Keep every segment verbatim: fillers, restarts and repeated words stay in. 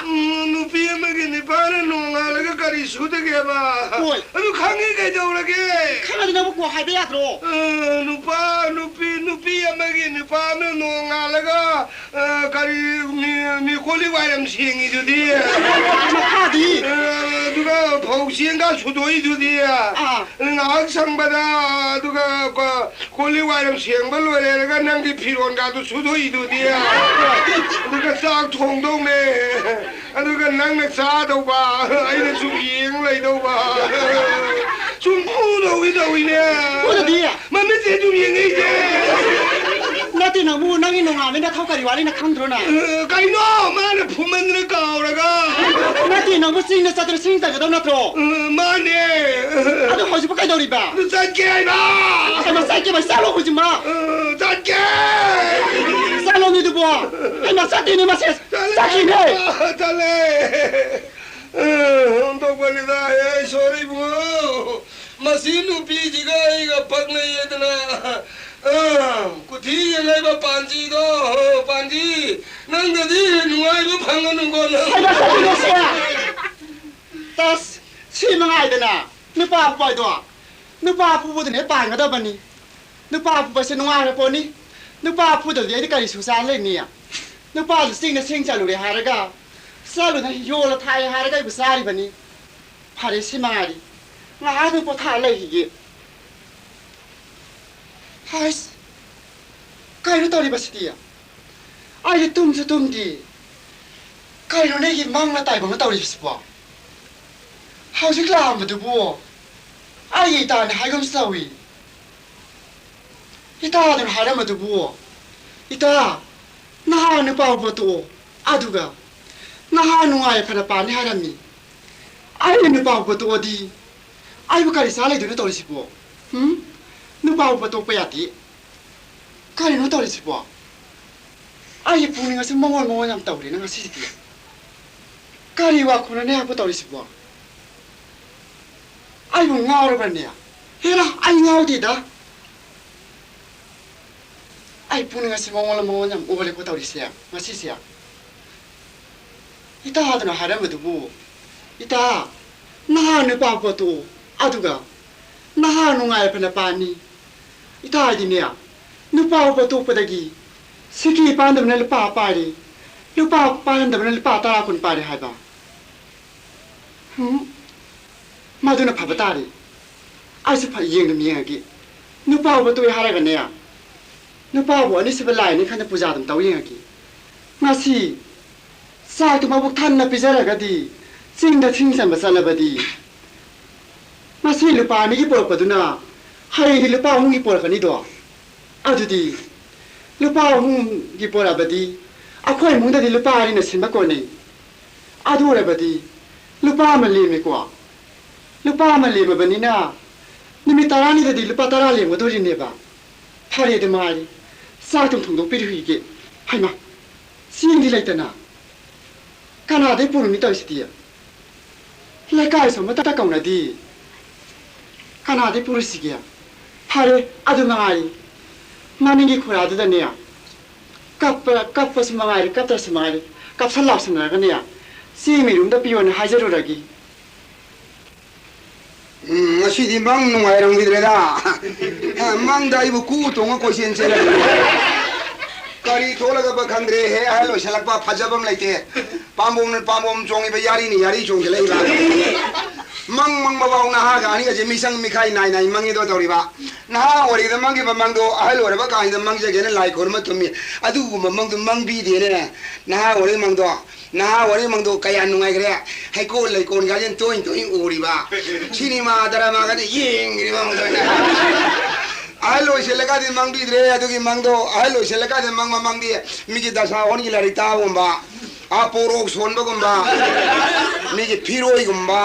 ꯎꯝ, ꯅꯨꯄꯤ ꯑꯃꯒꯤ ꯅꯨꯄꯥꯅ ꯅꯣꯡꯉꯥꯜꯂꯒ ꯀꯔꯤ ꯁꯨꯗꯒꯦꯕ? ꯍꯣꯏ꯫ ꯑꯗꯨ ꯈꯪꯉꯤ ꯀꯩꯗꯧꯔꯒꯦ? ꯈꯪꯉꯗꯤ ꯅꯕꯨ ꯀꯣꯛ ꯍꯥꯏꯕ ꯌꯥꯗ꯭ꯔꯣ? ꯑ, ꯅꯨꯄꯥ, ꯅꯨꯄꯤ, ꯅꯨꯄꯤ ꯑꯃꯒꯤ ꯅꯨꯄꯥ ꯑꯃꯅ ꯅꯣꯡꯉꯥꯜꯂꯒ, ꯑ, ꯀꯔꯤ ꯃꯤ, ꯃꯤ ꯀꯣꯜꯂꯤꯛ ꯋꯥꯏꯔꯝ ꯁꯦꯡꯉꯤꯗꯨꯗꯤ? ꯃꯈꯥꯗꯤ? ꯑ, ꯑꯗꯨꯒ ꯐꯧ ꯆꯦꯡꯒ ꯁꯨꯗꯣꯛꯏꯗꯨꯗꯤ? ꯑꯥ꯫ ꯉꯥꯏꯍꯥꯛ ꯁꯪꯕꯗ, ꯑꯗꯨꯒ ꯀꯣ-, ꯀꯣꯜꯂꯤꯛ ꯋꯥꯏꯔꯝ ꯁꯦꯡꯕ ꯂꯣꯏꯔꯦ ꯍꯥꯏꯔꯒ ꯅꯪꯒꯤ ꯐꯤꯔꯣꯟꯒꯥꯗꯨ ꯁꯨꯗꯣꯛꯏꯗꯨꯗꯤ? ꯑꯗꯨꯒ ꯆꯥꯛ ꯊꯣꯡꯗꯧꯅꯦ, ꯑꯗꯨꯒ ꯅꯪꯅ ꯆꯥꯗꯧꯕ, ꯑꯩꯅ ꯁꯨꯝ ꯌꯦꯡ ꯂꯩꯗꯧꯕ꯫ ꯁꯨꯝ ꯐꯨꯗꯧꯒꯤ ꯇꯧꯏꯅꯦ꯫ ꯐꯨꯗꯗꯤ? ꯃꯃꯤꯠꯁꯦ ꯑꯗꯨꯝ ꯌꯦꯡꯉꯛꯏꯁꯦ꯫ ꯅꯠꯇꯦ, ꯅꯪꯕꯨ ꯅꯪꯒꯤ ꯅꯣꯡꯉꯥꯟꯕꯩ ꯅꯊꯧ ꯀꯔꯤ ꯋꯥꯠꯂꯤꯅ ꯈꯪꯗ꯭ꯔꯣ ꯅꯪ? ꯑ, ꯀꯩꯅꯣ? ꯃꯥꯅ ꯐꯨꯃꯟꯗꯅ ꯀꯥꯎꯔꯒ꯫ ꯅꯠꯇꯦ, ꯅꯪꯕꯨ ꯆꯤꯡꯗ ꯆꯠꯇꯅ ꯁꯤꯡ ꯆꯠꯀꯗꯧ ꯅꯠꯇ꯭ꯔꯣ? ꯑ, ꯃꯥꯅꯦ꯫ ꯑꯗꯨ ꯍꯧꯖꯤꯛꯄꯨ ꯀꯩꯗꯧꯔꯤꯕ? ꯑꯗꯨ ꯆꯠꯀꯦ ꯍꯥꯏꯕ꯫ ꯀꯩꯅꯣ ꯆꯠꯀꯦ ꯍꯥꯏꯕ? ꯆꯠꯂꯣ ꯍꯧꯖꯤꯛꯃꯛ꯫ ꯑ, ꯆꯠꯀꯦ꯫ ꯆꯠꯂꯣꯅꯦ ꯑꯗꯨꯕꯣ꯫ ꯀꯩꯅꯣ ꯆꯠꯇꯦꯅꯦ ꯃꯁꯦ꯫ ꯆꯠꯂꯦ꯫ ꯆꯠꯈꯤꯅꯦ꯫ ꯆꯠꯂꯦ꯫ ꯑ, ꯑꯣꯟꯊꯣꯛꯄꯅꯤꯗ꯫ ꯑꯦ, ꯁꯣꯔꯤ ꯏꯕꯨꯡꯉꯣ꯫ ꯃꯁꯤ ꯅꯨꯄꯤꯁꯤꯒ ꯑꯩꯒ ꯄꯛꯅꯩꯌꯦꯗꯅ, ꯑ, ꯀꯨꯊꯤ ꯌꯦꯡꯉꯛꯏꯕ ꯄꯥꯟꯖꯤꯗꯣ, ꯄꯥꯟꯖꯤ, ꯅꯪꯗꯗꯤ ꯅꯨꯡꯉꯥꯏꯕ ꯐꯪꯉꯅꯨꯀꯣ ꯅꯪ꯫ ꯍꯩꯃꯥ, ꯀꯔꯤꯅꯣ ꯁꯦ? ꯇꯁ, ꯁꯤ ꯃꯉꯥꯏꯗꯅ ꯅꯨꯄꯥ ꯐꯨꯕ ꯍꯥꯏꯗꯣ꯫ ꯅꯨꯄꯥ ꯐꯨꯕꯗꯨꯅ ꯍꯦꯛ ꯄꯥꯟꯒꯗꯕꯅꯤ꯫ ꯅꯨꯄꯥ ꯐꯨꯕꯁꯦ ꯅꯨꯡꯉꯥꯏꯔ ꯄꯣꯠꯅꯤ꯫ ꯅꯨꯄꯥ ꯐꯨꯗꯕꯗꯤ ꯑꯩꯗꯤ ꯀꯔꯤ ꯁꯨ ꯆꯥ ꯂꯩꯅꯤ? ꯅꯨꯄꯥꯗꯨ ꯆꯤꯡꯗ ꯁꯤꯡ ꯆꯠꯂꯨꯔꯦ ꯍꯥꯏꯔꯒ, ꯆꯠꯂꯨꯅ ꯌꯣꯜꯂ ꯊꯥꯛꯑꯦ ꯍꯥꯏꯔꯒ ꯑꯩꯕꯨ ꯆꯥꯔꯤꯕꯅꯤ꯫ ꯐꯔꯦ, ꯁꯤ ꯃꯉꯥꯏꯔꯤ꯫ ꯉꯥꯏꯍꯥꯛ ꯑꯗꯨꯝ ꯄꯣꯊꯥꯔ ꯂꯩꯈꯤꯒꯦ꯫ ꯍꯥꯏꯁ, ꯀꯩꯅꯣ ꯇꯧꯔꯤꯕꯁꯤꯗꯤ? ꯑꯩꯗꯤ ꯇꯨꯝꯁꯨ ꯇꯨꯝꯗꯦ꯫ ꯀꯩꯅꯣ ꯅꯣꯏꯒꯤ ꯃꯪꯂ ꯇꯥꯏꯕꯪꯂ ꯇꯧꯔꯤꯕꯁꯤꯕꯣ? ꯍꯧꯖꯤꯛ ꯂꯥꯛꯑꯝꯕꯗꯨꯕꯨ ꯑꯩꯒꯤ ꯏꯇꯥꯅꯤ ꯍꯥꯏꯒꯨꯝꯁꯨ ꯇꯧꯏ꯫ ꯏꯇꯥꯗꯨꯅ ꯍꯥꯏꯔꯝꯕꯗꯨꯕꯨ, "ꯏꯇꯥ, ꯅꯍꯥ ꯅꯨꯄꯥ ꯎꯕ ꯇꯣꯛꯑꯣ, ꯑꯗꯨꯒ ꯅꯍꯥ ꯅꯨꯡꯉꯥꯏ ꯐꯅ ꯄꯥꯅꯤ" ꯍꯥꯏꯔꯝꯃꯤ꯫ ꯑꯩꯅ ꯅꯨꯄꯥ ꯎꯕ ꯇꯣꯛꯑꯗꯤ ꯑꯩꯕꯨ ꯀꯔꯤ ꯆꯥ ꯂꯩꯗꯣꯏꯅꯣ ꯇꯧꯔꯤꯁꯤꯕꯣ? ꯍꯨꯝ? ꯅꯨꯄꯥ ꯎꯕ ꯇꯣꯛꯄ ꯌꯥꯗꯦ꯫ ꯀꯔꯤꯅꯣ ꯇꯧꯔꯤꯁꯤꯕꯣ? ꯑꯩꯒꯤ ꯄꯨꯛꯅꯤꯡ ꯑꯁꯤ ꯃꯑꯣꯟ ꯃꯑꯣꯟ ꯌꯥꯝ ꯇꯧꯔꯦꯅ ꯉꯁꯤꯗꯤ꯫ ꯀꯔꯤ ꯋꯥꯈꯜꯅꯣꯅꯦ ꯑꯩꯕꯨ ꯇꯧꯔꯤꯁꯤꯕꯣ? ꯑꯩꯕꯨ ꯉꯥꯎꯔꯕꯅꯦ? ꯍꯦꯔꯥ, ꯑꯩ ꯉꯥꯎꯗꯦꯗ꯫ ꯑꯩ ꯄꯨꯛꯅꯤꯡ ꯑꯁꯤ ꯃꯑꯣꯟ ꯃꯑꯣꯟ ꯌꯥꯝ ꯑꯣꯜꯂꯦꯀꯣ ꯇꯧꯔꯤꯁꯦ ꯉꯁꯤꯁꯦ꯫ ꯏꯇꯥꯗꯨꯅ ꯍꯥꯏꯔꯝꯕꯗꯨꯕꯨ, ꯏꯇꯥ, ꯅꯍꯥ ꯅꯨꯄꯥ ꯄꯣꯠꯇꯣ, ꯑꯗꯨꯒ ꯅꯍꯥ ꯅꯨꯡꯉꯥꯏ ꯐꯅ ꯄꯥꯅꯤ꯫ ꯏꯇꯥꯗꯤꯅꯦ, ꯅꯨꯄꯥ ꯎꯕ ꯇꯣꯛꯄꯗꯒꯤ ꯁꯤꯀꯤ ꯄꯥꯟꯗꯕꯅ ꯂꯨꯄꯥ ꯄꯥꯔꯤ, ꯂꯨꯄꯥ ꯄꯥꯟꯗꯕꯅ ꯂꯨꯄꯥ ꯇꯔꯥ ꯀꯨꯟ ꯄꯥꯔꯤ ꯍꯥꯏꯕ꯫ ꯎꯝ, ꯃꯗꯨꯅ ꯐꯕ ꯇꯥꯔꯦ꯫ ꯑꯩꯁꯨ ꯐ-, ꯌꯦꯡꯗꯨꯝ ꯌꯦꯡꯉꯒꯦ꯫ ꯅꯨꯄꯥ ꯎꯕ ꯇꯣꯛꯑꯦ ꯍꯥꯏꯔꯒꯅꯦ, ꯅꯨꯄꯥꯕꯨ ꯑꯅꯤꯁꯨꯕ ꯂꯥꯏꯅꯤ ꯈꯟꯅ ꯄꯨꯖꯥ ꯑꯗꯨꯝ ꯇꯧ ꯌꯦꯡꯉꯒꯦ꯫ ꯉꯁꯤ ꯆꯥꯛꯇꯨ ꯃꯕꯨꯛ ꯊꯟꯅ ꯄꯤꯖꯔꯒꯗꯤ ꯆꯤꯡꯗ ꯁꯤꯡ ꯆꯟꯕ ꯆꯠꯂꯕꯗꯤ, ꯉꯁꯤ ꯂꯨꯄꯥ ꯑꯅꯤꯒꯤ ꯄꯣꯔꯛꯄꯗꯨꯅ ꯍꯌꯦꯡꯗꯤ ꯂꯨꯄꯥ ꯑꯍꯨꯝꯒꯤ ꯄꯣꯔꯛꯀꯅꯤꯗꯣ꯫ ꯑꯗꯨꯗꯤ ꯂꯨꯄꯥ ꯑꯍꯨꯝꯒꯤ ꯄꯣꯔꯛꯑꯕꯗꯤ ꯑꯩꯈꯣꯏ ꯏꯃꯨꯡꯗꯗꯤ ꯂꯨꯄꯥ ꯑꯅꯤꯅ ꯁꯤꯟꯕ ꯀꯣꯟꯅꯩ꯫ ꯑꯗꯨ ꯑꯣꯏꯔꯕꯗꯤ ꯂꯨꯄꯥ ꯑꯃ ꯂꯦꯝꯃꯦꯀꯣ꯫ ꯂꯨꯄꯥ ꯑꯃ ꯂꯦꯝꯃꯕꯅꯤꯅ ꯅꯨꯃꯤꯠ ꯇꯔꯥꯅꯤꯗꯗꯤ ꯂꯨꯄꯥ ꯇꯔꯥ ꯂꯦꯝꯒꯗꯣꯔꯤꯅꯦꯕ꯫ ꯐꯔꯦ ꯑꯗꯨ ꯃꯥꯔꯤ, ꯆꯥꯛꯇꯨꯝ ꯊꯣꯡꯗꯣꯛꯄꯤꯔꯨꯈꯤꯒꯦ꯫ ꯍꯩꯃꯥ, ꯆꯦꯡꯗꯤ ꯂꯩꯇꯅ ꯀꯅꯥꯗꯩ ꯄꯨꯔꯨꯅꯤ ꯇꯧꯔꯤꯁꯤꯗꯤ? ꯂꯩꯀꯥꯏꯁꯨ ꯑꯃꯠꯇ ꯀꯧꯅꯗꯦ꯫ ꯀꯅꯥꯗꯩ ꯄꯨꯔꯨꯁꯤꯒꯦ? ꯐꯔꯦ, ꯑꯗꯨ ꯃꯉꯥꯏꯔꯦ꯫ ꯃꯅꯤꯡꯒꯤ ꯈꯨꯔꯥꯗꯨꯗꯅꯦ, ꯀꯞꯄ, ꯀꯞꯄꯁꯨ ꯃꯉꯥꯏꯔꯦ, ꯀꯞꯇ꯭ꯔꯁꯨ ꯃꯉꯥꯏꯔꯦ, ꯀꯞꯁꯟ ꯂꯥꯎꯁꯟꯅꯔꯒꯅꯦ, ꯆꯦꯡ ꯃꯤꯔꯨꯝꯗ ꯄꯤꯌꯣꯅ ꯍꯥꯏꯖꯔꯨꯔꯒꯦ꯫ ꯎꯝ, ꯉꯁꯤꯗꯤ ꯃꯪ ꯅꯨꯡꯉꯥꯏꯔꯝꯈꯤꯗ꯭ꯔꯦꯗ꯫ ꯃꯪꯗ ꯑꯩꯕꯨ ꯀꯨ ꯇꯣꯡꯉ ꯀꯣꯏꯆꯦꯟ ꯆꯦꯜꯂꯝꯃꯤ꯫ ꯀꯔꯤ ꯊꯣꯛꯂꯒꯕ ꯈꯪꯗ꯭ꯔꯦ꯫ ꯍꯦ, ꯑꯍꯜ ꯑꯣꯏꯁꯜꯂꯛꯄ ꯐꯖꯕ ꯑꯃ ꯂꯩꯇꯦ꯫ ꯄꯥꯝꯕꯣꯝꯅ ꯄꯥꯝꯕꯣꯝ ꯆꯣꯡꯉꯤꯕ, ꯌꯥꯔꯤꯅ ꯌꯥꯔꯤ ꯆꯣꯡꯁꯤꯜꯂꯛꯏꯕ꯫ ꯃꯪ ꯃꯪꯕꯐꯥꯎ ꯅꯍꯥꯒ ꯑꯍꯟꯒꯁꯦ ꯃꯤꯁꯪ ꯃꯤꯈꯥꯏ ꯅꯥꯏ ꯅꯥꯏ ꯃꯪꯉꯤꯗꯣ ꯇꯧꯔꯤꯕ꯫ ꯅꯍꯥ ꯑꯣꯏꯔꯤꯉꯩꯗ ꯃꯪꯈꯤꯕ ꯃꯪꯗꯣ ꯑꯍꯜ ꯑꯣꯏꯔꯕ ꯀꯥꯟꯁꯤꯗ ꯃꯪꯖꯒꯦꯅ ꯂꯥꯏ ꯈꯣꯏꯔꯨꯝꯃ ꯇꯨꯝꯃꯤ꯫ ꯑꯗꯨꯒꯨꯝꯕ ꯃꯪꯗꯣ ꯃꯪꯕꯤꯗꯦꯅꯦ꯫ ꯅꯍꯥ ꯑꯣꯏꯔꯤꯉꯩ ꯃꯪꯗꯣ꯫ ꯅꯍꯥ ꯑꯣꯏꯔꯤꯉꯩ ꯃꯪꯗꯣ ꯀꯌꯥ ꯅꯨꯡꯉꯥꯏꯈ꯭ꯔꯦ꯫ ꯍꯩꯀꯣꯜ ꯂꯩꯀꯣꯜꯒꯁꯦ ꯇꯣꯏꯅ ꯇꯣꯏꯅ ꯎꯔꯤꯕ꯫ ꯁꯤꯅꯤꯃꯥ ꯗꯔꯃꯥꯒꯁꯦ ꯌꯦꯡꯈ꯭ꯔꯤꯕ ꯃꯪꯗꯣ ꯑꯩꯅ꯫ ꯑꯍꯜ ꯑꯣꯏꯁꯤꯜꯂꯀꯥꯟꯗꯤ ꯃꯪꯕꯤꯗ꯭ꯔꯦ ꯑꯗꯨꯒꯤ ꯃꯪꯗꯣ꯫ ꯑꯍꯜ ꯑꯣꯏꯁꯤꯜꯂꯀꯥꯟꯗꯤ ꯃꯪꯕ ꯃꯪꯗꯤ ꯃꯤꯒꯤ ꯗꯁꯥ ꯍꯣꯟꯒꯤ ꯂꯥꯏꯔꯤꯛ ꯇꯥꯕꯒꯨꯝꯕ, ꯑꯥ, ꯄꯣꯔꯣꯛ ꯁꯣꯟꯕꯒꯨꯝꯕ, ꯃꯤꯒꯤ ꯐꯤꯔꯣꯏꯒꯨꯝꯕ,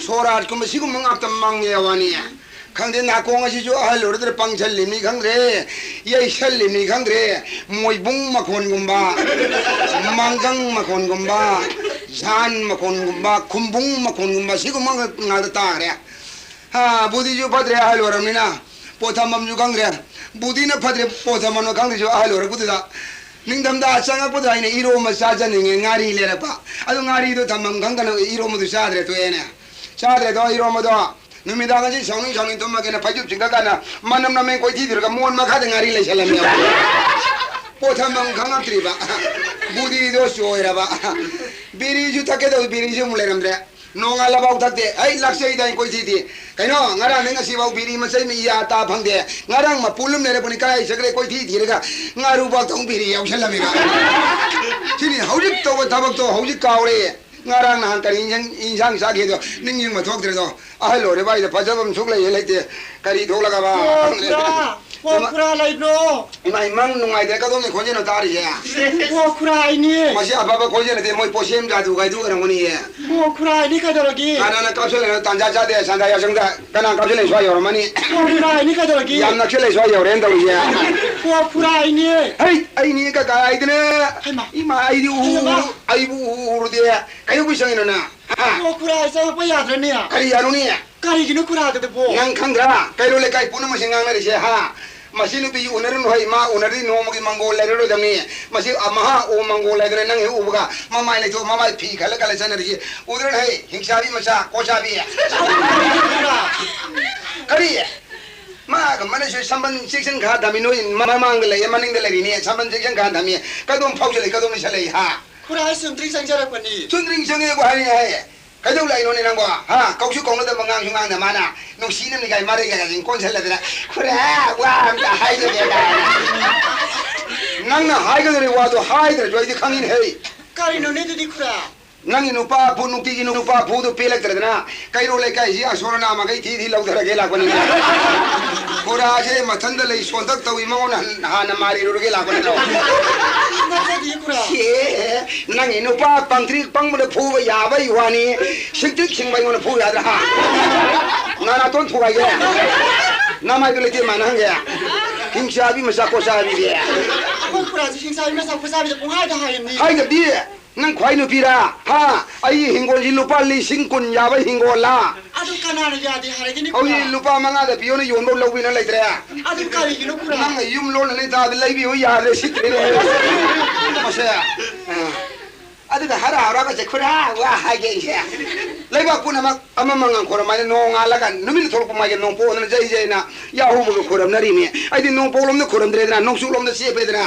ꯁꯣꯔꯥꯠꯀꯨꯝꯕ, ꯁꯤꯒꯨꯝꯕ ꯉꯥꯛꯇ ꯃꯪꯉꯦ ꯋꯥꯅꯤ꯫ ꯈꯪꯗꯦ, ꯅꯥꯀꯣꯡ ꯑꯁꯤꯁꯨ ꯑꯍꯜ ꯑꯣꯏꯔꯗ꯭ꯔꯥ ꯄꯪꯁꯜꯂꯤꯕꯅꯤ ꯈꯪꯗ꯭ꯔꯦ, ꯌꯩꯁꯜꯂꯤꯕꯅꯤ ꯈꯪꯗ꯭ꯔꯦ, ꯃꯣꯏꯕꯨꯡ ꯃꯈꯣꯟꯒꯨꯝꯕ, ꯃꯥꯡꯒꯪ ꯃꯈꯣꯟꯒꯨꯝꯕ, ꯖꯥꯟ ꯃꯈꯣꯟꯒꯨꯝꯕ, ꯈꯨꯝꯕꯨꯡ ꯃꯈꯣꯟꯒꯨꯝꯕ, ꯁꯤꯒꯨꯝꯕ ꯉꯥꯛꯇ ꯇꯥꯈ꯭ꯔꯦ꯫ ꯍꯥ, ꯕꯨꯙꯤꯁꯨ ꯐꯠꯇ꯭ꯔꯦ ꯑꯍꯜ ꯑꯣꯏꯔꯕꯅꯤꯅ, ꯄꯣꯠ ꯊꯝꯐꯝꯁꯨ ꯈꯪꯗ꯭ꯔꯦ꯫ ꯕꯨꯙꯤꯅ ꯐꯠꯇ꯭ꯔꯦ, ꯄꯣꯠ ꯊꯝꯐꯝꯅ ꯈꯪꯗ꯭ꯔꯤꯁꯨ ꯑꯍꯜ ꯑꯣꯏꯔꯛꯄꯗꯨꯗ ꯅꯤꯡꯊꯝꯊꯥ ꯆꯪꯉꯛꯄꯗ ꯑꯩꯅ ꯏꯔꯣꯝꯕ ꯆꯥꯖꯅꯤꯡꯉꯦ, ꯉꯥꯔꯤ ꯂꯩꯔꯛꯄ꯫ ꯑꯗꯨ ꯉꯥꯔꯤꯗꯣ ꯊꯝꯐꯝ ꯈꯪꯗꯅ ꯏꯔꯣꯝꯕꯗꯨ ꯆꯥꯗ꯭ꯔꯦ, ꯇꯣꯛꯑꯦꯅꯦ꯫ ꯆꯥꯗ꯭ꯔꯦꯗꯣ ꯏꯔꯣꯝꯕꯗꯣ꯫ ꯅꯨꯃꯤꯗꯥꯡ ꯑꯁꯤ ꯁꯥꯎꯅꯤꯡ ꯁꯥꯎꯅꯤꯡ ꯇꯨꯝꯃꯒꯦꯅ ꯐꯩꯖꯨꯞ ꯆꯤꯡꯈꯠꯀꯥꯟꯗ ꯃꯅꯝ ꯅꯝꯃꯦ ꯀꯣꯏꯊꯤ ꯊꯤꯔꯒ ꯃꯣꯟ ꯃꯈꯥꯗ ꯉꯥꯔꯤ ꯂꯩꯁꯜꯂꯝꯃꯦ꯫ ꯄꯣꯠ ꯊꯝꯐꯝ ꯈꯪꯉꯛꯇ꯭ꯔꯤꯕ꯫ ꯕꯨꯙꯤꯗꯣ ꯆꯣꯏꯔꯕ꯫ ꯕꯤꯔꯤꯁꯨ ꯊꯛꯀꯦ ꯇꯧꯕ ꯕꯤꯔꯤꯁꯨ ꯑꯃꯨꯛ ꯂꯩꯔꯝꯗ꯭ꯔꯦ꯫ ꯅꯣꯡꯉꯥꯜꯂꯐꯥꯎ ꯊꯛꯇꯦ꯫ ꯑꯩ ꯂꯥꯛꯆꯩꯗ ꯑꯩ ꯀꯣꯏꯊꯤ ꯊꯤ꯫ ꯀꯩꯅꯣ, ꯉꯔꯥꯡꯗꯩ ꯉꯁꯤꯐꯥꯎ ꯕꯤꯔꯤ ꯃꯆꯩ ꯃꯤ ꯌꯥ ꯇꯥ ꯐꯪꯗꯦ꯫ ꯉꯔꯥꯡ ꯃꯄꯨꯜ ꯑꯃ ꯂꯩꯔꯛꯄꯅꯤ, ꯀꯥꯏ ꯆꯠꯈ꯭ꯔꯦ? ꯀꯣꯏꯊꯤ ꯊꯤꯔꯒ ꯉꯥꯔꯨꯕꯥꯛꯇ ꯑꯃꯨꯛ ꯕꯤꯔꯤ ꯌꯥꯎꯁꯜꯂꯝꯃꯤꯕ꯫ ꯁꯤꯅꯤ ꯍꯧꯖꯤꯛ ꯇꯧꯕ ꯊꯕꯛꯇꯣ ꯍꯧꯖꯤꯛ ꯀꯥꯎꯔꯦ꯫ ꯉꯔꯥꯡ ꯅꯍꯥꯟ ꯀꯔꯤ ꯏꯟꯖꯥꯡ, ꯏꯟꯖꯥꯡ ꯆꯥꯈꯤꯗꯣ ꯅꯤꯡꯁꯤꯡꯕ ꯊꯣꯛꯇ꯭ꯔꯦꯗꯣ꯫ ꯑꯍꯜ ꯑꯣꯏꯔꯦ ꯚꯥꯏꯗ ꯐꯖꯕ ꯑꯃ ꯁꯨꯛ ꯂꯩ ꯍꯦꯛ ꯂꯩꯇꯦ꯫ ꯀꯔꯤ ꯊꯣꯛꯂꯒꯕ? ꯑꯣ, ꯈꯨꯔꯥ! ꯑꯣ, ꯏꯃꯥ-, ꯈꯨꯔꯥ ꯂꯩꯕ꯭ꯔꯣ? ꯏꯃꯥ, ꯏꯃꯪ ꯅꯨꯡꯉꯥꯏꯇ꯭ꯔꯦ, ꯀꯗꯣꯝꯒꯤ ꯈꯣꯟꯖꯦꯜꯅꯣ ꯇꯥꯔꯤꯁꯦ? ꯑꯣ, ꯈꯨꯔꯥ ꯑꯩꯅꯦ꯫ ꯃꯁꯤ ꯑꯐꯕ ꯈꯣꯟꯖꯦꯜ ꯅꯠꯇꯦ, ꯃꯣꯏ ꯄꯣꯁꯦꯝ ꯖꯥꯗꯨ ꯒꯥꯏꯗꯨ ꯑꯣꯏꯔꯝꯒꯅꯤꯌꯦ꯫ ꯑꯣ, ꯈꯨꯔꯥ ꯑꯩꯅꯦ, ꯀꯩꯗꯧꯔꯒꯦ? ꯀꯅꯥꯅ ꯀꯥꯞꯁꯤꯜꯂꯤꯅꯣ? ꯇꯥꯟꯖꯥ ꯆꯥꯗꯦ, ꯁꯟꯗꯥ ꯌꯥꯎꯁꯪꯗ ꯀꯅꯥ ꯀꯥꯞꯁꯤꯜꯂꯦ ꯁ꯭ꯋꯥꯏ ꯌꯧꯔꯝꯃꯅꯤ? ꯑꯣ, ꯈꯨꯔꯥ ꯑꯩꯅꯦ, ꯀꯩꯗꯧꯔꯒꯦ? ꯌꯥꯝ ꯅꯛꯁꯤꯜꯂꯦ ꯁ꯭ꯋꯥꯏ ꯌꯧꯔꯦꯅ ꯇꯧꯔꯤꯁꯦ꯫ ꯑꯣ, ꯈꯨꯔꯥ ꯑꯩꯅꯦ꯫ ꯍꯩ, ꯑꯩꯅꯦ ꯀꯀꯥ ꯍꯥꯏꯗꯅ꯫ ꯍꯩꯃꯥ꯫ ꯏꯃꯥ, ꯑꯩꯗꯤ ꯎ-, ꯍꯩꯃꯥ꯫ ꯎ-, ꯑꯩꯕꯨ ꯎ-, ꯎꯔꯨꯗꯦ꯫ ꯀꯩꯗꯧꯕꯩ ꯆꯪꯉꯤꯅꯣ ꯅꯪ? ꯍꯥ? ꯑꯣ, ꯈꯨꯔꯥ, ꯑꯩ ꯆꯪꯉꯛꯄ ꯌꯥꯗ꯭ꯔꯅꯦ? ꯀꯔꯤ ꯌꯥꯔꯨꯅꯤ? ꯀꯔꯤꯒꯤꯅꯣ ꯈꯨꯔꯥꯗꯨꯕꯣ? ꯅꯪ ꯈꯪꯗ꯭ꯔꯥ? ꯀꯩꯔꯣꯜ ꯂꯩꯀꯥꯏ ꯄꯨꯝꯅꯃꯛꯁꯦ ꯉꯥꯡꯅꯔꯤꯁꯦ, ꯍꯥ? ꯃꯁꯤ ꯅꯨꯄꯤꯁꯤ ꯎꯅꯔꯨꯅꯨ ꯍꯩ, ꯃꯥ ꯎꯅꯔꯗꯤ ꯅꯣꯡꯃꯒꯤ ꯃꯪꯒꯣꯜ ꯂꯩꯔꯔꯣꯏꯗꯕꯅꯤ꯫ ꯃꯁꯤ ꯃꯍꯥ ꯑꯣ ꯃꯪꯒꯣꯜ ꯍꯥꯏꯗꯅ ꯅꯪ ꯍꯦꯛ ꯎꯕꯒ ꯃꯃꯥꯏ ꯂꯩꯊꯣꯛ, ꯃꯃꯥꯏ ꯐꯤ ꯈꯜꯂ ꯈꯜꯂ ꯆꯠꯅꯔꯤꯁꯤ ꯎꯗ꯭ꯔꯣ ꯍꯩ? ꯍꯤꯡꯆꯥꯕꯤ ꯃꯆꯥ, ꯀꯣꯆꯥꯕꯤ꯫ ꯀꯔꯤ? ꯃꯥꯒ ꯃꯅꯁꯨ ꯁꯝꯕꯟ ꯆꯦꯛꯁꯤꯟ ꯈꯥ ꯊꯝꯃꯤ, ꯅꯣꯏ ꯃꯃꯥꯡꯗ ꯂꯩꯌꯦ, ꯃꯅꯤꯡꯗ ꯂꯩꯔꯤꯅꯦ, ꯁꯝꯕꯟ ꯆꯦꯛꯁꯤꯟ ꯈꯥ ꯊꯝꯃꯤ꯫ ꯀꯗꯣꯝ ꯐꯥꯎꯖꯜꯂꯛꯏ, ꯀꯗꯣꯝ ꯂꯩꯁꯜꯂꯛꯏ, ꯍꯥ? ꯈꯨꯔꯥ, ꯑꯩ ꯆꯨꯝꯗ꯭ꯔꯤꯡ ꯆꯪꯖꯔꯛꯄꯅꯤ꯫ ꯆꯨꯝꯗ꯭ꯔꯤꯡ ꯆꯪꯉꯦꯕꯨ ꯍꯥꯏꯔꯤ ꯍꯥꯏ꯫ ꯀꯩꯗꯧ ꯂꯥꯛꯏꯅꯣꯅꯦ ꯅꯪꯕꯣ? ꯍꯥ? ꯀꯧꯁꯨ ꯀꯧꯅꯗꯕ, ꯉꯥꯡꯁꯨ ꯉꯥꯡꯗ ꯃꯥꯅ ꯅꯨꯡꯁꯤꯅꯕꯅꯤ ꯀꯥꯏ ꯃꯔꯩꯒ ꯀꯥꯏꯁꯤ ꯀꯣꯟꯁꯤꯜꯂꯗꯅ, "ꯈꯨꯔꯥ, ꯋꯥ ꯑꯝꯇ ꯍꯥꯏꯗꯕ ꯀꯥꯏꯅ?" ꯅꯪꯅ ꯍꯥꯏꯒꯗꯧꯔꯤ ꯋꯥꯗꯣ ꯍꯥꯏꯗ꯭ꯔꯁꯨ ꯑꯩꯗꯤ ꯈꯪꯉꯤꯅꯦ ꯍꯩ꯫ ꯀꯔꯤꯅꯣꯅꯦ ꯑꯗꯨꯗꯤ ꯈꯨꯔꯥ? ꯅꯪꯒꯤ ꯅꯨꯄꯥ ꯐꯨ, ꯅꯨꯡꯇꯤꯒꯤ ꯅꯨꯄꯥ ꯐꯨꯗꯨ ꯄꯦꯜꯂꯛꯇ꯭ꯔꯗꯅ ꯀꯩꯔꯣꯜ ꯂꯩꯀꯥꯏꯁꯤ ꯑꯁꯣꯔ ꯑꯅꯥ ꯃꯈꯩ ꯊꯤ ꯊꯤ ꯂꯧꯊꯔꯒꯦ ꯂꯥꯛꯄꯅꯤ꯫ ꯈꯨꯔꯥꯁꯦ ꯃꯊꯟꯗ ꯂꯩ ꯁꯣꯟꯇꯛ ꯇꯧꯏ, ꯃꯉꯣꯟꯗ ꯍꯟ-, ꯍꯥꯟꯅ ꯃꯥꯔꯤꯔꯨꯔꯒꯦ ꯂꯥꯛꯄ ꯅꯠꯇ꯭ꯔꯣ? ꯅꯠꯆꯗꯤꯌꯦ ꯈꯨꯔꯥ꯫ ꯁꯤ, ꯅꯪꯒꯤ ꯅꯨꯄꯥ ꯄꯪꯇ꯭ꯔꯤꯛ ꯄꯪꯕꯗ ꯐꯨꯕ ꯌꯥꯕꯩ ꯋꯥꯅꯤ, ꯁꯤꯡꯇ꯭ꯔꯤꯛ ꯁꯤꯡꯕ ꯑꯩꯉꯣꯟꯗ ꯐꯨ ꯌꯥꯗ꯭ꯔꯥ? ꯍꯥ? ꯅꯅꯥꯇꯣꯟ ꯊꯨꯒꯥꯏꯒꯦ꯫ ꯅꯃꯥꯏꯗꯨ ꯂꯩꯇꯦ ꯃꯥꯅ ꯍꯪꯒꯦ꯫ ꯍꯤꯡꯆꯥꯕꯤ ꯃꯆꯥ ꯀꯣꯆꯥꯕꯤꯗꯤ꯫ ꯑꯩꯈꯣꯏ ꯈꯨꯔꯥꯁꯦ ꯍꯤꯡꯆꯥꯕꯤ ꯃꯆꯥ ꯀꯣꯆꯥꯕꯤꯗ ꯄꯨꯡꯍꯥꯏꯗ ꯍꯥꯏꯔꯤꯕꯅꯤ꯫ ꯍꯥꯏꯗꯕꯗꯤ? ꯅꯪ ꯈ꯭ꯋꯥꯏ ꯅꯨꯄꯤꯔꯥ? ꯍꯥ? ꯑꯩꯒꯤ ꯍꯤꯡꯒꯣꯜꯁꯤ ꯂꯨꯄꯥ ꯂꯤꯁꯤꯡ ꯀꯨꯟ ꯌꯥꯕ ꯍꯤꯡꯒꯣꯜꯂ? ꯑꯗꯨ ꯀꯅꯥꯅ ꯌꯥꯗꯦ ꯍꯥꯏꯔꯒꯦꯅꯦ, ꯍꯧꯖꯤꯛ ꯈꯨꯔꯥ? ꯂꯨꯄꯥ ꯃꯉꯥꯗ ꯄꯤꯌꯣꯅ ꯌꯣꯟꯕ ꯂꯧꯕꯤꯅ ꯂꯩꯇ꯭ꯔꯦ꯫ ꯑꯗꯨ ꯀꯔꯤꯒꯤꯅꯣ, ꯈꯨꯔꯥ? ꯅꯪꯅ ꯌꯨꯝ ꯂꯣꯟꯅꯅꯤ ꯇꯥꯗ ꯂꯩꯕꯤꯌꯨ ꯌꯥꯗ꯭ꯔꯦ, ꯁꯤꯠꯇ꯭ꯔꯦꯅꯦ꯫ ꯃꯁꯦ꯫ ꯑ꯫ ꯑꯗꯨꯒ ꯍꯔꯥꯎ ꯍꯔꯥꯎꯒꯁꯦ, "ꯈꯨꯔꯥ, ꯋꯥ ꯍꯥꯏꯒꯦ ꯑꯩꯁꯦ꯫ ꯂꯩꯕꯥꯛ ꯄꯨꯝꯅꯃꯛ ꯑꯃ ꯃꯉꯥꯜ ꯈꯣꯏꯔꯝ ꯍꯥꯏꯅ ꯅꯣꯡꯉꯥꯜꯂꯒ ꯅꯨꯃꯤꯠ ꯊꯣꯛꯂꯛꯄ ꯃꯥꯒꯤ ꯅꯣꯡꯄꯣꯛ ꯑꯣꯟꯗꯅ ꯖꯩ ꯖꯩꯅ ꯌꯥꯍꯧꯕꯒ ꯈꯣꯏꯔꯝꯅꯔꯤꯃꯤ꯫ ꯑꯩꯗꯤ ꯅꯣꯡꯄꯣꯛꯂꯣꯝꯗ ꯈꯣꯏꯔꯝꯗ꯭ꯔꯦꯗꯅ, ꯅꯣꯡꯆꯨꯞꯂꯣꯝꯗ ꯆꯦꯞꯄꯦꯗꯅ꯫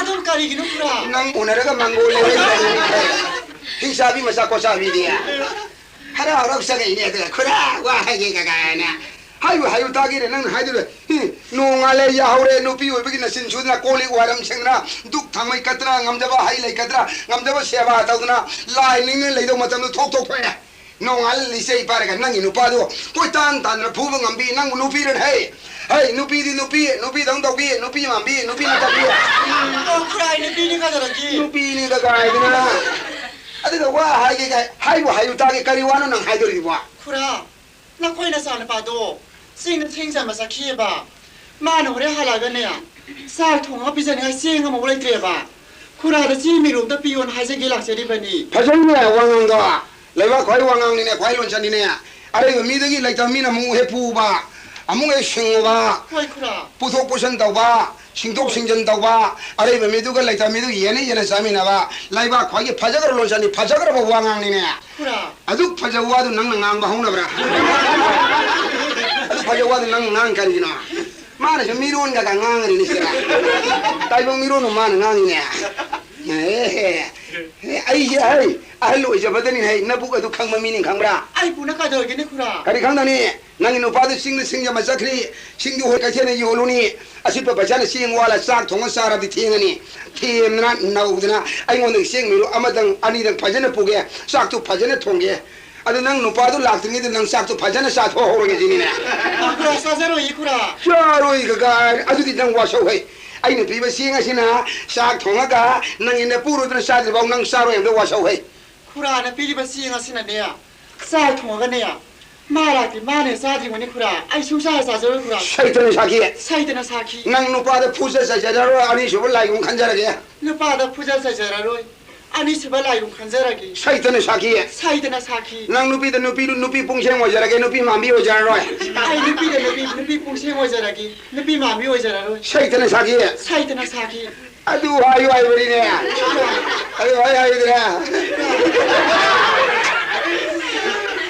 ꯑꯗꯨꯝ ꯀꯔꯤꯒꯤꯅꯣ, ꯈꯨꯔꯥ? ꯅꯪ ꯎꯅꯔꯒ ꯃꯪꯒꯣꯜ ꯂꯩꯔꯦ꯫ ꯍꯤꯡꯆꯥꯕꯤ ꯃꯆꯥ ꯀꯣꯆꯥꯕꯤꯗꯤ꯫ ꯍꯔꯥꯎ ꯍꯔꯥꯎ ꯆꯪꯉꯛꯏꯅꯦ꯫ ꯑꯗꯨꯒ, "ꯈꯨꯔꯥ, ꯋꯥ ꯍꯥꯏꯒꯦ ꯀꯀꯥꯏꯅ"꯫ ꯍꯥꯏꯕꯨ ꯍꯥꯏꯌꯨ ꯇꯥꯒꯦꯅꯦ, ꯅꯪꯅ ꯍꯥꯏꯗꯨꯗ꯫ ꯍꯤ, ꯅꯣꯡꯉꯥꯜꯂꯦ ꯌꯥꯍꯧꯔꯦ, ꯅꯨꯄꯤ ꯑꯣꯏꯕꯒꯤ ꯅꯆꯤꯟ ꯁꯨꯗꯅ ꯀꯣꯜ ꯂꯤꯛ ꯋꯥꯏꯔꯝ ꯁꯦꯡꯗꯅ, ꯙꯨꯛ ꯊꯥꯡꯃꯩ ꯀꯠꯇꯅ, ꯉꯝꯖꯕ ꯍꯩ ꯂꯩ ꯀꯠꯇꯅ, ꯉꯝꯖꯕ ꯁꯦꯕꯥ ꯇꯧꯗꯅ, ꯂꯥꯏ ꯅꯤꯡꯗꯨꯅ ꯂꯩꯗꯧ ꯃꯇꯝꯗ ꯊꯣꯛ ꯊꯣꯛ ꯊꯣꯛꯑꯦ꯫ ꯅꯣꯡꯉꯥꯜꯂ ꯂꯤꯆꯩ ꯄꯥꯏꯔꯒ ꯅꯪꯒꯤ ꯅꯨꯄꯥꯗꯨ ꯀꯣꯏꯇꯥꯟ ꯇꯥꯟꯗꯅ ꯐꯨꯕ ꯉꯝꯕꯤ ꯅꯪꯕꯨ ꯅꯨꯄꯤꯔꯅꯦ? ꯍꯩ, ꯍꯩ, ꯅꯨꯄꯤꯗꯤ ꯅꯨꯄꯤ, ꯅꯨꯄꯤꯗꯧ ꯇꯧꯕꯤ, ꯅꯨꯄꯤ ꯃꯥꯟꯕꯤ, ꯅꯨꯄꯤ ꯅꯠꯇꯕꯤ꯫ ꯑꯣ, ꯈꯨꯔꯥꯏ ꯅꯨꯄꯤꯅꯤ ꯀꯗꯧꯔꯒꯦ? ꯅꯨꯄꯤꯅꯤꯗ ꯀꯥꯏꯗꯅ꯫ ꯑꯗꯨꯒ ꯋꯥ ꯍꯥꯏꯒꯦ ꯀꯥꯏ, ꯍꯥꯏꯕꯨ ꯍꯥꯏꯌꯨ ꯇꯥꯒꯦ, ꯀꯔꯤ ꯋꯥꯅꯣ ꯅꯪ ꯍꯥꯏꯗꯣꯔꯤꯕꯣ? ꯈꯨꯔꯥ, ꯅꯈꯣꯏ ꯅꯆꯥꯅꯨꯄꯥꯗꯣ ꯆꯤꯡꯗ ꯊꯦꯡ ꯆꯟꯕ ꯆꯠꯈꯤꯑꯕ꯫ ꯃꯥꯅ ꯍꯣꯔꯦꯟ ꯍꯜꯂꯛꯑꯒꯅꯦ, ꯆꯥꯛ ꯊꯣꯡꯉꯒ ꯄꯤꯖꯅꯤꯡꯉꯥꯏ ꯆꯦꯡ ꯑꯃꯐꯥꯎ ꯂꯩꯇ꯭ꯔꯦꯕ꯫ ꯈꯨꯔꯥꯗ ꯆꯦꯡ ꯃꯤꯔꯣꯝꯗ ꯄꯤꯌꯣꯅ ꯍꯥꯏꯖꯒꯦ ꯂꯥꯛꯆꯔꯤꯕꯅꯤ꯫ ꯐꯖꯩꯅꯦ ꯋꯥꯉꯥꯡꯗꯣ꯫ ꯂꯩꯕꯥꯛ ꯈ꯭ꯋꯥꯏ ꯋꯥꯉꯥꯡꯅꯤꯅꯦ, ꯈ꯭ꯋꯥꯏ ꯂꯣꯟꯆꯠꯅꯤꯅꯦ꯫ ꯑꯔꯩꯕ ꯃꯤꯗꯒꯤ ꯂꯩꯇꯕ ꯃꯤꯅ ꯑꯃꯨꯛ ꯍꯦꯛ ꯄꯨꯕ, ꯑꯃꯨꯛ ꯍꯦꯛ ꯁꯤꯡꯉꯨꯕ, ꯍꯣꯏ, ꯈꯨꯔꯥ꯫ ꯄꯨꯊꯣꯛ ꯄꯨꯁꯤꯟ ꯇꯧꯕ, ꯁꯤꯡꯗꯣꯛ ꯁꯤꯡꯖꯤꯟ ꯇꯧꯕ, ꯑꯔꯩꯕ ꯃꯤꯗꯨꯒ ꯂꯩꯇꯕ ꯃꯤꯗꯨꯒ ꯌꯦꯟꯅ ꯌꯦꯟꯅ ꯆꯥꯃꯤꯟꯅꯕ, ꯂꯩꯕꯥꯛ ꯈ꯭ꯋꯥꯏꯒꯤ ꯐꯖꯈ꯭ꯔꯕ ꯂꯣꯟꯆꯠꯅꯤ, ꯐꯖꯈ꯭ꯔꯕ ꯋꯥꯉꯥꯡꯅꯤꯅꯦ꯫ ꯈꯨꯔꯥ꯫ ꯑꯗꯨꯛ ꯐꯖꯕ ꯋꯥꯗꯨ ꯅꯪꯅ ꯉꯥꯡꯕ ꯍꯧꯅꯕ꯭ꯔꯥ? ꯑꯗꯨꯛ ꯐꯖꯕ ꯋꯥꯗꯨ ꯅꯪ ꯉꯥꯡ ꯀꯔꯤꯒꯤꯅꯣ? ꯃꯥꯅꯁꯨ ꯃꯤꯔꯣꯟꯒ ꯉꯥꯡꯉꯔꯤꯅꯦ ꯁꯤꯔ꯫ ꯇꯥꯏꯕꯪ ꯃꯤꯔꯣꯟꯕꯨ ꯃꯥꯅ ꯉꯥꯡꯉꯤꯅꯦ꯫ ꯑꯦ, ꯑꯩꯁꯦ ꯍꯩ, ꯑꯍꯜ ꯑꯣꯏꯖꯕꯗꯅꯤ ꯍꯩ, ꯅꯕꯨꯛ ꯑꯗꯨ ꯈꯪꯕ ꯃꯤꯅꯤ ꯈꯪꯕ꯭ꯔꯥ? ꯑꯩ ꯄꯨꯅ ꯀꯩꯗꯧꯔꯒꯦꯅꯦ, ꯈꯨꯔꯥ? ꯀꯔꯤ ꯈꯪꯗꯅꯤ? ꯅꯪꯒꯤ ꯅꯨꯄꯥꯗꯨ ꯆꯤꯡꯗ ꯁꯤꯡ ꯌꯥꯝꯕ ꯆꯠꯈ꯭ꯔꯤ, ꯁꯤꯡꯗꯨ ꯍꯣꯏ ꯀꯩꯊꯦꯜꯗ ꯌꯣꯜꯂꯨꯅꯤ, ꯑꯁꯤꯠꯄ ꯄꯩꯁꯥꯅ ꯆꯦꯡ ꯋꯥꯜꯂ ꯆꯥꯛ ꯊꯣꯡꯉ ꯆꯥꯔꯕꯗꯤ ꯊꯦꯡꯉꯅꯤ꯫ ꯊꯦꯝꯗꯅ ꯅꯧꯗꯅ ꯑꯩꯉꯣꯟꯗꯒꯤ ꯆꯦꯡ ꯃꯤꯔꯨ ꯑꯃꯗꯪ ꯑꯅꯤꯗꯪ ꯐꯖꯅ ꯄꯨꯒꯦ, ꯆꯥꯛꯇꯨ ꯐꯖꯅ ꯊꯣꯡꯒꯦ꯫ ꯑꯗꯨ ꯅꯪ ꯅꯨꯄꯥꯗꯨ ꯂꯥꯛꯇ꯭ꯔꯤꯉꯩꯗ ꯅꯪ ꯆꯥꯛꯇꯨ ꯐꯖꯅ ꯆꯥꯊꯣꯛꯍꯧꯔꯒꯦ ꯁꯤꯅꯤꯅꯦ꯫ ꯈꯨꯔꯥ, ꯆꯥꯖꯔꯣꯏꯌꯦ, ꯈꯨꯔꯥ꯫ ꯆꯥꯔꯣꯏ ꯀꯀꯥ, ꯑꯗꯨꯗꯤ ꯅꯪ ꯋꯥꯁꯧ ꯍꯩ꯫ ꯑꯩꯅ ꯄꯤꯕ ꯆꯦꯡ ꯑꯁꯤꯅ ꯆꯥꯛ ꯊꯣꯡꯉꯒ ꯅꯪꯒꯤ ꯅꯄꯨꯔꯣꯏꯕꯅ ꯆꯥꯗ꯭ꯔꯤꯐꯥꯎ ꯅꯪ ꯆꯥꯔꯣꯏ ꯍꯥꯏꯕꯗ ꯋꯥꯁꯧ ꯍꯩ꯫ ꯈꯨꯔꯥꯅ ꯄꯤꯔꯤꯕ ꯆꯦꯡ ꯑꯁꯤꯅꯅꯦ, ꯆꯥꯛ ꯊꯣꯡꯉꯒꯅꯦ, ꯃꯥ ꯂꯥꯛꯇ꯭ꯔꯤ ꯃꯥꯅ ꯆꯥꯗ꯭ꯔꯤꯕꯅꯤ, ꯈꯨꯔꯥ꯫ ꯑꯩ ꯁꯨꯡꯆꯥ ꯆꯥꯖꯔꯣꯏ, ꯈꯨꯔꯥ꯫ ꯁꯩꯇꯅ ꯁꯥꯈꯤ꯫ ꯁꯩꯇꯅ ꯁꯥꯈꯤ꯫ ꯅꯪ ꯅꯨꯄꯥꯗ ꯐꯨꯖ ꯆꯩꯖꯔꯔꯣꯏ, ꯑꯅꯤꯁꯨꯕ ꯂꯥꯏꯒꯨꯝ ꯈꯟꯖꯔꯒꯦ꯫ ꯅꯨꯄꯥꯗ ꯐꯨꯖ ꯆꯩꯖꯔꯔꯣꯏ꯫ ꯑꯅꯤꯁꯨꯕ ꯂꯥꯏꯕꯨꯡ ꯈꯟꯖꯔꯒꯦ꯫ ꯁꯩꯇꯅ ꯁꯥꯈꯤ꯫ ꯁꯩꯇꯅ ꯁꯥꯈꯤ꯫ ꯅꯪ ꯅꯨꯄꯤꯗ ꯅꯨꯄꯤ, ꯅꯨꯄꯤ ꯄꯨꯡꯁꯦꯡ ꯑꯣꯏꯖꯔꯒꯦ, ꯅꯨꯄꯤ ꯃꯥꯟꯕꯤ ꯑꯣꯏꯖꯔꯔꯣꯏ꯫ ꯑꯩ ꯅꯨꯄꯤꯗ ꯅꯨꯄꯤ, ꯅꯨꯄꯤ ꯄꯨꯡꯁꯦꯡ ꯑꯣꯏꯖꯔꯒꯦ, ꯅꯨꯄꯤ ꯃꯥꯟꯕꯤ ꯑꯣꯏꯖꯔꯔꯣꯏ꯫ ꯁꯩꯇꯅ ꯁꯥꯈꯤ꯫ ꯁꯩꯇꯅ ꯁꯥꯈꯤ꯫ ꯑꯗꯨ ꯍꯥꯏꯌꯨ ꯍꯥꯏꯕꯅꯤꯅꯦ꯫ ꯑꯗꯨ ꯍꯥꯏ ꯍꯥꯏꯗꯅ꯫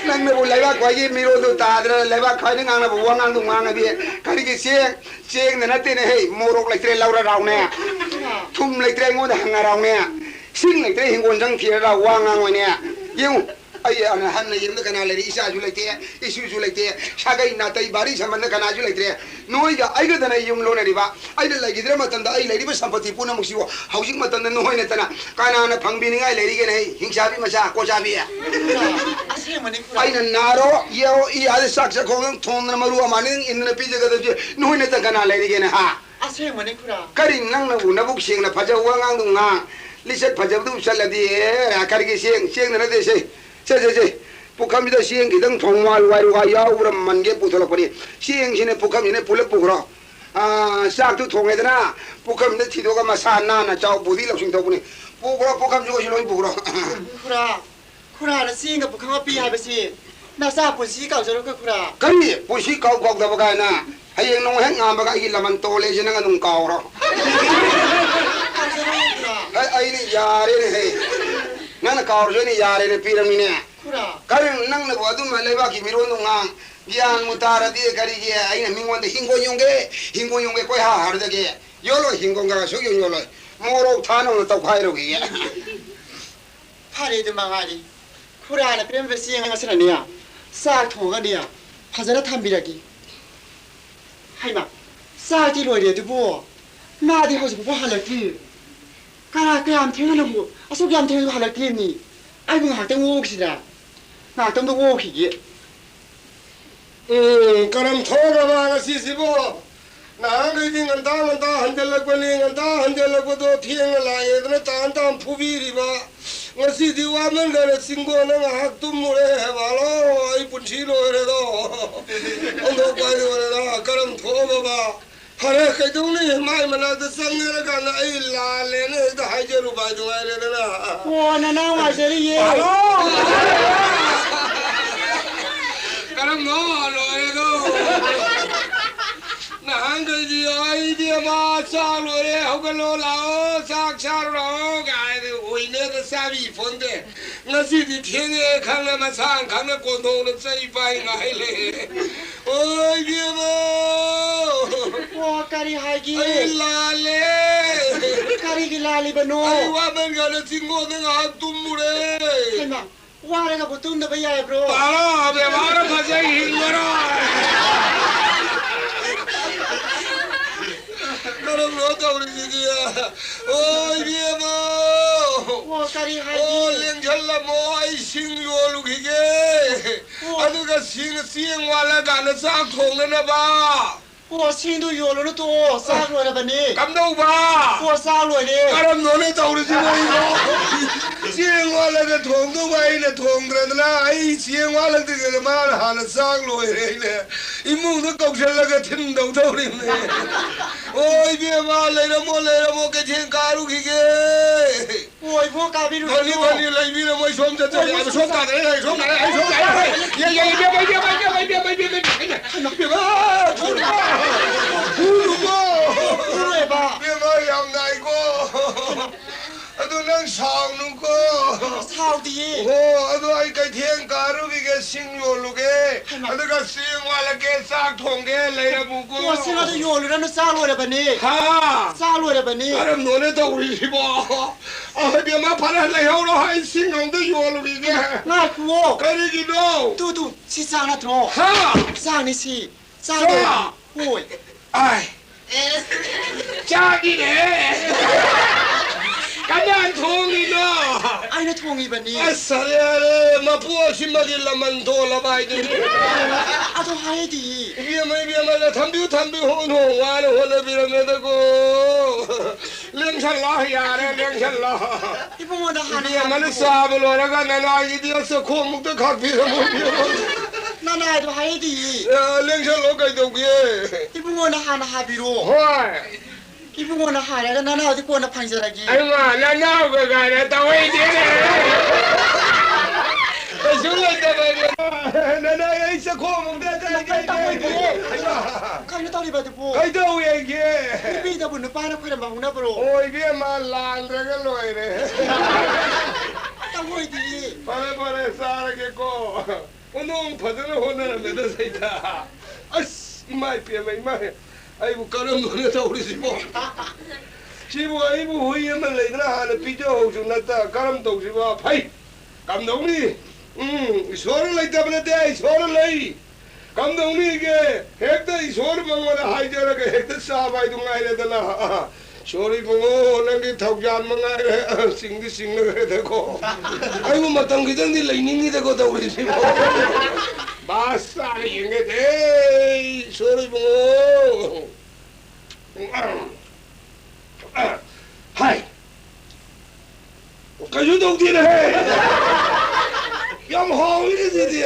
ꯅꯪꯅꯕꯨ ꯂꯩꯕꯥꯛ ꯈ꯭ꯋꯥꯏꯒꯤ ꯃꯤꯔꯣꯜꯗꯨ ꯇꯥꯗꯅ ꯂꯩꯕꯥꯛ ꯈ꯭ꯋꯥꯏꯅ ꯉꯥꯡꯅꯕ ꯋꯥ ꯉꯥꯡꯗꯨ ꯉꯥꯡꯉꯗꯤ ꯀꯔꯤꯒꯤ ꯆꯦꯡ, ꯆꯦꯡꯗ ꯅꯠꯇꯦꯅꯦ ꯍꯦ, ꯃꯣꯔꯣꯛ ꯂꯩꯇ꯭ꯔꯦ ꯂꯧꯔ ꯔꯥꯎꯅꯦ꯫ ꯊꯨꯝ ꯂꯩꯇ꯭ꯔꯦ ꯑꯩꯉꯣꯟꯗ ꯍꯪꯉ ꯔꯥꯎꯅꯦ꯫ ꯏꯁꯤꯡ ꯂꯩꯇ꯭ꯔꯦ ꯍꯤꯡꯒꯣꯜ ꯆꯪ ꯊꯤꯔ ꯔꯥꯎ ꯋꯥ ꯉꯥꯡꯉꯣꯏꯅꯦ꯫ ꯌꯦꯡꯉꯨ, ꯑꯩ ꯑꯍꯟꯅ ꯌꯨꯝꯗ ꯀꯅꯥ ꯂꯩꯔꯤ? ꯏꯆꯥꯁꯨ ꯂꯩꯇꯦ, ꯏꯁꯨꯁꯨ ꯂꯩꯇꯦ, ꯁꯥꯒꯩ ꯅꯥꯇꯩ ꯚꯥꯔꯤ ꯁꯝꯕꯟꯗ ꯀꯅꯥꯁꯨ ꯂꯩꯇ꯭ꯔꯦ꯫ ꯅꯣꯏꯒ ꯑꯩꯒꯗꯅ ꯌꯨꯝ ꯂꯣꯟꯅꯔꯤꯕ꯫ ꯑꯩꯅ ꯂꯩꯈꯤꯗ꯭ꯔ ꯃꯇꯝꯗ ꯑꯩ ꯂꯩꯔꯤꯕ ꯁꯝꯄꯇꯤ ꯄꯨꯝꯅꯃꯛꯁꯤꯕꯨ ꯍꯧꯖꯤꯛ ꯃꯇꯝꯗ ꯅꯣꯏ ꯅꯠꯇꯅ ꯀꯅꯥꯅ ꯐꯪꯕꯤꯅꯤꯡꯉꯥꯏ ꯂꯩꯔꯤꯒꯦꯅꯦ? ꯍꯤꯡꯆꯥꯕꯤ ꯃꯆꯥ, ꯀꯣꯆꯥꯕꯤ꯫ ꯑꯁꯦꯡꯕꯅꯤ ꯈꯨꯔꯥ꯫ ꯑꯩꯅ ꯅꯥꯔꯣ, ꯌꯦꯑꯣ, ꯏ ꯑꯥꯗ ꯆꯥꯛ ꯆꯥꯛꯈꯣꯡꯗꯪ ꯊꯣꯡꯗꯅ ꯃꯔꯨ ꯑꯃꯥꯟꯅꯗꯪ ꯏꯟꯗꯅ ꯄꯤꯖꯒꯗꯕꯁꯦ ꯅꯣꯏ ꯅꯠꯇꯅ ꯀꯅꯥ ꯂꯩꯔꯤꯒꯦꯅꯦ, ꯍꯥ? ꯑꯁꯦꯡꯕꯅꯤ ꯈꯨꯔꯥ꯫ ꯀꯔꯤ ꯅꯪꯅꯕꯨ ꯅꯕꯨꯛ ꯁꯦꯡꯅ ꯐꯖꯕ ꯋꯥꯉꯥꯡꯗꯨ ꯉꯥꯡ, ꯂꯤꯆꯠ ꯐꯖꯕꯗꯨ ꯆꯠꯂꯗꯤ, ꯑꯦ, ꯀꯔꯤꯒꯤ ꯆꯦꯡ, ꯆꯦꯡꯗ ꯅꯠꯇꯦ ꯁꯦ꯫ ꯁꯦ, ꯁꯦ, ꯁꯦ꯫ ꯄꯨꯈꯝꯁꯤꯗ ꯆꯦꯡ ꯈꯤꯇꯪ ꯊꯣꯡ ꯋꯥꯏꯔꯨ ꯋꯥꯏꯔꯨꯒ ꯌꯥꯎꯕ꯭ꯔꯥ ꯃꯟꯒꯦ ꯄꯨꯊꯣꯔꯛꯄꯅꯤ꯫ ꯆꯦꯡꯁꯤꯅ ꯄꯨꯈꯝꯁꯤꯅ ꯄꯨꯂꯞ ꯄꯨꯈ꯭ꯔꯣ꯫ ꯑꯥ, ꯆꯥꯛꯇꯨ ꯊꯣꯡꯉꯦꯗꯅ, ꯄꯨꯈꯝꯗ ꯊꯤꯗꯣꯛꯑꯒ ꯃꯁꯥ ꯅꯥꯟꯅ ꯆꯥꯎ, ꯕꯨꯗꯤ ꯂꯧꯁꯤꯡ ꯊꯣꯛꯄꯅꯤ꯫ ꯄꯨꯈ꯭ꯔꯣ, ꯄꯨꯈꯝꯁꯤꯒꯁꯨ ꯂꯣꯏ ꯄꯨꯈ꯭ꯔꯣ꯫ ꯈꯨꯔꯥ, ꯈꯨꯔꯥꯅ ꯆꯦꯡꯒ ꯄꯨꯈꯝꯒ ꯄꯤ ꯍꯥꯏꯕꯁꯤ ꯅꯆꯥ ꯄꯨꯟꯁꯤ ꯀꯥꯎꯖꯔꯣꯏꯀꯣ ꯈꯨꯔꯥ꯫ ꯀꯔꯤ? ꯄꯨꯟꯁꯤ ꯀꯥꯎ ꯀꯥꯎꯗꯕ ꯀꯥꯏꯅ? ꯍꯌꯦꯡ ꯅꯣꯡ ꯍꯦꯛ ꯉꯥꯟꯕꯒ ꯑꯩꯒꯤ ꯂꯃꯟ ꯇꯣꯜꯂꯦꯁꯦ ꯅꯪ ꯑꯗꯨꯝ ꯀꯥꯎꯔꯣ꯫ ꯀꯥꯎꯖꯔꯣꯏ ꯈꯨꯔꯥ꯫ ꯍꯩ, ꯑꯩꯅ ꯌꯥꯔꯦꯅꯦ ꯍꯦ꯫ ꯅꯪꯅ ꯀꯥꯎꯔꯁꯨ ꯑꯩꯅ ꯌꯥꯔꯦꯅ ꯄꯤꯔꯝꯃꯤꯅꯦ꯫ ꯈꯨꯔꯥ꯫ ꯀꯔꯤ ꯅꯪꯅꯕꯨ ꯑꯗꯨꯝꯕ ꯂꯩꯕꯥꯛꯀꯤ ꯃꯤꯔꯣꯟꯗꯣ ꯉꯥꯡ? ꯒ꯭ꯌꯥꯟꯕꯨ ꯇꯥꯔꯗꯤ ꯀꯔꯤꯒꯤ ꯑꯩꯅ ꯃꯤꯉꯣꯟꯗ ꯍꯤꯡꯒꯣꯜ ꯌꯣꯟꯒꯦ, ꯍꯤꯡꯒꯣꯜ ꯌꯣꯟꯒꯦ ꯀꯣꯏꯍꯥ ꯍꯥꯔꯗꯒꯦ? ꯌꯣꯜꯂꯣꯏ, ꯍꯤꯡꯒꯣꯜꯒ ꯁꯨꯛ ꯌꯣꯟ ꯌꯣꯜꯂꯣꯏ꯫ ꯃꯣꯔꯣꯛ ꯊꯥꯅꯕ ꯇꯧꯈꯥꯏꯔꯨꯈꯤꯒꯦ꯫ ꯐꯔꯦ, ꯑꯗꯨ ꯃꯉꯥꯏꯔꯦ꯫ ꯈꯨꯔꯥꯅ ꯄꯤꯔꯝꯕ ꯆꯦꯡ ꯑꯁꯤꯅꯅꯦ, ꯆꯥꯛ ꯊꯣꯡꯉꯒꯅꯦ, ꯐꯖꯅ ꯊꯝꯕꯤꯔꯒꯦ꯫ ꯍꯩꯃꯥ, ꯆꯥꯛꯇꯤ ꯂꯣꯏꯔꯦ ꯑꯗꯨꯕꯨ ꯃꯥꯗꯤ ꯍꯧꯖꯤꯛ ꯐꯥꯎꯕ ꯍꯜꯂꯛꯇ꯭ꯔꯤ꯫ ꯀꯅꯥ, ꯀꯌꯥꯝ ꯊꯦꯡꯅꯅꯕꯨ ꯑꯁꯨꯛ ꯌꯥꯝ ꯊꯦꯡꯅꯁꯨ ꯍꯜꯂꯛꯇ꯭ꯔꯤꯕꯅꯤ? ꯑꯩꯕꯨ ꯉꯥꯏꯍꯥꯛꯇꯪ ꯑꯣꯛꯈꯤꯁꯤꯔꯥ? ꯉꯥꯏꯍꯥꯛꯇꯪꯗ ꯑꯣꯛꯈꯤꯒꯦ꯫ ꯎꯝ, ꯀꯔꯝ ꯊꯣꯛꯑꯕ ꯉꯁꯤꯁꯤꯕꯨ? ꯅꯍꯥꯟꯈꯩꯗꯤ ꯉꯟꯇꯥ ꯉꯟꯇꯥ ꯍꯟꯖꯜꯂꯛꯄꯅꯤ, ꯉꯟꯇꯥ ꯍꯟꯖꯜꯂꯛꯄꯗꯣ ꯊꯦꯡꯅ ꯂꯥꯛꯑꯦꯗꯅ ꯇꯥꯟ ꯇꯥꯟ ꯐꯨꯕꯤꯔꯤꯕ꯫ ꯉꯁꯤꯗꯤ ꯋꯥꯃꯟꯗꯅ ꯆꯤꯡꯒꯣꯟꯗ ꯉꯥꯏꯍꯥꯛ ꯇꯨꯝꯃꯨꯔꯦ ꯍꯥꯏꯕ꯫ ꯍꯜꯂꯣ, ꯑꯩ ꯄꯨꯟꯁꯤ ꯂꯣꯏꯔꯦꯗꯣ꯫ ꯑꯣꯟꯊꯣꯛꯄ ꯍꯥꯏꯗꯤ ꯑꯣꯏꯔꯦꯗ꯫ ꯀꯔꯝ ꯊꯣꯛꯑꯕꯕ? ꯐꯔꯦ, ꯀꯩꯗꯧꯅꯤ? ꯃꯥꯏ ꯃꯅꯥꯛꯇ ꯆꯪꯉꯦꯔꯀꯥꯟꯗ ꯑꯩ ꯂꯥꯜꯂꯦꯅ ꯍꯦꯛꯇ ꯍꯥꯏꯖꯔꯨꯕ ꯍꯥꯏꯗꯨ ꯉꯥꯏꯔꯦꯗꯅ꯫ ꯑꯣ, ꯅꯅꯥꯎ ꯉꯥꯏꯖꯔꯤꯌꯦ꯫ ꯍꯜꯂꯣ! ꯀꯔꯝꯅꯣ? ꯂꯣꯏꯔꯦꯗꯣ꯫ ꯅꯍꯥꯟꯈꯩꯗꯤ, "ꯑꯩ ꯏꯕꯦꯝꯃ, ꯆꯥꯛ ꯂꯣꯏꯔꯦ, ꯍꯧꯒꯠꯂꯣ, ꯂꯥꯛꯑꯣ, ꯆꯥꯛ ꯆꯥꯔꯨꯔꯣ" ꯀꯥꯏꯅ ꯑꯣꯏꯅꯗ ꯆꯥꯕꯤ ꯐꯣꯟꯗꯦ꯫ ꯉꯁꯤꯗꯤ ꯊꯦꯡꯉꯦ ꯈꯪꯅ, ꯃꯁꯥ ꯈꯪꯅ ꯀꯣꯟꯊꯣꯡꯗ ꯆꯩ ꯄꯥꯏ ꯉꯥꯏ ꯂꯩꯔꯦ꯫ ꯑꯣ, ꯏꯕꯦꯝꯃ! ꯑꯣ, ꯀꯔꯤ ꯍꯥꯏꯒꯦ? ꯑꯩ ꯂꯥꯜꯂꯦ꯫ ꯀꯔꯤꯒꯤ ꯂꯥꯜꯂꯤꯕꯅꯣ? ꯑꯩ ꯋꯥꯃꯟꯒꯅ ꯆꯤꯡꯒꯣꯟꯗ ꯉꯥꯏꯍꯥꯛ ꯇꯨꯝꯃꯨꯔꯦ꯫ ꯍꯩꯃꯥ, ꯋꯥꯔꯒꯕꯨ ꯇꯨꯝꯗꯕ ꯌꯥꯕ꯭ꯔꯣ? ꯇꯥꯔꯣ, ꯕꯦꯕꯥꯔ ꯐꯖꯩ ꯍꯤꯡꯉꯔꯣꯏ꯫ ꯀꯔꯝꯅꯣ ꯇꯧꯔꯤꯁꯤꯗꯤ? ꯑꯣ, ꯏꯕꯦꯝꯃ! ꯑꯣ, ꯀꯔꯤ ꯍꯥꯏꯒꯦ? ꯑꯣ, ꯂꯦꯡꯁꯜꯂꯝꯃꯣ, ꯑꯩ ꯁꯤꯡ ꯌꯣꯜꯂꯨꯈꯤꯒꯦ꯫ ꯑꯣ꯫ ꯑꯗꯨꯒ ꯁꯤꯡ, ꯆꯦꯡ ꯋꯥꯠꯂꯀꯥꯟꯗ ꯆꯥꯛ ꯊꯣꯡꯅꯅꯕ꯫ ꯑꯣ, ꯁꯤꯡꯗꯨ ꯌꯣꯜꯂꯨꯅꯨ ꯇꯣꯛꯑꯣ, ꯆꯥꯛ ꯂꯣꯏꯔꯕꯅꯤ꯫ ꯀꯝꯗꯧꯕ? ꯑꯣ, ꯆꯥꯛ ꯂꯣꯏꯔꯦ꯫ ꯀꯔꯝꯅꯣꯅꯦ ꯇꯧꯔꯤꯁꯤꯕꯣ ꯑꯩꯕꯣ? ꯆꯦꯡ ꯋꯥꯠꯂꯒ ꯊꯣꯡꯗꯧꯕ ꯑꯩꯅ ꯊꯣꯡꯗ꯭ꯔꯗꯅ, ꯑꯩ ꯆꯦꯡ ꯋꯥꯠꯂꯛꯇ꯭ꯔꯤꯉꯩꯗ ꯃꯥꯅ ꯍꯥꯟꯅ ꯆꯥꯛ ꯂꯣꯏꯔꯦ ꯑꯩꯅꯦ꯫ ꯏꯃꯨꯡꯗ ꯀꯧꯁꯜꯂꯒ ꯊꯤꯟꯗꯧ ꯇꯧꯔꯤꯕꯅꯦ꯫ ꯑꯣ, ꯏꯕꯦꯝꯃ, ꯂꯩꯔꯝꯃꯣ, ꯂꯩꯔꯝꯃꯣ, ꯀꯩꯊꯦꯜ ꯀꯥꯔꯨꯈꯤꯒꯦ꯫ ꯑꯣ, ꯏꯕꯣ, ꯀꯥꯕꯤꯔꯨꯔꯅꯨ꯫ ꯐꯅꯤ, ꯐꯅꯤ, ꯂꯩꯕꯤꯔꯝꯃꯣ, ꯑꯩ ꯁꯣꯝ ꯆꯠꯆꯒꯦ꯫ ꯑꯣ, ꯏꯕꯣ, ꯁꯣꯝ ꯁꯣꯝ ꯇꯥꯔꯦ, ꯑꯩ ꯁꯣꯝ ꯇꯥꯔꯦ, ꯑꯩ ꯁꯣꯝ ꯇꯥꯔꯦ꯫ ꯌꯦ, ꯌꯦ, ꯏꯕꯦꯝꯃ, ꯏꯕꯦꯝꯃ, ꯏꯕꯦꯝꯃ, ꯏꯕꯦꯝꯃ, ꯏꯕꯦꯝꯃ, ꯏꯕꯦꯝꯃ, ꯏꯕꯦꯝꯃ, ꯏꯕꯦꯝꯃ, ꯏꯕꯦꯝꯃ, ꯐꯨꯔꯨꯀꯣ꯫ ꯐꯨꯔꯣꯏꯕ꯫ ꯏꯕꯦꯝꯃ, ꯌꯥꯝ ꯅꯥꯏꯀꯣ꯫ ꯑꯗꯨ ꯅꯪ ꯁꯥꯎꯅꯨꯀꯣ꯫ ꯁꯥꯎꯗꯤꯌꯦ꯫ ꯍꯣ, ꯑꯗꯨ ꯑꯩ ꯀꯩꯊꯦꯜ ꯀꯥꯔꯨꯈꯤꯒꯦ, ꯁꯤꯡ ꯌꯣꯜꯂꯨꯒꯦ꯫ ꯍꯩꯃꯥ꯫ ꯑꯗꯨꯒ ꯆꯦꯡ ꯋꯥꯠꯂꯛꯀꯦ, ꯆꯥꯛ ꯊꯣꯡꯒꯦ, ꯂꯩꯔꯝꯃꯨꯀꯣ꯫ ꯑꯣ, ꯁꯤꯡ ꯑꯗꯨ ꯌꯣꯜꯂꯨꯔꯅꯨ, ꯆꯥꯛ ꯂꯣꯏꯔꯕꯅꯤ꯫ ꯍꯥ? ꯆꯥꯛ ꯂꯣꯏꯔꯕꯅꯤ꯫ ꯀꯔꯝꯅꯣꯅꯦ ꯇꯧꯔꯤꯁꯤꯕꯣ? ꯑ, ꯏꯕꯦꯝꯃ, ꯐꯔꯦ, ꯂꯩꯍꯧꯔꯣ, ꯑꯩ ꯁꯤꯡ ꯑꯝꯇ ꯌꯣꯜꯂꯨꯈꯤꯒꯦ꯫ ꯉꯥꯏꯈꯨꯋꯣ꯫ ꯀꯔꯤꯒꯤꯅꯣ? ꯇꯨ, ꯇꯨ, ꯁꯤ ꯆꯥꯛ ꯅꯠꯇ꯭ꯔꯣ? ꯍꯥ? ꯆꯥꯛꯅꯤ ꯁꯤ꯫ ꯆꯥꯛ ꯆꯥꯛ? ꯂꯣꯏꯔꯦ꯫ ꯍꯣꯏ꯫ ꯑꯥꯏ꯫ ꯆꯥꯛꯅꯤꯅꯦ꯫ ꯀꯅꯥꯅ ꯊꯣꯡꯉꯤꯅꯣ? ꯑꯩꯅ ꯊꯣꯡꯉꯤꯕꯅꯤ꯫ ꯑꯁ, ꯌꯥꯔꯦ, ꯌꯥꯔꯦ, ꯃꯄꯨ ꯑꯁꯤꯃꯗꯤ ꯂꯃꯟ ꯇꯣꯜꯂꯕ ꯍꯥꯏꯗꯨꯅꯤ꯫ ꯑꯗꯨ ꯍꯥꯏꯗꯤ꯫ ꯏꯕꯦꯝꯃ, ꯏꯕꯦꯝꯃ, ꯊꯝꯕꯤꯌꯨ, ꯊꯝꯕꯤꯌꯨ, ꯍꯣꯡ, ꯍꯣꯡ, ꯋꯥꯅ ꯍꯣꯠꯅꯕꯤꯔꯝꯃꯦꯗꯀꯣ꯫ ꯂꯦꯡꯁꯜꯂꯣ, ꯌꯥꯔꯦ, ꯂꯦꯡꯁꯜꯂꯣ꯫ ꯏꯕꯨꯡꯉꯣꯗ ꯍꯥꯟꯅ ꯏꯕꯦꯝꯃꯅ ꯍꯥꯏꯕꯤꯌꯨ꯫ ꯆꯥꯕ ꯂꯣꯏꯔꯒ ꯅꯅꯥꯏꯒꯤꯗꯤ ꯆꯈꯣꯝꯃꯨꯛꯇ ꯈꯥꯛꯄꯤꯔꯝꯃꯣ, ꯏꯕꯦꯝꯃ꯫ ꯅꯅꯥꯏꯗꯣ ꯍꯥꯏꯗꯤꯌꯦ꯫ ꯑ, ꯂꯦꯡꯁꯜꯂꯣ, ꯀꯩꯗꯧꯒꯦ? ꯏꯕꯨꯡꯉꯣꯅ ꯍꯥꯟꯅ ꯍꯥꯏꯕꯤꯔꯣ꯫ ꯍꯣꯏ꯫ ꯏꯕꯨꯡꯉꯣꯅ ꯍꯥꯏꯔꯒ ꯅꯅꯥꯎꯗꯤ ꯀꯣꯟꯅ ꯐꯪꯖꯔꯒꯦ꯫ ꯑꯩꯃ, ꯅꯅꯥꯎꯒ ꯀꯥꯏꯅ ꯇꯧꯍꯩꯗꯦꯅꯦ꯫ ꯀꯩꯁꯨ ꯂꯩꯇꯕ ꯑꯩꯉꯣꯟꯗ꯫ ꯅꯅꯥꯏ ꯑꯩ ꯆꯈꯣ ꯑꯃꯨꯛꯇ ꯆꯠꯂꯒꯦ꯫ ꯀꯩꯅꯣ ꯇꯧꯔꯤꯕꯗꯨꯕꯨ? ꯀꯩꯗꯧꯋꯦ ꯑꯩꯒꯤ? ꯅꯨꯄꯤꯗꯕꯨ ꯅꯨꯄꯥꯅ ꯈꯣꯏꯔꯝꯕ ꯍꯧꯅꯕ꯭ꯔꯣ? ꯑꯣ, ꯏꯕꯦꯝꯃ, ꯂꯥꯟꯗ꯭ꯔꯒ ꯂꯣꯏꯔꯦ꯫ ꯇꯧꯍꯩꯗꯤꯌꯦ꯫ ꯐꯔꯦ, ꯐꯔꯦ, ꯆꯥꯔꯒꯦꯀꯣ꯫ ꯈꯨꯅꯨꯡ ꯐꯖꯅ ꯍꯣꯠꯅꯔꯝꯃꯦꯗ ꯁꯩꯇꯥ꯫ ꯑꯁ, ꯏꯃꯥ ꯏꯄꯦꯝꯃ, ꯏꯃꯥ, ꯑꯩꯕꯨ ꯀꯔꯝꯕꯅꯣ ꯇꯧꯔꯤꯁꯤꯕꯣ? ꯁꯤꯕꯨ ꯑꯩꯕꯨ ꯍꯨꯏ ꯑꯃ ꯂꯩꯗꯅ ꯍꯥꯟꯅ ꯄꯤꯖꯍꯧꯁꯨ ꯅꯠꯇ, ꯀꯔꯝ ꯇꯧꯁꯤꯕ? ꯐꯩ, ꯀꯝꯗꯧꯅꯤ? ꯎꯝ, ꯏꯁꯣꯔ ꯂꯩꯇꯕ ꯅꯠꯇꯦ, ꯏꯁꯣꯔ ꯂꯩ꯫ ꯀꯝꯗꯧꯅꯤꯒꯦ? ꯍꯦꯛꯇ ꯏꯁꯣꯔ ꯃꯉꯣꯟꯗ ꯍꯥꯏꯖꯔꯒ ꯍꯦꯛꯇ ꯆꯥꯕ ꯍꯥꯏꯗꯨ ꯉꯥꯏꯔꯦꯗꯅ꯫ ꯁꯣꯔꯤ ꯏꯕꯨꯡꯉꯣ, ꯅꯪꯒꯤ ꯊꯧꯖꯥꯟ ꯃꯉꯥꯏꯔꯦ꯫ ꯆꯤꯡꯗꯤ ꯆꯤꯡꯅꯈ꯭ꯔꯦꯗꯀꯣ꯫ ꯑꯩꯕꯨ ꯃꯇꯝ ꯈꯤꯇꯪꯗꯤ ꯂꯩꯅꯤꯡꯉꯤꯗꯀꯣ ꯇꯧꯔꯤꯁꯤꯕꯣ꯫ ꯕꯥꯁ ꯇꯥꯔꯦ ꯌꯦꯡꯒꯦꯗꯦ꯫ ꯁꯣꯔꯤ ꯏꯕꯨꯡꯉꯣ꯫ ꯍꯥꯏ꯫ ꯀꯩꯁꯨ ꯇꯧꯗꯦꯅꯦꯍꯦ꯫ ꯌꯥꯝ ꯍꯥꯎꯋꯤꯅꯦ ꯁꯤꯗꯤ꯫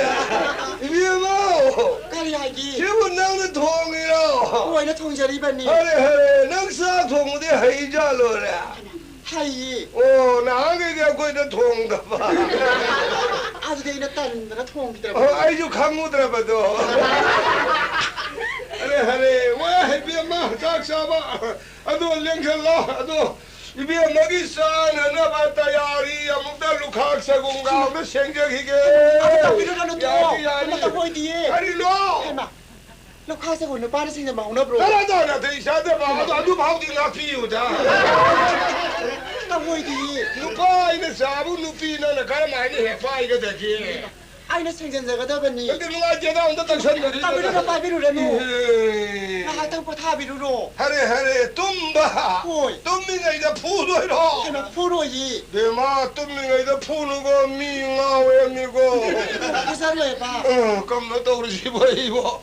ꯏꯕꯦꯝꯃ꯫ ꯀꯔꯤ ꯍꯥꯏꯒꯦ? ꯁꯤꯕꯨ ꯅꯪꯅ ꯊꯣꯡꯉꯤꯔꯣ? ꯍꯣꯏꯅ ꯊꯣꯡꯖꯔꯤꯕꯅꯤ꯫ ꯑꯔꯦ ꯍꯔꯦ, ꯅꯪ ꯆꯥꯛ ꯊꯣꯡꯕꯗꯤ ꯍꯩꯖꯥꯜꯂꯣꯔꯦ? ꯍꯩꯌꯦ꯫ ꯑꯣ, ꯅꯍꯥꯟꯈꯩꯗꯤ ꯑꯩꯈꯣꯏꯗ ꯊꯣꯡꯗꯕ꯫ ꯑꯗꯨꯗꯤ ꯑꯩꯅ ꯇꯟꯗꯅ ꯊꯣꯡꯈꯤꯗ꯭ꯔꯕ꯫ ꯑꯣ, ꯑꯩꯁꯨ ꯈꯪꯉꯨꯗ꯭ꯔꯕꯗꯣ꯫ ꯑꯔꯦ ꯍꯔꯦ, ꯋꯥ ꯏꯕꯦꯝꯃ, ꯆꯥꯛ ꯆꯥꯕ꯫ ꯑꯗꯣ ꯂꯦꯡꯁꯜꯂꯣ꯫ ꯑꯗꯣ ꯏꯕꯦꯝꯃꯒꯤ ꯆꯥꯅꯅꯕ ꯇꯌꯥꯔꯤ ꯑꯃꯨꯛꯇ ꯂꯨꯈꯥꯛ ꯆꯒꯨꯝꯒ ꯑꯃꯨꯛꯇ ꯁꯦꯡꯖꯈꯤꯒꯦ꯫ ꯑꯃ ꯇꯧꯕꯤꯔꯨꯔꯅꯨ, ꯇꯣꯛꯑꯣ꯫ ꯌꯥꯅꯤ, ꯌꯥꯅꯤ꯫ ꯑꯃ ꯇꯧꯕ ꯑꯣꯏꯗꯤꯌꯦ꯫ ꯀꯔꯤꯅꯣ? ꯍꯩꯃꯥ, ꯂꯨꯈꯥꯛ ꯆꯒꯨꯝ ꯅꯨꯄꯥꯅ ꯁꯦꯡꯖꯟꯕ ꯍꯧꯅꯕ꯭ꯔꯣ? ꯀꯅꯥ ꯅꯥꯇꯩ ꯆꯥꯗꯕ? ꯑꯗꯨ, ꯑꯗꯨ ꯐꯥꯎꯗꯤ ꯉꯥꯛꯄꯤꯌꯨꯗ꯫ ꯇꯧꯕ ꯑꯣꯏꯗꯤꯌꯦ꯫ ꯅꯨꯄꯥ ꯑꯩꯅ ꯆꯥꯕꯨ ꯅꯨꯄꯤ ꯅꯪꯅ ꯀꯔꯝ ꯍꯥꯏꯅ ꯍꯦꯛ ꯄꯥꯏꯒꯗꯒꯦ? ꯑꯩꯅ ꯁꯦꯡꯖꯟꯖꯒꯗꯕꯅꯤ꯫ ꯑꯗꯨ ꯅꯨꯡꯉꯥꯏꯇꯦꯗ, ꯑꯝꯇ ꯇꯛꯁꯟꯗꯔꯤ꯫ ꯇꯧꯕꯤꯔꯨꯅꯨ, ꯄꯥꯏꯕꯤꯔꯨꯔꯅꯨ꯫ ꯏꯍꯦ꯫ ꯉꯥꯏꯍꯥꯛꯇꯪ ꯄꯣꯊꯥꯕꯤꯔꯨꯔꯣ꯫ ꯍꯔꯦ, ꯍꯔꯦ, ꯇꯨꯝꯕ꯫ ꯍꯣꯏ꯫ ꯇꯨꯝꯃꯤꯉꯩꯗ ꯐꯨꯗꯣꯏꯔꯣ? ꯀꯩꯅꯣ, ꯐꯨꯔꯣꯏꯌꯦ꯫ ꯕꯦꯝꯃ, ꯇꯨꯝꯃꯤꯉꯩꯗ ꯐꯨꯅꯨꯀꯣ, ꯃꯤ ꯉꯥꯎꯋꯦ ꯍꯥꯏꯕꯅꯤꯀꯣ꯫ ꯐꯨꯖꯔꯣꯏꯕ꯫ ꯎꯝ, ꯀꯝꯅꯣ ꯇꯧꯔꯤꯁꯤꯕꯣ ꯑꯩꯕꯣ?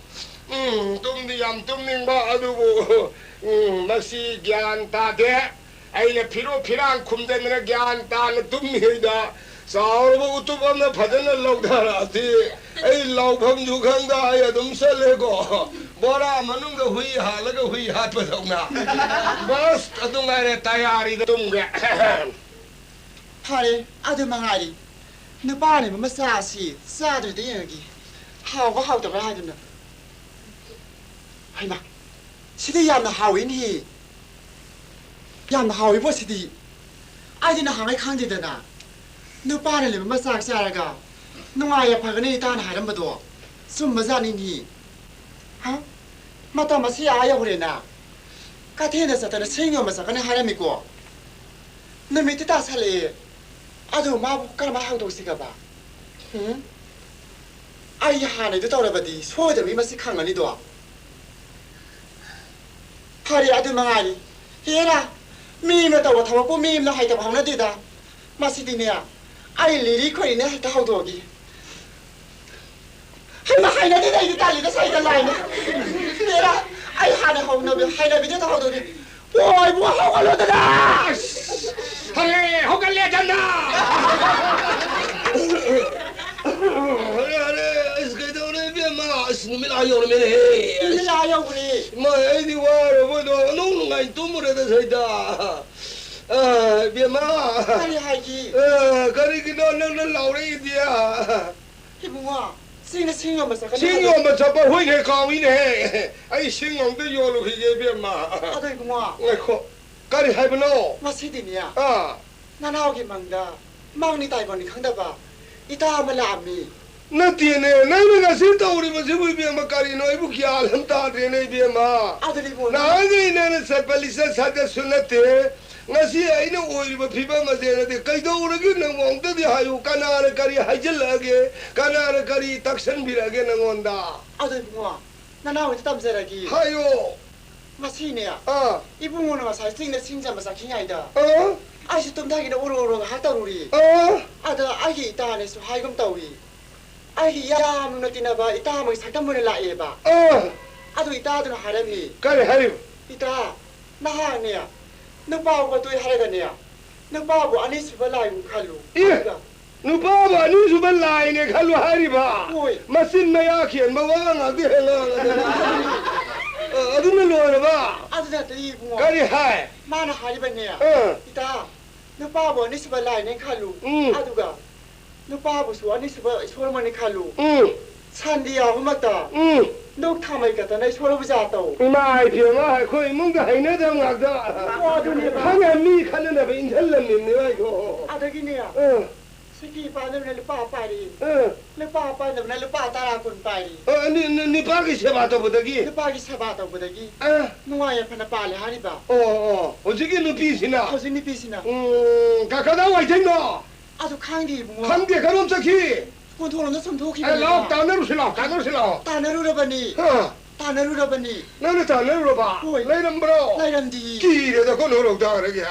ꯎꯝ, ꯇꯨꯝꯗꯤ ꯌꯥꯝ ꯇꯨꯝꯅꯤꯡꯕ, ꯑꯗꯨꯕꯨ, ꯎꯝ, ꯃꯁꯤ ꯒ꯭ꯌꯥꯟ ꯇꯥꯗꯦ꯫ ꯑꯩꯅ ꯐꯤꯔꯨꯞ ꯐꯤꯔꯥꯡ ꯈꯨꯝꯖꯟꯗꯅ ꯒ꯭ꯌꯥꯟ ꯇꯥꯅ ꯇꯨꯝꯃꯤꯉꯩꯗ ꯆꯥꯎꯔꯕ ꯎꯇꯨꯞ ꯑꯃ ꯐꯖꯅ ꯂꯧꯊꯔꯛꯑꯗꯤ ꯑꯩ ꯂꯥꯎꯐꯝꯁꯨ ꯈꯪꯗ ꯑꯩ ꯑꯗꯨꯝ ꯆꯠꯂꯦꯀꯣ꯫ ꯕꯣꯔꯥ ꯃꯅꯨꯡꯗ ꯍꯨꯏ ꯍꯥꯠꯂꯒ ꯍꯨꯏ ꯍꯥꯠꯄꯗꯧꯅ꯫ ꯕꯁ ꯑꯗꯨ ꯉꯥꯏꯔꯦ, ꯇꯌꯥꯔꯤꯗ ꯇꯨꯝꯒꯦ꯫ ꯐꯔꯦ, ꯑꯗꯨ ꯃꯉꯥꯏꯔꯦ꯫ ꯅꯨꯄꯥꯅ ꯃꯆꯥꯁꯤ ꯆꯥꯗ꯭ꯔꯗꯤ ꯌꯦꯡꯉꯒꯦ꯫ ꯍꯥꯎꯕ ꯍꯥꯎꯇꯕ꯭ꯔꯥ ꯍꯥꯏꯗꯨꯅ꯫ ꯍꯩꯃꯥ, ꯁꯤꯗꯤ ꯌꯥꯝꯅ ꯍꯥꯎꯏꯅꯦꯍꯦ꯫ ꯌꯥꯝꯅ ꯍꯥꯎꯏꯕꯣ ꯁꯤꯗꯤ꯫ ꯑꯩꯗꯤ ꯅꯍꯥꯟꯉꯩ ꯈꯪꯗꯦꯗꯅ꯫ ꯅꯨꯄꯥꯅ ꯂꯩꯕ ꯃꯆꯥꯛ ꯆꯥꯔꯒ ꯅꯨꯡꯉꯥꯏ ꯌꯥꯏꯐꯒꯅꯤ ꯏꯇꯥꯅ ꯍꯥꯏꯔꯝꯕꯗꯣ ꯆꯨꯝꯕꯖꯥꯠꯅꯤꯅꯦ꯫ ꯍꯥ? ꯃꯇꯝ ꯑꯁꯤ ꯑꯥ ꯌꯧꯔꯦꯅ꯫ ꯀꯩꯊꯦꯜꯗ ꯆꯠꯇꯅ ꯁꯤꯡ ꯌꯣꯟꯕ ꯆꯠꯀꯅꯤ ꯍꯥꯏꯔꯝꯃꯤꯀꯣ꯫ ꯅꯨꯃꯤꯠꯇꯤ ꯇꯥꯁꯜꯂꯛꯑꯦ꯫ ꯑꯗꯨ ꯃꯥꯕꯨ ꯀꯔꯝꯍꯥꯏꯅ ꯍꯧꯗꯣꯛꯁꯤꯒꯕ? ꯎꯝ? ꯑꯩ ꯍꯥꯟꯅꯩꯗꯨ ꯇꯧꯔꯕꯗꯤ ꯁꯣꯏꯗꯕꯤ ꯃꯁꯤ ꯈꯪꯉꯅꯤꯗꯣ꯫ ꯐꯔꯦ, ꯑꯗꯨ ꯃꯉꯥꯏꯔꯦ꯫ ꯍꯦꯔꯥ, ꯃꯤ ꯑꯃꯅ ꯇꯧꯕ ꯊꯕꯛꯄꯨ ꯃꯤ ꯑꯃꯅ ꯍꯩꯇꯕ ꯍꯧꯅꯗꯦꯗ꯫ ꯃꯁꯤꯗꯤꯅꯦ, ꯑꯩ ꯂꯤꯔꯤ ꯈꯣꯏꯔꯤꯅꯦ ꯍꯦꯛꯇ ꯍꯧꯗꯣꯛꯑꯒꯦ꯫ ꯍꯩꯃꯥ, ꯍꯩꯅꯗꯦꯗ, ꯑꯩꯗꯤ ꯇꯜꯂꯤꯗ, ꯁꯩꯗ ꯂꯥꯏꯅ꯫ ꯍꯦꯔꯥ, ꯑꯩ ꯍꯥꯟꯅ ꯍꯧꯅꯕꯤ-, ꯍꯩꯅꯕꯤꯗ ꯍꯦꯛꯇ ꯍꯧꯗꯣꯛꯑꯒꯦ꯫ ꯄꯣꯏꯕꯨ ꯍꯧꯒꯠꯂꯣꯗꯅ! ꯑꯁ! ꯐꯔꯦ, ꯍꯧꯒꯠꯂꯦꯗꯅ! ꯐꯔꯦ, ꯐꯔꯦ, ꯑꯁ, ꯀꯩꯗꯧꯔꯦ, ꯏꯕꯦꯝꯃ? ꯑꯁ, ꯅꯨꯃꯤꯠ ꯑꯥ ꯌꯧꯔꯝꯃꯦꯅꯦꯍꯦ! ꯅꯨꯃꯤꯠ ꯑꯥ ꯌꯧꯈ꯭ꯔꯦ꯫ ꯏꯃꯥ, ꯑꯩꯗꯤ ꯋꯥꯔꯕꯗꯣ, ꯅꯨꯡ ꯅꯨꯡꯉꯥꯏꯅ ꯇꯨꯝꯃꯨꯔꯦꯗ, ꯁꯩꯗ꯫ ꯑ, ꯏꯕꯦꯝꯃ꯫ ꯀꯔꯤ ꯍꯥꯏꯒꯦ? ꯑ, ꯀꯔꯤꯒꯤꯅꯣ ꯅꯪꯅ ꯂꯥꯎꯔꯛꯏꯗꯤ? ꯏꯕꯨꯡꯉꯣ, ꯁꯤꯡꯅ ꯁꯤꯡ ꯌꯣꯟꯕ ꯆꯠꯀꯅꯤ ꯁꯤꯡ ꯍꯥꯏꯕ꯫ ꯌꯣꯟꯕ ꯆꯠꯄ ꯍꯣꯏꯅꯦ, ꯀꯥꯎꯏꯅꯦꯍꯦ꯫ ꯑꯩ ꯁꯤꯡ ꯑꯝꯇ ꯌꯣꯜꯂꯨꯈꯤꯒꯦ, ꯏꯕꯦꯝꯃ꯫ ꯑꯗꯣ ꯏꯕꯨꯡꯉꯣ, ꯉꯥꯏꯈꯣ, ꯀꯔꯤ ꯍꯥꯏꯕꯅꯣ? ꯉꯁꯤꯗꯤꯅꯦ, ꯑꯥ꯫ ꯅꯅꯥꯎꯒꯤ ꯃꯪꯗ, ꯃꯪꯅꯤ ꯇꯥꯏꯕꯪꯅꯤ ꯈꯪꯗꯕ ꯏꯇꯥ ꯑꯃ ꯂꯥꯛꯑꯝꯃꯤ꯫ ꯅꯠꯇꯦꯅꯦ, ꯅꯪꯅ ꯉꯁꯤ ꯇꯧꯔꯤꯕꯁꯤꯕꯨ, ꯏꯕꯦꯝꯃ, ꯀꯔꯤꯅꯣ? ꯑꯩꯕꯨ ꯒ꯭ꯌꯥꯟ ꯑꯃ ꯇꯥꯗ꯭ꯔꯦꯅꯦ, ꯏꯕꯦꯝꯃ꯫ ꯑꯗꯨꯅꯤ ꯏꯕꯨꯡꯉꯣ, ꯅꯪ ꯅꯍꯥꯟꯈꯩ ꯅꯪꯅ ꯆꯠꯄ ꯂꯤꯆꯠ ꯁꯥꯖꯠꯁꯨ ꯅꯠꯇꯦ꯫ ꯉꯁꯤ ꯑꯩꯅ ꯑꯣꯏꯔꯤꯕ ꯐꯤꯕꯝ ꯑꯁꯦ ꯅꯠꯇꯦ꯫ ꯀꯩꯗꯧꯔꯒꯦ ꯅꯪꯕꯨ? ꯑꯃꯨꯛꯇꯗꯤ ꯍꯥꯏꯌꯨ, ꯀꯅꯥꯅ ꯀꯔꯤ ꯍꯥꯏꯖꯤꯜꯂꯛꯑꯒꯦ? ꯀꯅꯥꯅ ꯀꯔꯤ ꯇꯥꯛꯁꯟꯕꯤꯔꯛꯑꯒꯦ ꯅꯪꯉꯣꯟꯗ? ꯑꯗꯣ ꯏꯕꯨꯡꯉꯣ, ꯅꯅꯥꯎ ꯍꯣꯏꯗ ꯇꯝꯖꯔꯒꯦ꯫ ꯍꯥꯏꯌꯣ꯫ ꯉꯁꯤꯅꯦ, ꯑꯥ꯫ ꯏꯕꯨꯡꯉꯣꯅ ꯉꯁꯥꯏ ꯆꯤꯡꯗ ꯁꯤꯡ ꯆꯟꯕ ꯆꯠꯈꯤꯉꯩꯗ, ꯑꯥ꯫ ꯑꯩꯁꯨ ꯇꯨꯝꯊꯒꯦꯅ ꯎꯔꯣ ꯎꯔꯣ ꯉꯥꯏꯍꯥꯛ ꯇꯧꯔꯨꯔꯤ꯫ ꯑꯥ꯫ ꯑꯗ ꯑꯩꯒꯤ ꯏꯇꯥꯅꯁꯨ ꯍꯥꯏꯒꯨꯝ ꯇꯧꯏ꯫ ꯑꯩꯒꯤ ꯌꯥꯝꯅ ꯇꯤꯟꯅꯕ ꯏꯇꯥ ꯑꯃꯒꯤ ꯁꯛꯇꯝ ꯑꯣꯏꯅ ꯂꯥꯛꯑꯦꯕ꯫ ꯑꯥ꯫ ꯑꯗꯨ ꯏꯇꯥꯗꯨꯅ ꯍꯥꯏꯔꯝꯃꯤ꯫ ꯀꯔꯤ ꯍꯥꯏꯔꯤꯕ? ꯏꯇꯥ, ꯅꯍꯥꯛꯅꯦ ꯅꯨꯄꯥ ꯎꯕ ꯇꯣꯛꯏ ꯍꯥꯏꯔꯒꯅꯦ, ꯅꯨꯄꯥꯕꯨ ꯑꯅꯤꯁꯨꯕ ꯂꯥꯏꯕꯨ ꯈꯜꯂꯨ꯫ ꯏ! ꯑꯗꯨꯒ ꯅꯨꯄꯥꯕꯨ ꯑꯅꯤꯁꯨꯕ ꯂꯥꯏꯅꯦ ꯈꯜꯂꯨ ꯍꯥꯏꯔꯤꯕ? ꯍꯣꯏ꯫ ꯃꯆꯤꯟ ꯃꯌꯥ ꯈꯦꯟꯕ ꯋꯥ ꯉꯥꯛꯇ ꯍꯦꯛ ꯉꯥꯡꯉꯗꯅ꯫ ꯑ, ꯑꯗꯨꯅ ꯂꯣꯏꯔꯕ? ꯑꯗꯨ ꯅꯠꯇꯦ ꯏꯕꯨꯡꯉꯣ꯫ ꯀꯔꯤ ꯍꯥꯏ? ꯃꯥꯅ ꯍꯥꯏꯔꯤꯕꯅꯦ꯫ ꯑ꯫ ꯏꯇꯥ, ꯅꯨꯄꯥꯕꯨ ꯑꯅꯤꯁꯨꯕ ꯂꯥꯏꯅꯦ ꯈꯜꯂꯨ꯫ ꯎꯝ꯫ ꯑꯗꯨꯒ ꯅꯨꯄꯥꯕꯨꯁꯨ ꯑꯅꯤꯁꯨꯕ ꯏꯁꯣꯔꯃꯅꯤ ꯈꯜꯂꯨ꯫ ꯎꯝ꯫ ꯁꯟꯗꯤ ꯌꯥꯎꯕꯃꯛꯇ ꯎꯝ꯫ ꯅꯣꯛ ꯊꯥꯃꯩ ꯈꯛꯇꯅ ꯏꯁꯣꯔꯕꯨ ꯖꯥ ꯇꯧ꯫ ꯏꯃꯥ ꯏꯕꯦꯝꯃ, ꯑꯩꯈꯣꯏ ꯏꯃꯨꯡꯗ ꯍꯩꯅꯗꯕ ꯉꯥꯛꯇ꯫ ꯑꯣ, ꯑꯗꯨꯅꯦꯕ꯫ ꯈꯪꯉꯦ, ꯃꯤ ꯈꯠꯅꯅꯕ ꯏꯟꯁꯤꯜꯂꯝꯃꯤꯕꯅꯦꯕ ꯑꯩꯁꯨ꯫ ꯑꯗꯒꯤꯅꯦ, ꯑ꯫ ꯁꯤꯀꯤ ꯄꯥꯟꯅꯕꯅ ꯂꯨꯄꯥ ꯄꯥꯏꯔꯤ꯫ ꯑ꯫ ꯂꯨꯄꯥ ꯄꯥꯟꯅꯕꯅ ꯂꯨꯄꯥ ꯇꯔꯥ ꯀꯨꯟ ꯄꯥꯏꯔꯤ꯫ ꯑ, ꯅꯨ-, ꯅꯨ-, ꯅꯨꯄꯥꯒꯤ ꯁꯦꯕꯥ ꯇꯧꯕꯗꯒꯤ? ꯅꯨꯄꯥꯒꯤ ꯁꯦꯕꯥ ꯇꯧꯕꯗꯒꯤ ꯑ꯫ ꯅꯨꯡꯉꯥꯏ ꯌꯥꯏꯐꯅ ꯄꯥꯜꯂꯦ ꯍꯥꯏꯔꯤꯕ꯫ ꯑꯣ, ꯑꯣ, ꯍꯧꯖꯤꯛꯀꯤ ꯅꯨꯄꯤꯁꯤꯅ? ꯍꯧꯖꯤꯛ ꯅꯨꯄꯤꯁꯤꯅ꯫ ꯎꯝ, ꯀ-, ꯀꯗꯥꯏ ꯋꯥꯏꯗꯩꯅꯣ? ꯑꯗꯨ ꯈꯪꯗꯦ ꯏꯕꯨꯡꯉꯣ꯫ ꯈꯪꯗꯦ, ꯀꯔꯣꯝ ꯆꯠꯈꯤ? ꯀꯣꯟꯊꯣꯡꯂꯣꯝꯗ ꯑꯦ, ꯂꯥꯎ, ꯆꯨꯝꯊꯣꯛꯈꯤꯕꯅꯦꯕ꯫ ꯇꯥꯟꯅꯔꯨꯁꯤ ꯂꯥꯎ, ꯇꯥꯟꯅꯔꯨꯁꯤ ꯂꯥꯎ꯫ ꯇꯥꯟꯅꯔꯨꯔꯕꯅꯤ꯫ ꯍꯥ? ꯇꯥꯟꯅꯔꯨꯔꯕꯅꯤ꯫ ꯅꯪꯅ ꯇꯥꯟꯅꯔꯨꯔꯕ? ꯍꯣꯏ꯫ ꯂꯩꯔꯝꯕ꯭ꯔꯣ? ꯂꯩꯔꯝꯗꯤꯌꯦ꯫ ꯀꯤꯔꯦꯗ, ꯀꯣꯟꯊꯣꯡ ꯂꯧꯊꯈ꯭ꯔꯒꯦ꯫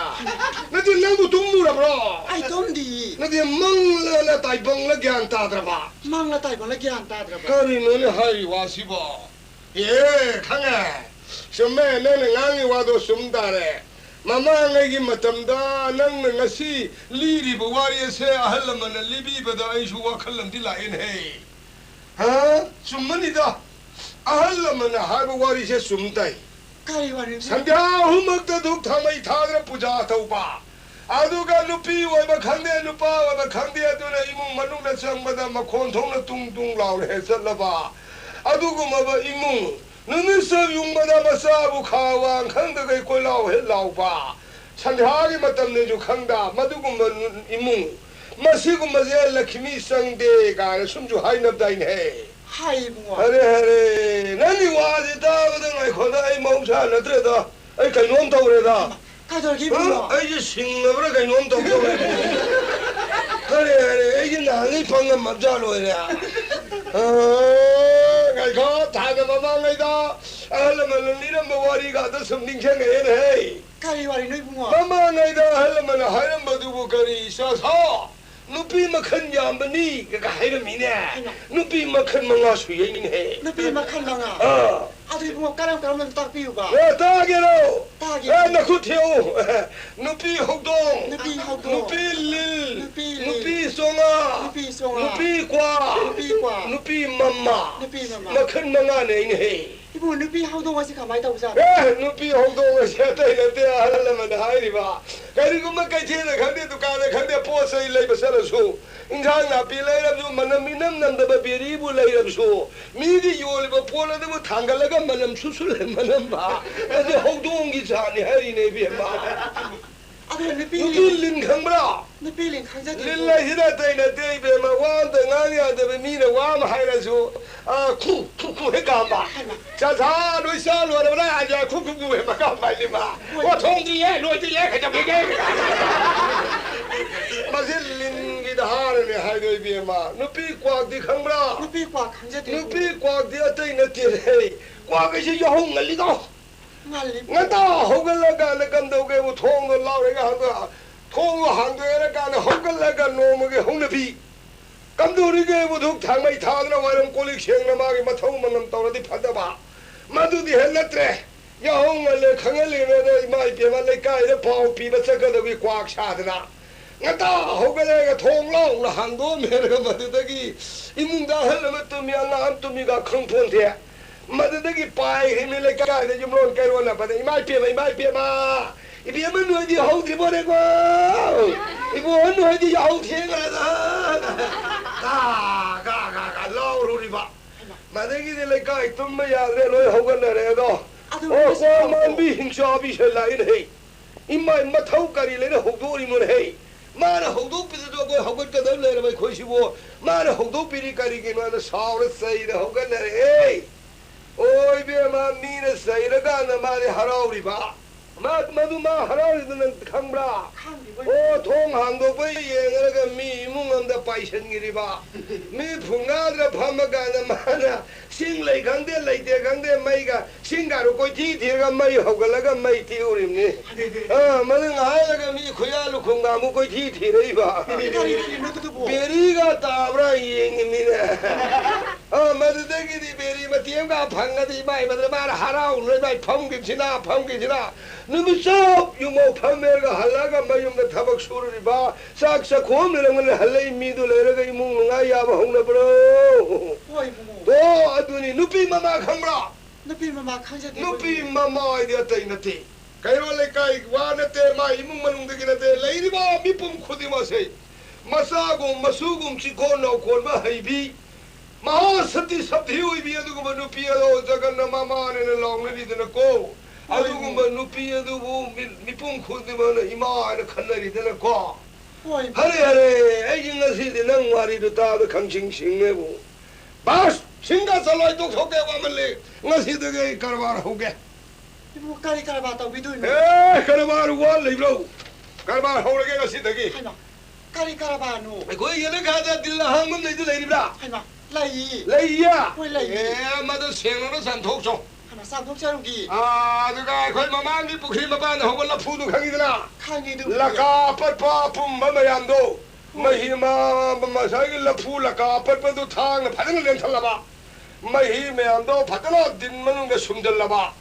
ꯅꯠꯇꯦ, ꯅꯪꯕꯨ ꯇꯨꯝꯃꯨꯔꯕ꯭ꯔꯣ? ꯑꯩ ꯇꯨꯝꯗꯤꯌꯦ꯫ ꯅꯠꯇꯦ, ꯃꯪꯂꯅ ꯇꯥꯏꯕꯪꯂ ꯒ꯭ꯌꯥꯟ ꯇꯥꯗ꯭ꯔꯕ? ꯃꯪꯂ ꯇꯥꯏꯕꯪꯂ ꯒ꯭ꯌꯥꯟ ꯇꯥꯗ꯭ꯔꯕ? ꯀꯔꯤꯅꯣꯅꯦ ꯍꯥꯏꯔꯤ ꯋꯥꯁꯤꯕꯣ? ꯑꯦ, ꯈꯪꯉꯦ꯫ ꯆꯨꯝꯃꯦ, ꯅꯪꯅ ꯉꯥꯡꯉꯤ ꯋꯥꯗꯣ ꯆꯨꯝ ꯇꯥꯔꯦ꯫ ꯃꯃꯥꯡꯉꯩꯒꯤ ꯃꯇꯝꯗ ꯅꯪꯅ ꯉꯁꯤ ꯂꯤꯔꯤꯕ ꯋꯥꯔꯤ ꯑꯁꯦ ꯑꯍꯜ ꯂꯃꯟꯅ ꯂꯤꯕꯤꯕꯗ ꯑꯩꯁꯨ ꯋꯥꯈꯜ ꯑꯃꯗꯤ ꯂꯥꯛꯑꯦꯅꯦꯍꯦ꯫ ꯍꯥ? ꯆꯨꯝꯃꯅꯤꯗ꯫ ꯑꯍꯜ ꯂꯃꯟꯅ ꯍꯥꯏꯕ ꯋꯥꯔꯤꯁꯦ ꯆꯨꯝ ꯇꯥꯏ꯫ ꯀꯔꯤ ꯋꯥꯔꯤꯅꯣ? ꯁꯟꯙ꯭ꯌꯥ ꯑꯍꯨꯝꯃꯛꯇ ꯙꯨꯞ ꯊꯥꯃꯩ ꯊꯥꯗꯅ ꯄꯨꯖꯥ ꯇꯧꯕ꯫ ꯑꯗꯨꯒ ꯅꯨꯄꯤ ꯑꯣꯏꯕ ꯈꯪꯗꯦ, ꯅꯨꯄꯥ ꯑꯣꯏꯕ ꯈꯪꯗꯦ, ꯑꯗꯨꯅ ꯏꯃꯨꯡ ꯃꯅꯨꯡꯗ ꯆꯪꯕꯗ ꯃꯈꯣꯟ ꯊꯣꯛꯅ ꯇꯨꯡ ꯇꯨꯡ ꯂꯥꯎꯅ ꯍꯦꯛ ꯆꯠꯂꯕ꯫ ꯑꯗꯨꯒꯨꯝꯂꯕ ꯏꯃꯨꯡ, ꯅꯨꯃꯤꯠ ꯆꯞ ꯌꯨꯡꯕꯗ ꯃꯆꯥꯕꯨ ꯈꯥ ꯋꯥꯡ ꯈꯪꯗꯈꯩ ꯀꯣꯏꯂꯥꯎ ꯍꯦꯛ ꯂꯥꯎꯕ꯫ ꯁꯟꯙ꯭ꯌꯥꯒꯤ ꯃꯇꯝꯅꯦꯁꯨ ꯈꯪꯗ, ꯃꯗꯨꯒꯨꯝꯕ ꯅꯨ-, ꯏꯃꯨꯡ, ꯃꯁꯤꯒꯨꯝꯕꯁꯦ ꯂꯛꯈꯤꯃꯤ ꯆꯪꯗꯦ ꯀꯥꯏꯅ ꯁꯨꯝꯁꯨ ꯍꯥꯏꯅꯕꯗꯥꯏꯅꯦꯍꯦ꯫ ꯍꯥꯏ ꯏꯕꯨꯡꯉꯣ꯫ ꯑꯔꯦ, ꯑꯔꯦ, ꯅꯪꯒꯤ ꯋꯥꯁꯤ ꯇꯥꯕꯗ ꯉꯥꯏꯈꯣꯗ, ꯑꯩ ꯃꯍꯧꯁꯥ ꯅꯠꯇ꯭ꯔꯦꯗ꯫ ꯑꯩ ꯀꯩꯅꯣꯝ ꯇꯧꯔꯦꯗ꯫ ꯀꯩꯗꯧꯔꯒꯦ ꯏꯕꯨꯡꯉꯣ? ꯑ, ꯑꯩꯁꯦ ꯁꯤꯡꯉꯕ꯭ꯔꯥ ꯀꯩꯅꯣꯝ ꯇꯧꯗꯧꯔꯦ꯫ ꯑꯔꯦ, ꯑꯔꯦ, ꯑꯩꯁꯦ ꯅꯍꯥꯟꯉꯩ ꯄꯪꯉꯝꯃꯕꯖꯥ ꯂꯣꯏꯔꯦ꯫ ꯑ, ꯉꯥꯏꯈꯣ, ꯊꯥꯏꯅ ꯃꯃꯥꯡꯉꯩꯗ ꯑꯍꯜ ꯂꯃꯟꯅ ꯂꯤꯔꯝꯕ ꯋꯥꯔꯤꯒꯗꯣ ꯁꯨꯝ ꯅꯤꯡꯁꯤꯡꯉꯛꯑꯦꯅꯦꯍꯦ꯫ ꯀꯔꯤ ꯋꯥꯔꯤꯅꯣ ꯏꯕꯨꯡꯉꯣ? ꯃꯃꯥꯡꯉꯩꯗ ꯑꯍꯜ ꯂꯃꯟꯅ ꯍꯥꯏꯔꯝꯕꯗꯨꯕꯨ ꯀꯔꯤ, ꯏꯆꯥ ꯁꯥ? ꯅꯨꯄꯤ ꯃꯈꯜ ꯌꯥꯝꯕꯅꯤ ꯀ ꯍꯥꯏꯔꯝꯃꯤꯅꯦ꯫ ꯍꯩꯃꯥ꯫ ꯅꯨꯄꯤ ꯃꯈꯜ ꯃꯉꯥ ꯁꯨꯏ ꯍꯥꯏꯅꯦꯍꯦ꯫ ꯅꯨꯄꯤ ꯃꯈꯜ ꯃꯉꯥ? ꯑꯥ꯫ ꯑꯗꯨ ꯏꯕꯨꯡꯉꯣ, ꯀꯔꯝ ꯀꯔꯝꯕꯅꯣ ꯇꯥꯛꯄꯤꯌꯨꯕ? ꯑꯦ, ꯇꯥꯒꯦꯔꯣ? ꯇꯥꯒꯦ꯫ ꯑꯦ, ꯅꯈꯨꯠ ꯊꯦꯛꯎ꯫ ꯅꯨꯄꯤ ꯍꯧꯗꯣꯡ꯫ ꯅꯨꯄꯤ ꯍꯧꯗꯣꯡ꯫ ꯅꯨꯄꯤ ꯂꯤꯜ꯫ ꯅꯨꯄꯤ ꯂꯤꯜ꯫ ꯅꯨꯄꯤ ꯆꯣꯉꯥ꯫ ꯅꯨꯄꯤ ꯆꯣꯉꯥ꯫ ꯅꯨꯄꯤ ꯀ꯭ꯋꯥꯛ꯫ ꯅꯨꯄꯤ ꯀ꯭ꯋꯥꯛ꯫ ꯅꯨꯄꯤ ꯃꯃꯥ꯫ ꯅꯨꯄꯤ ꯃꯃꯥ꯫ ꯃꯈꯜ ꯃꯉꯥꯅꯦ ꯑꯩꯅ ꯍꯦ꯫ ꯏꯕꯨꯡꯉꯣ, ꯅꯨꯄꯤ ꯍꯧꯗꯣꯡ ꯑꯁꯤ ꯀꯃꯥꯏꯅ ꯇꯧꯕꯖꯥꯠꯅꯣ? ꯑꯦ, ꯅꯨꯄꯤ ꯍꯧꯗꯣꯡ ꯑꯁꯤ ꯑꯇꯩ ꯅꯠꯇꯦ, ꯑꯍꯜ ꯂꯃꯟꯅ ꯍꯥꯏꯔꯤꯕ꯫ ꯀꯔꯤꯒꯨꯝꯕ ꯀꯩꯊꯦꯜꯗ ꯈꯪꯗꯦ, ꯗꯨꯀꯥꯟꯗ ꯈꯪꯗꯦ, ꯄꯣꯠ ꯆꯩ ꯂꯩꯕ ꯆꯠꯂꯁꯨ, ꯏꯟꯁꯥꯡ ꯅꯥꯄꯤ ꯂꯩꯔꯕꯁꯨ, ꯃꯅꯝ ꯏꯅꯝ ꯅꯝꯗꯕ ꯕꯦꯔꯤꯕꯨ ꯂꯩꯔꯕꯁꯨ, ꯃꯤꯒꯤ ꯌꯣꯜꯂꯤꯕ ꯄꯣꯠ ꯑꯗꯨꯕꯨ ꯊꯥꯡꯒꯠꯂꯒ ꯃꯅꯝ ꯁꯨꯁꯨ ꯃꯅꯝꯕ, ꯑꯗꯨ ꯍꯧꯗꯣꯡꯒꯤ ꯖꯥꯠꯅꯤ ꯍꯥꯏꯔꯤꯅꯦ, ꯏꯕꯦꯝꯃ꯫ ꯑꯗꯨ ꯅꯨꯄꯤ ꯅꯨꯄꯤ ꯂꯤꯟ ꯈꯪꯕ꯭ꯔꯥ? ꯅꯨꯄꯤ ꯂꯤꯟ ꯈꯪꯖꯗꯦ꯫ ꯂꯤꯟ ꯂꯩꯁꯤꯗ ꯑꯇꯩ ꯅꯠꯇꯦ, ꯏꯕꯦꯝꯃ, ꯋꯥ ꯑꯝꯇ ꯉꯥꯡ ꯌꯥꯗꯕ, ꯃꯤꯅ ꯋꯥ ꯑꯃ ꯍꯥꯏꯔꯁꯨ, ꯑꯥ, ꯈꯨ, ꯈꯨ, ꯈꯨ ꯍꯦꯛ ꯀꯥꯝꯕ꯫ ꯍꯩꯃꯥ꯫ ꯆꯥ, ꯆꯥ, ꯂꯣꯏ ꯆꯥ ꯂꯣꯏꯔꯕ꯭ꯔꯥ? ꯍꯥꯏꯁꯦ, ꯈꯨ, ꯈꯨ, ꯈꯨ ꯍꯦꯛ ꯃꯀꯥꯝ ꯍꯥꯏꯁꯤꯃ꯫ ꯍꯣꯏ꯫ ꯑꯣ, ꯊꯣꯡꯗ꯭ꯔꯤꯌꯦ, ꯂꯣꯏꯗ꯭ꯔꯤꯌꯦ, ꯀꯩꯗꯧꯔꯤꯒꯦ? ꯃꯁꯤ ꯂꯤꯟꯒꯤꯗ ꯍꯥꯔꯅꯦ ꯍꯥꯏꯗꯣ, ꯏꯕꯦꯝꯃ꯫ ꯅꯨꯄꯤ ꯀ꯭ꯋꯥꯛꯇꯤ ꯈꯪꯕ꯭ꯔꯥ? ꯅꯨꯄꯤ ꯀ꯭ꯋꯥꯛ ꯈꯪꯖꯗꯦ꯫ ꯅꯨꯄꯤ ꯀ꯭ꯋꯥꯛꯇꯤ ꯑꯇꯩ ꯅꯠꯇꯦꯅꯦ꯫ ꯀ꯭ꯋꯥꯛ ꯍꯥꯏꯁꯤ ꯌꯥꯍꯧ ꯉꯜꯂꯤꯗꯣ꯫ ꯉꯜꯂꯤ꯫ ꯉꯟꯇꯥ ꯍꯧꯒꯠꯂꯀꯥꯟꯗ ꯀꯝꯗꯧꯒꯦꯕꯨ, ꯊꯣꯡꯗꯣ ꯂꯥꯎꯔꯒ ꯍꯥꯡꯗꯣꯛ-, ꯊꯣꯡꯗꯣ ꯍꯥꯡꯗꯣꯛꯑꯦꯔꯀꯥꯟꯗ ꯍꯧꯒꯠꯂꯒ ꯅꯣꯡꯃꯒꯤ ꯍꯧꯅꯕꯤ꯫ ꯀꯝꯗꯧꯔꯤꯒꯦꯕꯨ, ꯙꯨꯛ ꯊꯥꯡꯃꯩ ꯊꯥꯗꯅ, ꯋꯥꯏꯔꯝ ꯀꯣꯜ ꯂꯤꯛ ꯁꯦꯡꯅ, ꯃꯥꯒꯤ ꯃꯊꯧ ꯃꯉꯝ ꯇꯧꯔꯗꯤ ꯐꯗꯕ꯫ ꯃꯗꯨꯗꯤ ꯍꯦꯛ ꯅꯠꯇ꯭ꯔꯦ꯫ ꯌꯥꯍꯧ ꯉꯜꯂꯦ ꯈꯪꯍꯜꯂꯤꯉꯩꯗ ꯏꯃꯥ ꯏꯕꯦꯝꯃ ꯂꯩꯀꯥꯏꯗ ꯄꯥꯎ ꯄꯤꯕ ꯆꯠꯀꯗꯕꯒꯤ ꯀ꯭ꯋꯥꯛ ꯁꯥꯗꯅ꯫ ꯉꯟꯇꯥ ꯍꯧꯒꯠꯂꯒ ꯊꯣꯡ ꯂꯥꯎꯅ ꯍꯥꯡꯗꯣꯛꯑꯝꯃꯦ꯫ ꯃꯗꯨꯗꯒꯤ ꯏꯃꯨꯡꯗ ꯑꯍꯜ ꯑꯃ ꯇꯨꯝꯃꯤ, ꯑꯉꯥꯡ ꯑꯃ ꯇꯨꯝꯃꯤꯒ ꯈꯪꯄꯣꯟꯇꯦ꯫ ꯃꯗꯨꯗꯒꯤ ꯄꯥꯏꯈ꯭ꯔꯤꯕꯅꯤ ꯂꯩꯀꯥꯏꯗ ꯌꯨꯝꯂꯣꯟ ꯀꯩꯔꯣꯟꯅꯕꯗ, "ꯏꯃꯥ ꯏꯕꯦꯝꯃ, ꯏꯃꯥ ꯏꯕꯦꯝꯃ, ꯏꯕꯦꯝꯃ ꯅꯣꯏꯗꯤ ꯍꯧꯗ꯭ꯔꯤꯕꯣꯔꯦꯀꯣ? ꯏꯕꯣ ꯅꯣꯏꯗꯤ ꯌꯥꯍꯧ ꯊꯦꯡꯈ꯭ꯔꯦꯗ!" ꯒꯥ, ꯒꯥ, ꯒꯥ, ꯒꯥ ꯂꯥꯎꯔꯨꯔꯤꯕ꯫ ꯃꯗꯒꯤꯗꯤ ꯂꯩꯀꯥꯏ ꯇꯨꯝꯕ ꯌꯥꯗ꯭ꯔꯦ, ꯂꯣꯏ ꯍꯧꯒꯠꯅꯔꯦ ꯑꯗꯣ꯫ ꯑꯗꯨ ꯑꯣ, ꯅꯣꯏꯁꯨ ꯀꯣ ꯍꯧꯗꯣꯛꯑꯣ꯫ ꯃꯥꯟꯕꯤ ꯍꯤꯡꯆꯥꯕꯤꯁꯦ ꯂꯥꯛꯏꯅꯦꯍꯦ꯫ ꯏꯃꯥꯏ, ꯃꯊꯧ ꯀꯔꯤ ꯂꯩꯅ ꯍꯧꯗꯣꯛꯏꯅꯣꯅꯦꯍꯦ? ꯃꯥꯅ ꯍꯧꯗꯣꯛꯄꯤꯗꯁꯨ ꯑꯩꯈꯣꯏ ꯍꯧꯒꯠꯀꯗꯕ ꯂꯩꯔꯕ ꯑꯩꯈꯣꯏꯁꯤꯕꯨ ꯃꯥꯅ ꯍꯧꯗꯣꯛꯄꯤꯔꯤ ꯀꯔꯤꯒꯤꯅꯣ ꯍꯥꯏꯅ ꯁꯥꯎꯔ ꯆꯩꯔ ꯍꯧꯒꯠꯅꯔꯦ꯫ ꯑꯣ ꯏꯕꯦꯝꯃ, ꯃꯤꯅ ꯆꯩꯔꯀꯥꯟꯗ ꯃꯥꯗꯤ ꯍꯔꯥꯎꯔꯤꯕ꯫ ꯃꯥ, ꯃꯗꯨ ꯃꯥ ꯍꯔꯥꯎꯔꯤꯗꯨ ꯅꯪ ꯈꯪꯕ꯭ꯔꯥ? ꯈꯪꯗꯦ, ꯃꯣꯏ ꯑꯣ, ꯊꯣꯡ ꯍꯥꯡꯗꯣꯛꯄ ꯌꯦꯡꯉꯒ ꯃꯤ ꯏꯃꯨꯡ ꯑꯃꯗ ꯄꯥꯏꯁꯟꯈꯤꯔꯤꯕ꯫ ꯃꯤ ꯐꯨꯡꯒꯥꯗ꯭ꯔ ꯐꯝꯃꯀꯥꯟꯗ ꯃꯥꯅ ꯁꯤꯡ ꯂꯩ ꯈꯪꯗꯦ, ꯂꯩꯇꯦ ꯈꯪꯗꯦ, ꯃꯩꯒ ꯁꯤꯡꯒꯥꯔꯨ ꯀꯣꯏꯊꯤ ꯊꯤꯔꯒ ꯃꯩ ꯍꯧꯒꯠꯂꯒ ꯃꯩ ꯇꯤꯛꯎꯔꯤꯕꯅꯤ꯫ ꯑꯗꯨꯗꯤ ꯑꯥ, ꯃꯗꯨ ꯉꯥꯏꯔꯒ ꯃꯤ ꯈꯨꯌꯥ ꯂꯨꯈꯣꯡꯒ ꯑꯃꯨꯛ ꯀꯣꯏꯊꯤ ꯊꯤꯔꯛꯏꯕ꯫ ꯀꯔꯤ ꯀꯔꯤꯅꯣ ꯑꯗꯨꯕꯨ? ꯕꯦꯔꯤꯒ ꯇꯥꯕ꯭ꯔꯥ ꯌꯦꯡꯉꯤꯃꯤꯅꯦ꯫ ꯑꯥ, ꯃꯗꯨꯗꯒꯤꯗꯤ ꯕꯦꯔꯤ ꯃꯇꯦꯛ ꯑꯃꯒ ꯐꯪꯉꯗꯤ ꯏꯃꯥꯏ, ꯃꯗꯨꯗ ꯃꯥꯅ ꯍꯔꯥꯎꯔꯨꯔ ꯏꯃꯥꯏ ꯐꯝꯈꯤꯕꯁꯤꯅ, ꯐꯝꯈꯤꯕꯁꯤꯅ꯫ ꯅꯨꯃꯤꯠ ꯆꯨꯞ ꯌꯨꯝꯃꯧ ꯐꯝꯃꯦꯔꯒ ꯍꯜꯂꯛꯑꯒ ꯃꯌꯨꯝꯗ ꯊꯕꯛ ꯁꯨꯔꯨꯔꯤꯕ, ꯆꯥꯛ ꯆꯥꯈꯣꯝ ꯂꯩꯔꯝꯒꯅꯤ, ꯍꯜꯂꯛꯏ ꯃꯤꯗꯨ ꯂꯩꯔꯒ ꯏꯃꯨꯡ ꯅꯨꯡꯉꯥꯏ ꯌꯥꯕ ꯍꯧꯅꯕ꯭ꯔꯣ? ꯍꯣꯏ, ꯏꯕꯨꯡꯉꯣ꯫ ꯑꯣ, ꯑꯗꯨꯅꯤ ꯅꯨꯄꯤ ꯃꯃꯥ ꯈꯪꯕ꯭ꯔꯥ? ꯅꯨꯄꯤ ꯃꯃꯥ ꯈꯪꯖꯗꯦ, ꯅꯨꯄꯤ ꯏꯕꯨꯡꯉꯣ꯫ ꯃꯃꯥ ꯍꯥꯏꯗꯤ ꯑꯇꯩ ꯅꯠꯇꯦ꯫ ꯀꯩꯔꯣꯜ ꯂꯩꯀꯥꯏ ꯋꯥ ꯅꯠꯇꯦ, ꯃꯥ ꯏꯃꯨꯡ ꯃꯅꯨꯡꯗꯒꯤ ꯅꯠꯇꯦ, ꯂꯩꯔꯤꯕ ꯃꯤꯄꯨꯝ ꯈꯨꯗꯤꯡꯃꯛꯁꯦ ꯃꯆꯥꯒꯨꯝ ꯃꯁꯨꯒꯨꯝ ꯆꯤꯀꯣꯟ ꯅꯥꯎꯀꯣꯟꯕ ꯍꯩꯕꯤ, ꯃꯍꯥꯁꯇꯤ ꯁꯇꯤ ꯑꯣꯏꯕꯤ ꯑꯗꯨꯒꯨꯝꯕ ꯅꯨꯄꯤ ꯑꯗꯣ ꯖꯒꯟꯅ ꯃꯃꯥꯅꯦꯅ ꯂꯥꯎꯅꯔꯤꯗꯅꯀꯣ꯫ ꯍꯣꯏ, ꯑꯗꯨꯒꯨꯝꯕ ꯍꯣꯏ꯫ ꯅꯨꯄꯤ ꯑꯗꯨꯕꯨ ꯃꯤ-, ꯃꯤꯄꯨꯝ ꯈꯨꯗꯤꯡꯃꯛꯅ ꯏꯃꯥ ꯍꯥꯏꯅ ꯈꯟꯅꯔꯤꯗꯅꯀꯣ꯫ ꯍꯣꯏ꯫ ꯍꯔꯦ, ꯍꯔꯦ, ꯑꯩꯒꯤ ꯉꯁꯤꯗꯤ ꯅꯪ ꯋꯥꯔꯤꯗꯨ ꯇꯥꯕꯗ ꯈꯪꯁꯤꯡ ꯁꯤꯡꯉꯦꯕꯨ꯫ ꯕꯥꯁ, ꯁꯤꯡꯒ ꯆꯠꯂꯣꯏ, ꯇꯣꯛꯊꯣꯛꯀꯦ, ꯋꯥꯃꯜꯂꯦ꯫ ꯉꯁꯤꯗꯒꯤ ꯑꯩ ꯀꯔꯕꯥꯔ ꯍꯧꯒꯦ꯫ ꯏꯕꯨꯡꯉꯣ, ꯀꯔꯤ ꯀꯔꯕꯥꯔ ꯇꯧꯕꯤꯗꯣꯏꯅꯣ? ꯑꯦ, ꯀꯔꯕꯥꯔ ꯋꯥ ꯂꯩꯕ꯭ꯔꯣ? ꯀꯔꯕꯥꯔ ꯍꯧꯔꯒꯦ ꯉꯁꯤꯗꯒꯤ꯫ ꯍꯩꯃꯥ, ꯀꯔꯤ ꯀꯔꯕꯥꯔꯅꯣ? ꯑꯩꯈꯣꯏ ꯌꯦꯅꯈꯥꯗ ꯗꯤꯜ ꯑꯍꯥꯡꯕ ꯑꯃ ꯂꯩꯗꯨ ꯂꯩꯔꯤꯕ꯭ꯔꯥ? ꯍꯩꯃꯥ, ꯂꯩꯌꯦ꯫ ꯂꯩꯌꯦ? ꯍꯣꯏ, ꯂꯩꯌꯦ꯫ ꯑꯦ, ꯃꯗꯨ ꯁꯦꯡꯅꯅ ꯆꯥꯝꯊꯣꯛꯆꯧ꯫ ꯍꯩꯃꯥ, ꯆꯥꯝꯊꯣꯛꯆꯔꯨꯒꯦ꯫ ꯑꯥ, ꯑꯗꯨꯒ ꯑꯩꯈꯣꯏ ꯃꯃꯥꯡꯒꯤ ꯄꯨꯈ꯭ꯔꯤ ꯃꯄꯥꯟꯗ ꯍꯧꯕ ꯂꯐꯨꯗꯨ ꯈꯪꯉꯤꯗꯅ? ꯈꯪꯉꯤ ꯑꯗꯨꯕꯨꯗꯤ꯫ ꯂꯀꯥ ꯑꯄꯠꯄ ꯑꯄꯨꯝꯕ ꯃꯌꯥꯝꯗꯣ, ꯍꯣꯏ꯫ ꯃꯍꯤ ꯃ-, ꯃ-, ꯉꯁꯥꯏꯒꯤ ꯂꯐꯨ ꯂꯀꯥ ꯑꯄꯠꯄꯗꯨ ꯊꯥꯡꯅ ꯐꯖꯅ ꯂꯦꯟꯊꯠꯂꯕ, ꯃꯍꯤ ꯃꯌꯥꯝꯗꯣ ꯐꯖꯅ ꯗꯤꯟ ꯃꯅꯨꯡꯗ ꯁꯨꯝꯖꯜꯂꯕ,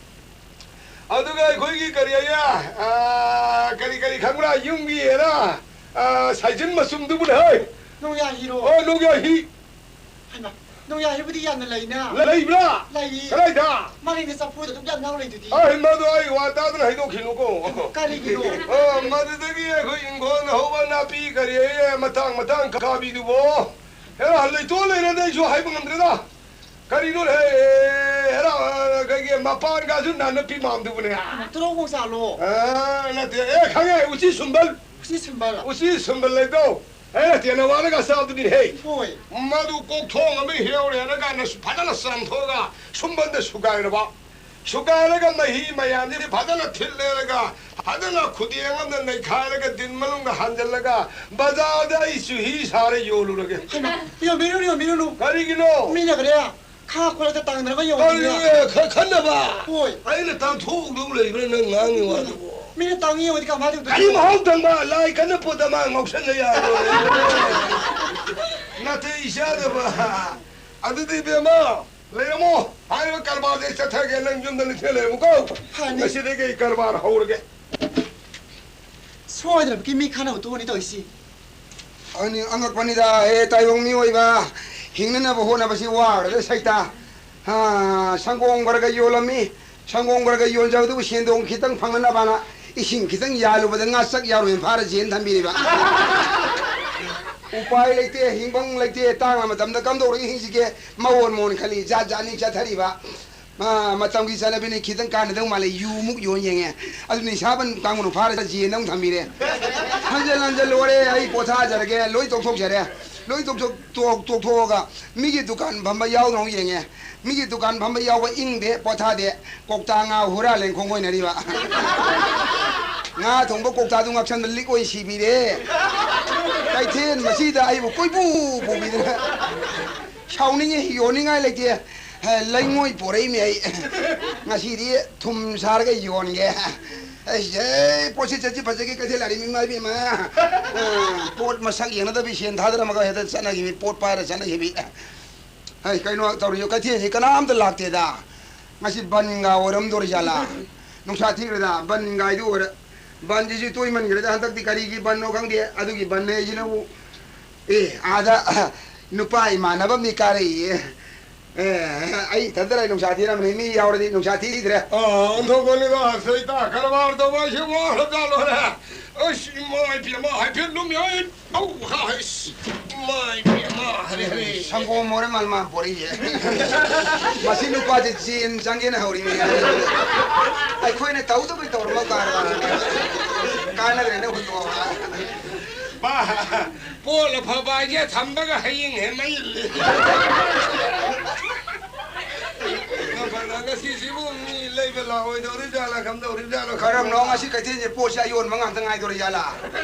ꯑꯗꯨꯒ ꯑꯩꯈꯣꯏꯒꯤ ꯀꯔꯤ ꯍꯥꯏꯌꯦ, ꯑꯥ, ꯀꯔꯤ, ꯀꯔꯤ ꯈꯪꯕ꯭ꯔꯥ? ꯌꯨꯝꯒꯤ ꯍꯦꯔꯥ, ꯑꯥ, ꯁꯥꯏꯖꯤꯟ ꯃꯆꯨꯝꯗꯨꯕꯨꯅꯦ ꯍꯣꯏ꯫ ꯅꯣꯡꯌꯥ ꯍꯤꯔꯣ? ꯑꯣ, ꯅꯣꯡꯌꯥ ꯍꯤ꯫ ꯍꯩꯃꯥ, ꯅꯣꯡꯌꯥ ꯍꯤꯕꯨꯗꯤ ꯌꯥꯝꯅ ꯂꯩꯅ꯫ ꯂꯩꯕ꯭ꯔꯥ? ꯂꯩꯌꯦ꯫ ꯀꯗꯥꯏꯗ? ꯃꯥꯂꯦꯝꯒꯤ ꯆꯐꯨꯗ ꯑꯗꯨꯛ ꯌꯥꯝ ꯌꯥꯎ ꯂꯩꯗꯨꯗꯤ꯫ ꯑꯩ ꯃꯗꯨ ꯑꯩ ꯋꯥ ꯇꯥꯗꯅ ꯍꯩꯗꯣꯛꯈꯤꯅꯨꯀꯣ꯫ ꯀꯔꯤꯒꯤꯅꯣ? ꯑꯥ, ꯃꯗꯨꯗꯒꯤ ꯑꯩꯈꯣꯏ ꯏꯪꯈꯣꯜꯗ ꯍꯧꯕ ꯅꯥꯄꯤ ꯀꯔꯤ ꯍꯥꯏꯌꯦ, ꯃꯇꯥꯡ ꯃꯇꯥꯡ ꯀꯥꯕꯤꯗꯨꯕꯣ꯫ ꯍꯦꯔꯥ, ꯂꯩꯇꯣꯟ ꯂꯩꯔꯗꯤ ꯑꯩꯁꯨ ꯍꯥꯏꯕ ꯉꯝꯗ꯭ꯔꯦꯗ꯫ ꯀꯔꯤꯅꯣ ꯍꯦ? ꯍꯦꯔꯥ, ꯀꯩꯒꯤ ꯃꯄꯥꯟꯒꯁꯨ ꯅꯥꯅꯞꯄꯤ ꯃꯥꯟꯗꯨꯕꯅꯦ꯫ ꯇꯨꯔꯧ ꯃꯣꯡꯆꯥꯂꯣ? ꯑ, ꯅꯠꯇꯦ꯫ ꯑꯦ, ꯈꯪꯉꯦ, ꯎꯆꯤ ꯁꯨꯝꯕꯜ꯫ ꯎꯆꯤ ꯁꯨꯝꯕꯜ꯫ ꯎꯆꯤ ꯁꯨꯝꯕꯜ ꯂꯩꯗꯣ꯫ ꯑꯦ, ꯅꯠꯇꯦ, ꯅꯋꯥꯅꯒ ꯆꯥꯕꯗꯨꯅꯤ ꯍꯦ꯫ ꯍꯣꯏ꯫ ꯃꯗꯨ ꯀꯣꯛꯊꯣꯡ ꯑꯃ ꯍꯦꯛꯎꯔꯦ, ꯍꯥꯏꯔ ꯀꯥꯟꯗ ꯐꯖꯅ ꯆꯥꯝꯊꯣꯛꯑꯒ ꯁꯨꯝꯕꯜꯗ ꯁꯨꯒꯥꯏꯔꯕ꯫ ꯁꯨꯒꯥꯏꯔꯒ ꯃꯍꯤ ꯃꯌꯥꯝꯁꯤ ꯐꯖꯅ ꯊꯤꯠꯂꯦꯔꯒ, ꯐꯖꯅ ꯈꯨꯗꯦꯡ ꯑꯃꯅ ꯅꯩꯈꯥꯏꯔꯒ ꯗꯤꯟ ꯃꯅꯨꯡꯗ ꯍꯥꯟꯖꯜꯂꯒ ꯕꯖꯥꯔꯗ ꯑꯩ ꯆꯨꯍꯤ ꯁꯥꯔ ꯌꯣꯜꯂꯨꯔꯒꯦ꯫ ꯍꯩꯃꯥ, ꯌꯣꯟꯕꯤꯔꯨꯅꯨ, ꯌꯣꯟꯕꯤꯔꯨꯅꯨ꯫ ꯀꯔꯤꯒꯤꯅꯣ? ꯃꯤꯅ ꯀꯔꯤ? ꯈꯥ ꯀꯣꯜꯂꯒ ꯇꯥꯡꯗꯅꯕ ꯌꯣꯟꯕꯤꯔꯨꯅꯨ꯫ ꯀꯔꯤ? ꯈ-, ꯈꯟꯅꯕ? ꯍꯣꯏ꯫ ꯑꯩꯅ ꯇꯥꯡꯊꯣꯛꯎꯗꯧ ꯂꯩꯕ꯭ꯔꯥ ꯅꯪ ꯉꯥꯡꯉꯤ ꯋꯥꯗꯨꯕꯣ? ꯃꯤꯅ ꯇꯥꯡꯉꯤ ꯌꯣꯜꯂꯗꯤ ꯀꯃꯥꯏꯅ ꯇꯧꯗꯣꯏꯅꯣ? ꯀꯔꯤ ꯃꯍꯥꯎ ꯇꯪꯕ? ꯂꯥꯏ ꯀꯟꯅ ꯄꯣꯠꯇ ꯃꯥ ꯉꯥꯎꯁꯟꯅ ꯌꯥꯔꯣꯏ꯫ ꯅꯥꯇꯩ ꯆꯥꯗꯕ꯫ ꯑꯗꯨꯗꯤ ꯏꯕꯦꯝꯃ, ꯂꯩꯔꯝꯃꯣ꯫ ꯍꯥꯏꯔꯤꯕ ꯀꯔꯕꯥꯔꯁꯦ ꯆꯠꯊꯒꯦ, ꯅꯪ ꯌꯨꯝꯗ ꯅꯤꯡꯊꯤꯅ ꯂꯩꯔꯝꯃꯨꯀꯣ꯫ ꯐꯅꯤ꯫ ꯉꯁꯤꯗꯒꯤ ꯑꯩ ꯀꯔꯕꯥꯔ ꯍꯧꯔꯒꯦ꯫ ꯁꯣꯏꯗꯅꯃꯛꯀꯤ ꯃꯤ ꯈꯟꯅꯕ ꯇꯣꯛꯑꯅꯤ ꯇꯧꯔꯤꯁꯤ꯫ ꯑꯅꯤ-, ꯑꯉꯛꯄꯅꯤꯗ, ꯍꯦ ꯇꯥꯏꯕꯪ ꯃꯤꯑꯣꯏꯕ, ꯍꯤꯡꯅꯅꯕ ꯍꯣꯠꯅꯕꯁꯤ ꯋꯥꯈ꯭ꯔꯗ ꯁꯩꯇꯥ꯫ ꯍꯥ, ꯁꯪꯒꯣꯝ ꯈꯔ ꯈꯔ ꯌꯣꯜꯂꯝꯃꯤ꯫ ꯁꯪꯒꯣꯝ ꯈꯔ ꯈꯔ ꯌꯣꯟꯖꯕꯗꯨꯕꯨ ꯁꯦꯟꯗꯣꯡ ꯈꯤꯇꯪ ꯐꯪꯅꯅꯕꯅ ꯏꯁꯤꯡ ꯈꯤꯇꯪ ꯌꯥꯜꯂꯨꯕꯗ ꯉꯥꯆꯛ ꯌꯥꯎꯔꯣꯏꯅ ꯐꯥꯔ ꯖꯦꯟ ꯊꯝꯕꯤꯔꯤꯕ꯫ ꯎꯄꯥꯏ ꯂꯩꯇꯦ, ꯍꯤꯡꯐꯝ ꯂꯩꯇꯦ, ꯇꯥꯡꯂ ꯃꯇꯝꯗ ꯀꯝꯗꯧꯔꯒ ꯍꯤꯡꯁꯤꯒꯦ? ꯃꯑꯣꯟ ꯃꯑꯣꯟ ꯈꯜꯂꯤ, ꯖꯥꯠ ꯖꯥꯠꯅꯤ ꯆꯠꯊꯔꯤꯕ꯫ ꯃꯥ-, ꯃꯇꯝꯒꯤ ꯆꯠꯅꯕꯤꯅꯤ, ꯈꯤꯇꯪ ꯀꯥꯟꯅꯗꯧ ꯃꯥꯜꯂꯦ, ꯌꯨꯃꯨꯛ ꯌꯣꯟ ꯌꯦꯡꯉꯦ꯫ ꯑꯗꯨ ꯅꯤꯁꯥꯕꯟ ꯀꯥꯡꯕꯨꯅ ꯐꯥꯔꯒ ꯖꯦꯟꯗ ꯑꯃꯨꯛ ꯊꯝꯕꯤꯔꯦ꯫ ꯍꯟꯖꯜ ꯍꯟꯖꯜ ꯂꯣꯏꯔꯦ, ꯑꯩ ꯄꯣꯊꯥꯖꯔꯒꯦ, ꯂꯣꯏ ꯇꯣꯛꯊꯣꯛꯆꯔꯦ꯫ ꯂꯣꯏ ꯇꯣꯛꯊꯣꯛ-, ꯇꯣꯛ-, ꯇꯣꯛꯊꯣꯛꯑꯒ ꯃꯤꯒꯤ ꯗꯨꯀꯥꯟ ꯐꯝꯕ ꯌꯥꯎꯗ꯭ꯔꯣ ꯑꯃꯨꯛ ꯌꯦꯡꯉꯦ꯫ ꯃꯤꯒꯤ ꯗꯨꯀꯥꯟ ꯐꯝꯕ ꯌꯥꯎꯕ ꯏꯪꯗꯦ, ꯄꯣꯊꯥꯗꯦ, ꯀꯧꯇꯥ ꯉꯥ ꯍꯨꯔꯥꯜꯂꯦꯅ ꯈꯣꯡ ꯑꯣꯏꯅꯔꯤꯕ꯫ ꯉꯥ ꯊꯣꯡꯕ ꯀꯧꯇꯥꯗꯨ ꯉꯥꯛꯁꯟꯗ ꯂꯤꯛ ꯑꯣꯏ ꯁꯤꯕꯤꯔꯦ꯫ ꯀꯩꯊꯦꯜ ꯃꯁꯤꯗ ꯑꯩꯕꯨ ꯀꯣꯏꯄꯨ ꯄꯨꯕꯤꯗꯅ꯫ ꯁꯥꯎꯅꯤꯡꯉꯤ, ꯌꯣꯟꯅꯤꯡꯉꯥꯏ ꯂꯩꯇꯦ꯫ ꯍꯦ, ꯂꯩꯉꯣꯏ ꯄꯣꯔꯛꯏꯅꯦ ꯑꯩ꯫ ꯉꯁꯤꯗꯤ ꯊꯨꯝ ꯁꯥꯔꯒ ꯌꯣꯟꯒꯦ꯫ ꯑꯩꯁ, ꯑꯦ, ꯄꯣꯠꯁꯤ ꯆꯠꯁꯤ ꯐꯖꯒꯦ ꯀꯩꯊꯦꯜ ꯂꯥꯛꯏ ꯃꯤꯃꯥ ꯏꯕꯦꯝꯃ꯫ ꯑ, ꯄꯣꯠ ꯃꯁꯛ ꯌꯦꯡꯅꯗꯕꯤ ꯁꯦꯟ ꯊꯥꯗꯔꯝꯃꯒ ꯍꯦꯛꯇ ꯆꯠꯅꯈꯤꯕꯤ, ꯄꯣꯠ ꯄꯥꯏꯔ ꯆꯠꯅꯈꯤꯕꯤ꯫ ꯍꯩ, ꯀꯩꯅꯣ ꯇꯧꯔꯤꯁꯦ, ꯀꯩꯊꯦꯜꯁꯤ ꯀꯅꯥꯝꯇ ꯂꯥꯛꯇꯦꯗ꯫ ꯉꯁꯤ ꯕꯟꯒ ꯑꯣꯏꯔꯝꯗꯣꯔꯤꯖꯥꯠꯂꯥ? ꯅꯨꯡꯁꯥ ꯊꯤꯈ꯭ꯔꯦꯗ, ꯕꯟꯒꯥꯏꯗꯨ ꯑꯣꯏꯔꯦ꯫ ꯕꯟꯁꯤꯁꯨ ꯇꯣꯏꯃꯟꯈ꯭ꯔꯦꯗ, ꯍꯟꯗꯛꯇꯤ ꯀꯔꯤꯒꯤ ꯕꯟꯅꯣ ꯈꯪꯗꯦ꯫ ꯑꯗꯨꯒꯤ ꯕꯟꯅꯦ ꯍꯥꯏꯁꯤꯅꯕꯨ, ꯑꯦ, ꯑꯥꯗ ꯅꯨꯄꯥ ꯏꯃꯥꯟꯅꯕ ꯑꯃꯗꯤ ꯀꯥꯔꯛꯏꯌꯦ꯫ ꯑꯦ, ꯑꯩ ꯏꯊꯟꯇ ꯂꯩ ꯅꯨꯡꯁꯥ ꯊꯤꯔꯝꯕꯅꯤ, ꯃꯤ ꯌꯥꯎꯔꯗꯤ ꯅꯨꯡꯁꯥ ꯊꯤꯗ꯭ꯔꯦ꯫ ꯑꯥ, ꯑꯣꯟꯊꯣꯛꯄꯅꯤꯗ, ꯁꯩꯇꯥ ꯀꯔꯕꯥꯔ ꯇꯧꯕ ꯍꯥꯏꯁꯤ ꯋꯥꯈ꯭ꯔꯖꯥꯠ ꯂꯣꯏꯔꯦ꯫ ꯑꯁ, ꯏꯃꯥ ꯏꯕꯦꯝꯃ, ꯍꯥꯏꯐꯦꯠ ꯂꯨꯝꯃꯤ, ꯑꯩ ꯑꯧ, ꯍꯥ, ꯏꯁ, ꯏꯃꯥꯏ ꯄꯦꯝꯃ, ꯍꯔꯦ, ꯍꯔꯦ꯫ ꯁꯪꯒꯣꯝ ꯑꯣꯏꯔ ꯃꯥꯜ ꯃꯥ ꯄꯣꯔꯛꯏꯁꯦ꯫ ꯃꯁꯤ ꯅꯨꯄꯥꯁꯦ ꯖꯦꯟ ꯆꯪꯒꯦꯅ ꯍꯧꯔꯤꯅꯦ꯫ ꯑꯩꯈꯣꯏꯅ ꯇꯧꯗꯕꯩ ꯇꯧꯔꯝꯃ ꯀꯥꯟꯗ ꯀꯥꯟꯅꯗ꯭ꯔꯦꯅ ꯍꯨꯟꯗꯣꯛꯑꯕ꯫ ꯄꯥ, ꯄꯣꯠ ꯑꯐꯕ ꯍꯥꯏꯁꯦ ꯊꯝꯕꯒ ꯍꯌꯦꯡ ꯍꯦꯟ ꯃꯩ ꯏꯜꯂꯤ꯫ ꯉꯁꯤꯁꯤꯕꯨ ꯃꯤ ꯂꯩꯕ ꯂꯥꯛꯑꯣꯏꯗꯧꯔꯤꯖꯥꯠꯂꯥ, ꯀꯝꯗꯧꯔꯤꯖꯥꯠꯂꯣ? ꯀꯔꯝꯅꯣ ꯉꯁꯤ ꯀꯩꯊꯦꯜꯁꯦ ꯄꯣꯠꯁꯦ ꯑꯌꯣꯟꯕ ꯉꯥꯛꯇ ꯉꯥꯏꯗꯣꯔꯤꯖꯥꯠꯂꯥ?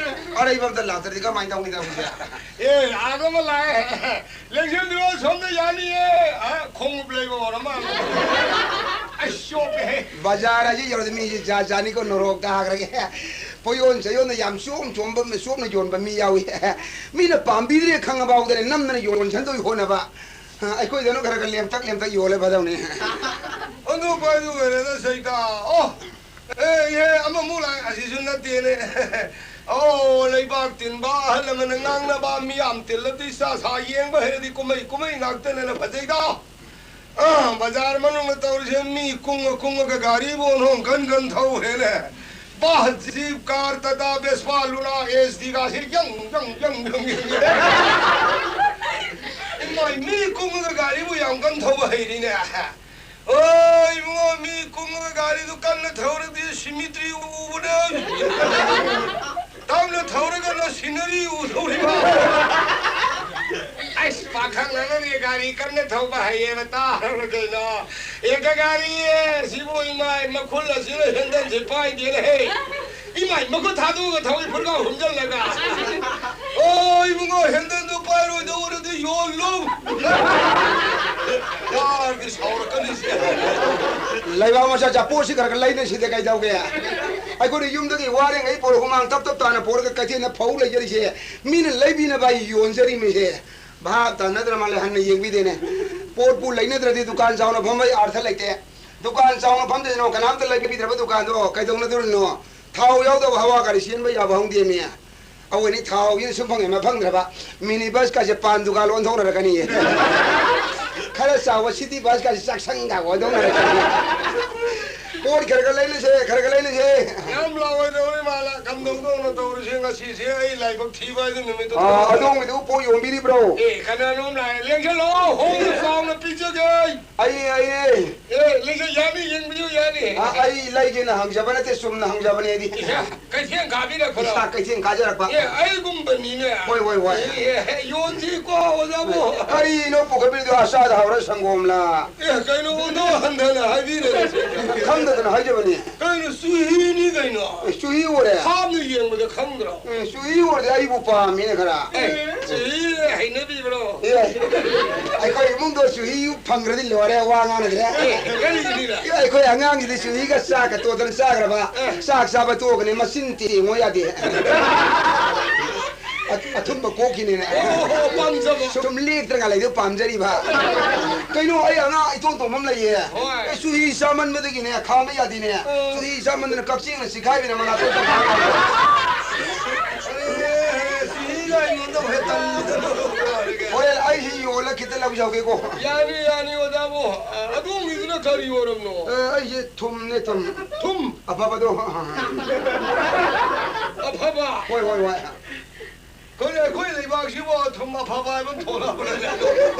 ꯑꯔꯩꯕ ꯑꯝꯇ ꯂꯥꯛꯇ꯭ꯔꯗꯤ ꯀꯃꯥꯏꯅ ꯇꯧꯅꯤ ꯇꯧꯔꯤꯁꯦ? ꯑꯦ, ꯑꯥꯗ ꯑꯃ ꯂꯥꯛꯑꯦ꯫ ꯂꯦꯡꯁꯤꯟꯗ꯭ꯔꯣ, ꯁꯣꯝꯗ ꯌꯥꯅꯤꯌꯦ꯫ ꯑ, ꯈꯣꯡꯎꯞ ꯂꯩꯕ ꯑꯣꯏꯔ ꯃꯥꯜꯂꯦ꯫ ꯑꯩ ꯆꯣꯞꯄꯦꯍꯦ꯫ ꯕꯖꯥꯔ ꯑꯁꯤ ꯌꯧꯔꯗꯤ ꯃꯤꯁꯤ ꯖꯥꯠ ꯖꯥꯠꯅꯤꯀꯣ, ꯅꯣꯔꯣꯛꯇ ꯍꯥꯈ꯭ꯔꯒꯦ꯫ ꯄꯣꯌꯣꯟ ꯆꯌꯣꯟꯗ ꯌꯥꯝ ꯆꯣꯝ ꯆꯣꯝꯕ, ꯆꯣꯞꯅ ꯌꯣꯟꯕ ꯃꯤ ꯌꯥꯎꯏ꯫ ꯃꯤꯅ ꯄꯥꯝꯕꯤꯗ꯭ꯔꯦ ꯈꯪꯉꯐꯥꯎꯗꯅꯦ ꯅꯝꯗꯅ ꯌꯣꯟꯁꯟꯗꯣꯏ ꯍꯣꯠꯅꯕ꯫ ꯑꯩꯈꯣꯏꯗꯅ ꯈꯔ ꯈꯔ ꯂꯦꯝꯇꯛ ꯂꯦꯝꯇꯛ ꯌꯣꯜꯂꯦ ꯐꯗꯧꯅꯤ꯫ ꯑꯗꯨ ꯄꯥꯏꯗꯨ ꯑꯣꯏꯔꯦꯗ ꯁꯩꯇꯥ꯫ ꯑꯣ, ꯑꯦ, ꯏꯍꯦ, ꯑꯃꯃꯨꯛ ꯂꯥꯛꯑꯦ, ꯑꯁꯤꯁꯨ ꯅꯠꯇꯦꯅꯦ꯫ ꯑꯣ, ꯂꯩꯕꯥꯛ ꯇꯤꯟꯕ ꯑꯍꯜ ꯑꯃꯅ ꯉꯥꯡꯅꯕ, ꯃꯤꯌꯥꯝ ꯇꯤꯜꯂꯗꯤ ꯆꯥ ꯁꯥ ꯌꯦꯡꯕ ꯍꯩꯔꯗꯤ ꯀꯨꯝꯍꯩ, ꯀꯨꯝꯍꯩ ꯉꯥꯛꯇꯅꯦꯅ ꯐꯖꯩꯗ꯫ ꯑ, ꯕꯖꯥꯔ ꯃꯅꯨꯡꯗ ꯇꯧꯔꯤꯁꯦ, ꯃꯤ ꯀꯨꯡꯉ ꯀꯨꯡꯉꯒ ꯒꯥꯔꯤꯕꯨ ꯑꯣꯟꯊꯣꯛ ꯀꯟ ꯀꯟ ꯊꯧꯔꯦꯅꯦ꯫ Bus, jeep, car, Tata, Vespa, Luna, S ꯗꯤꯒꯁꯤ ꯌꯪ, ꯌꯪ, ꯌꯪ, ꯌꯪ, ꯌꯪ, ꯌꯪ꯫ ꯏꯃꯥꯏ, ꯃꯤ ꯀꯨꯡꯉꯒ ꯒꯥꯔꯤꯕꯨ ꯌꯥꯝ ꯀꯟ ꯊꯧꯕ ꯍꯩꯔꯤꯅꯦ꯫ ꯑꯣꯏ ꯏꯕꯨꯡꯉꯣ, ꯃꯤ ꯀꯨꯡꯉꯒ ꯒꯥꯔꯤꯗꯨ ꯀꯟꯅ ꯊꯧꯔꯗꯤ ꯁꯤꯃꯤꯇ꯭ꯔꯤ ꯎꯕꯅꯦ꯫ ꯇꯞꯅ ꯊꯧꯔꯒꯅ ꯁꯤꯅꯔꯤ ꯎꯗꯧꯔꯤꯕ꯫ ꯑꯩꯁ, ꯄꯥꯈꯪ ꯑꯃꯅꯤ ꯒꯥꯔꯤ ꯀꯟꯅ ꯊꯧꯕ ꯍꯩꯌꯦꯕ, ꯇꯥꯔꯕ ꯀꯩꯅꯣ? ꯑꯦꯛꯇ ꯒꯥꯔꯤ ꯁꯤꯕꯨ ꯏꯃꯥꯏ, ꯃꯈꯨꯜ ꯑꯁꯤꯅ ꯍꯦꯟꯗꯜꯁꯤ ꯄꯥꯏꯗꯦꯅꯦ ꯍꯦ꯫ ꯏꯃꯥꯏ, ꯃꯈꯨꯠ ꯊꯥꯗꯣꯛꯑꯒ ꯊꯧꯏ, ꯐꯨꯔꯒꯥꯎ ꯍꯨꯝꯖꯜꯂꯒ꯫ ꯑꯣ, ꯏꯕꯨꯡꯉꯣ, ꯍꯦꯟꯗꯜꯗꯣ ꯄꯥꯏꯔꯣꯏꯗꯧꯔꯗꯤ ꯌꯣꯜꯂꯨ꯫ ꯌꯥꯔꯗꯤ ꯁꯥꯎꯔꯛꯀꯅꯤ ꯁꯤ꯫ ꯂꯩꯕꯥꯛ ꯃꯆꯥ ꯆꯥꯄꯣꯠꯁꯤ ꯈꯔ ꯈꯔ ꯂꯩꯅꯁꯤꯗ ꯀꯩꯗꯧꯒꯦ? ꯑꯩꯈꯣꯏꯅ ꯌꯨꯝꯗꯒꯤ ꯋꯥꯔꯤꯉꯩ ꯄꯣꯔ ꯍꯨꯃꯥꯡ ꯇꯞ ꯇꯞ ꯇꯥꯅ ꯄꯣꯔꯒ ꯀꯩꯊꯦꯜꯗ ꯐꯧ ꯂꯩꯖꯔꯤꯁꯦ, ꯃꯤꯅ ꯂꯩꯕꯤꯅꯕ ꯑꯩ ꯌꯣꯟꯖꯔꯤꯃꯤꯁꯦ꯫ ꯚꯥꯞ ꯇꯥꯅꯗ꯭ꯔ ꯃꯥꯜꯂꯦ, ꯍꯟꯅ ꯌꯦꯡꯕꯤꯗꯦꯅꯦ꯫ ꯄꯣꯠꯄꯨ ꯂꯩꯅꯗ꯭ꯔꯗꯤ ꯗꯨꯀꯥꯟ ꯆꯥꯎꯅ ꯐꯝꯕꯩ ꯑꯥꯔꯊ ꯂꯩꯇꯦ꯫ ꯗꯨꯀꯥꯟ ꯆꯥꯎꯅ ꯐꯝꯗꯣꯏꯅꯣ, ꯀꯅꯥꯝꯇ ꯂꯩꯕꯤꯗ꯭ꯔꯕ ꯗꯨꯀꯥꯟꯗꯣ ꯀꯩꯗꯧꯅꯗꯣꯔꯤꯅꯣ? ꯊꯥꯎ ꯌꯥꯎꯗꯕ ꯍꯋꯥ ꯒꯥꯔꯤ ꯆꯦꯟꯕ ꯌꯥꯕ ꯍꯧꯗꯦꯃꯤ꯫ ꯑꯩꯈꯣꯏꯅꯤ ꯊꯥꯎꯒꯤꯅ ꯁꯨꯝ ꯐꯪꯉꯦ, ꯃ ꯐꯪꯗ꯭ꯔꯕ ꯃꯤꯅꯤ ꯕꯁꯀꯥꯁꯦ ꯄꯥꯟ ꯗꯨꯀꯥꯟ ꯑꯣꯟꯊꯣꯛꯅꯔꯛꯀꯅꯤꯌꯦ꯫ ꯈꯔ ꯆꯥꯎꯕ ꯁꯤꯇꯤ ꯕꯁꯀꯥꯁꯦ ꯆꯥꯛꯁꯪꯒ ꯑꯣꯟꯊꯣꯛꯅꯔꯛꯀꯅꯤ꯫ ꯄꯣꯠ ꯈꯔ ꯈꯔ ꯂꯩꯅꯁꯦ, ꯈꯔ ꯈꯔ ꯂꯩꯅꯁꯦ꯫ ꯌꯥꯝ ꯂꯥꯎꯔꯣꯏꯗꯧꯔꯤ ꯃꯥꯜꯂꯦ꯫ ꯀꯝ ꯇꯧꯗꯧꯅ ꯇꯧꯔꯤꯁꯦ ꯉꯁꯤꯁꯦ ꯑꯩ ꯂꯥꯏꯕꯛ ꯊꯤꯕ ꯍꯥꯏꯗꯨ ꯅꯨꯃꯤꯠꯇꯨ ꯑꯥ, ꯊꯣꯛꯑꯦ꯫ ꯑꯗꯣꯝꯒꯤꯗꯨꯕꯨ ꯄꯣꯠ ꯌꯣꯟꯕꯤꯔꯤꯕ꯭ꯔꯣ? ꯑꯦ, ꯀꯅꯥꯅꯣꯝ ꯂꯥꯛꯑꯦ꯫ ꯂꯦꯡꯁꯜꯂꯣ, ꯍꯣꯡꯅ ꯆꯥꯎꯅ ꯄꯤꯖꯒꯦ꯫ ꯑꯩ, ꯑꯩ, ꯑꯩ꯫ ꯑꯦ, ꯂꯦꯡꯁꯜ ꯌꯥꯅꯤ, ꯌꯦꯡꯕꯤꯌꯨ ꯌꯥꯅꯤ꯫ ꯑꯥ, ꯑꯩ ꯂꯩꯒꯦꯅ ꯍꯪꯖꯕ ꯅꯠꯇꯦ, ꯆꯨꯝꯅ ꯍꯪꯖꯕꯅꯦ ꯑꯩꯗꯤ꯫ ꯏꯁꯥ ꯀꯩꯊꯦꯜ ꯀꯥꯕꯤꯔꯛꯄ꯭ꯔꯣ? ꯏꯁꯥ ꯀꯩꯊꯦꯜ ꯀꯥꯖꯔꯛꯄ꯫ ꯑꯦ, ꯑꯩꯒꯨꯝꯕꯅꯤꯅꯦ꯫ ꯍꯣꯏ, ꯍꯣꯏ, ꯍꯣꯏ꯫ ꯑꯦ, ꯑꯦ, ꯌꯣꯟꯁꯤꯀꯣ, ꯑꯣꯖꯥꯕꯨ꯫ ꯀꯔꯤꯅꯣ ꯄꯨꯈꯠꯄꯤꯔꯤꯗꯣ? ꯑꯆꯥꯗ ꯍꯧꯔ ꯁꯪꯒꯣꯝꯂ? ꯑꯦ, ꯀꯩꯅꯣ ꯑꯣꯟꯊꯣꯛ ꯍꯟꯊꯅ ꯍꯥꯏꯕꯤꯔꯦ꯫ ꯈꯪꯗꯗꯅ ꯍꯥꯏꯖꯕꯅꯤ꯫ ꯀꯩꯅꯣ, ꯆꯨꯍꯤꯅꯤ ꯀꯩꯅꯣ꯫ ꯑꯦ, ꯆꯨꯍꯤ ꯑꯣꯏꯔꯦ꯫ ꯍꯥꯞꯅ ꯌꯦꯡꯕꯗ ꯈꯪꯗ꯭ꯔꯣ? ꯎꯝ, ꯆꯨꯍꯤ ꯑꯣꯏꯔꯗꯤ ꯑꯩꯕꯨ ꯄꯥꯝꯃꯤꯅꯦ ꯈꯔ꯫ ꯑꯦ, ꯆꯨꯍꯤ ꯍꯩꯅꯕꯤꯕ꯭ꯔꯣ? ꯑꯦ, ꯑꯩꯈꯣꯏ ꯏꯃꯨꯡꯗꯣ ꯆꯨꯍꯤ ꯐꯪꯈ꯭ꯔꯗꯤ ꯂꯣꯏꯔꯦ, ꯋꯥ ꯉꯥꯡꯅꯗ꯭ꯔꯦ꯫ ꯑꯦ, ꯀꯔꯤꯒꯤꯅꯤꯗ? ꯑꯦ, ꯑꯩꯈꯣꯏ ꯑꯉꯥꯡꯒꯤꯗꯤ ꯆꯨꯍꯤꯒ ꯆꯥꯛꯀ ꯇꯣꯠꯇꯅ ꯆꯥꯈ꯭ꯔꯕ꯫ ꯑꯦ꯫ ꯆꯥꯛ ꯆꯥꯕ ꯇꯣꯛꯑꯒꯅꯤ, ꯃꯆꯤꯟ ꯇꯦꯡꯉꯣ ꯌꯥꯗꯦ꯫ ꯑ-, ꯑꯊꯨꯝꯕ ꯀꯣꯛꯈꯤꯅꯤꯅꯦ꯫ ꯑꯣ, ꯑꯣ, ꯄꯥꯝꯖꯕ꯫ ꯁꯨꯝ ꯂꯦꯛꯇ꯭ꯔꯒ ꯂꯩꯗꯣ ꯄꯥꯝꯖꯔꯤꯕ꯫ ꯀꯩꯅꯣ, ꯑꯩ ꯑꯉꯥꯡ ꯏꯇꯣꯟ ꯇꯣꯟꯕ ꯑꯃ ꯂꯩꯌꯦ꯫ ꯍꯣꯏ꯫ ꯑꯦ, ꯆꯨꯍꯤ ꯆꯥꯃꯟꯕꯗꯒꯤꯅꯦ, ꯈꯥꯡꯕ ꯌꯥꯗꯦꯅꯦ꯫ ꯑꯣ꯫ ꯆꯨꯍꯤ ꯆꯥꯃꯟꯗꯅ ꯀꯛꯆꯦꯡꯅ ꯆꯤꯈꯥꯏꯕꯅ ꯃꯅꯥꯇꯣꯟ ꯇꯝ-꯫ ꯑꯦ, ꯆꯨꯍꯤꯒ ꯑꯩꯉꯣꯟꯗ ꯍꯦꯛ ꯇꯝꯕꯤꯗꯅ꯫ ꯍꯣꯔꯦꯟ ꯑꯩꯁꯤ ꯌꯣꯜꯂ ꯈꯤꯇ ꯂꯧꯖꯍꯧꯒꯦꯀꯣ꯫ ꯌꯥꯅꯤ, ꯌꯥꯅꯤ, ꯑꯣꯖꯥꯕꯨ꯫ ꯑꯗꯣꯝꯒꯤꯗꯨꯅ ꯀꯔꯤ ꯑꯣꯏꯔꯕꯅꯣ? ꯑꯦ, ꯑꯩꯁꯦ ꯊꯨꯝꯅꯦ, ꯊꯨꯝ꯫ ꯊꯨꯝ? ꯑꯐꯕꯗꯣ꯫ ꯑꯐꯕ? ꯍꯣꯏ, ꯍꯣꯏ, ꯍꯣꯏ꯫ ꯑꯩꯈꯣꯏ, ꯑꯩꯈꯣꯏ ꯂꯩꯕꯥꯛꯁꯤꯕꯨ ꯊꯨꯝ ꯑꯐꯕ ꯍꯥꯏꯕ ꯑꯃ ꯊꯣꯛꯂꯛꯑꯕ꯭ꯔꯅꯦ?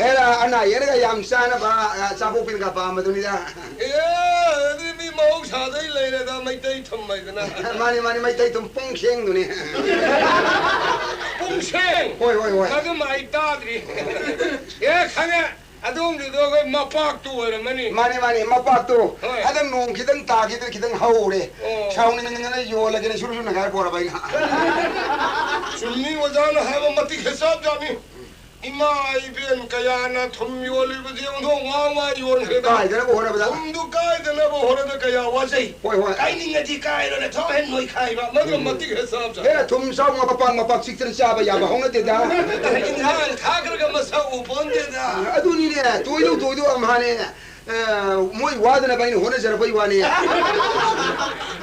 ꯑꯦꯔꯥ, ꯑꯅꯥ ꯑꯌꯦꯛꯅꯒ ꯌꯥꯝ ꯆꯥꯅꯕ, ꯑ, ꯆꯥꯕꯣꯛꯄꯤꯅꯒ ꯄꯥꯝꯕꯗꯨꯅꯤꯗ꯫ ꯑꯦ, ꯑꯗꯨꯗꯤ ꯃꯤ ꯃꯍꯧꯁꯥꯗꯩ ꯂꯩꯔꯦꯗ, ꯃꯩꯇꯩ ꯊꯨꯝ ꯍꯥꯏꯗꯅ꯫ ꯃꯥꯅꯤ, ꯃꯥꯅꯤ, ꯃꯩꯇꯩ ꯊꯨꯝ ꯄꯨꯡꯁꯦꯡꯗꯨꯅꯤ꯫ ꯄꯨꯡꯁꯦꯡ? ꯍꯣꯏ, ꯍꯣꯏ, ꯍꯣꯏ꯫ ꯑꯗꯨꯝ ꯑꯩ ꯇꯥꯗ꯭ꯔꯤ꯫ ꯑꯦ, ꯈꯪꯉꯦ꯫ ꯑꯗꯣꯝꯒꯤꯗꯣ ꯑꯩꯈꯣꯏ ꯃꯄꯥꯛꯇꯨ ꯑꯣꯏꯔꯝꯃꯅꯤ꯫ ꯃꯥꯅꯤ, ꯃꯥꯅꯤ, ꯃꯄꯥꯛꯇꯨ꯫ ꯍꯣꯏ꯫ ꯍꯟꯗꯛ ꯅꯣꯡ ꯈꯤꯇꯪ ꯇꯥꯈꯤꯗꯅ ꯈꯤꯇꯪ ꯍꯧꯔꯦ꯫ ꯑꯣ꯫ ꯁꯥꯎꯅꯤꯡꯗꯅ ꯌꯣꯜꯂꯒꯦꯅ ꯁꯨꯔꯨ ꯁꯨꯔꯨ ꯅꯈꯥꯏ ꯄꯣꯔꯕ ꯑꯩꯅ꯫ ꯆꯨꯝꯃꯤ, ꯑꯣꯖꯥꯅ ꯍꯥꯏꯕ ꯃꯇꯤꯛ ꯍꯦꯛ ꯆꯥꯕ ꯖꯥꯠꯅꯤ꯫ ꯏꯃꯥ ꯏꯕꯦꯟ ꯀꯌꯥꯅ ꯊꯨꯝ ꯌꯣꯜꯂꯤꯕꯁꯦ ꯑꯣꯟꯊꯣꯛ ꯋꯥ ꯋꯥ ꯌꯣꯟꯈ꯭ꯔꯦꯗ꯫ ꯀꯥꯏꯗꯅꯕ ꯍꯣꯠꯅꯕꯗ꯫ ꯊꯨꯝꯗꯨ ꯀꯥꯏꯗꯅꯕ ꯍꯣꯠꯅꯕꯗ ꯀꯌꯥ ꯋꯥꯖꯩ꯫ ꯍꯣꯏ, ꯍꯣꯏ꯫ ꯀꯥꯏꯅꯤꯡꯉꯗꯤ ꯀꯥꯏꯔꯣꯅꯦ, ꯊꯣꯛ ꯍꯦꯟ ꯅꯣꯏꯈꯥꯏꯕ꯫ ꯃꯗꯨ ꯎꯝ꯫ ꯃꯇꯤꯛ ꯍꯦꯛ ꯆꯥꯕ ꯖꯥꯠꯅꯤ꯫ ꯍꯦꯔꯥ, ꯊꯨꯝ ꯆꯥꯎ ꯃꯄꯥꯛ ꯃꯄꯥꯛ ꯆꯤꯛꯇꯅ ꯆꯥꯕ ꯌꯥꯕ ꯍꯧꯅꯗꯦꯗ꯫ ꯏꯟꯁꯥꯡ ꯊꯥꯈ꯭ꯔꯒ ꯃꯁꯛ ꯎ ꯄꯣꯟꯗꯦꯗ꯫ ꯑꯗꯨꯅꯤꯅꯦ, ꯇꯣꯏꯗꯧ ꯇꯣꯏꯗꯧ ꯑꯝꯍꯥꯅꯦ꯫ ꯑ, ꯃꯣꯏ ꯋꯥꯗꯅꯕ ꯑꯩꯅ ꯍꯣꯠꯅꯖꯔꯛꯄꯩ ꯋꯥꯅꯤ꯫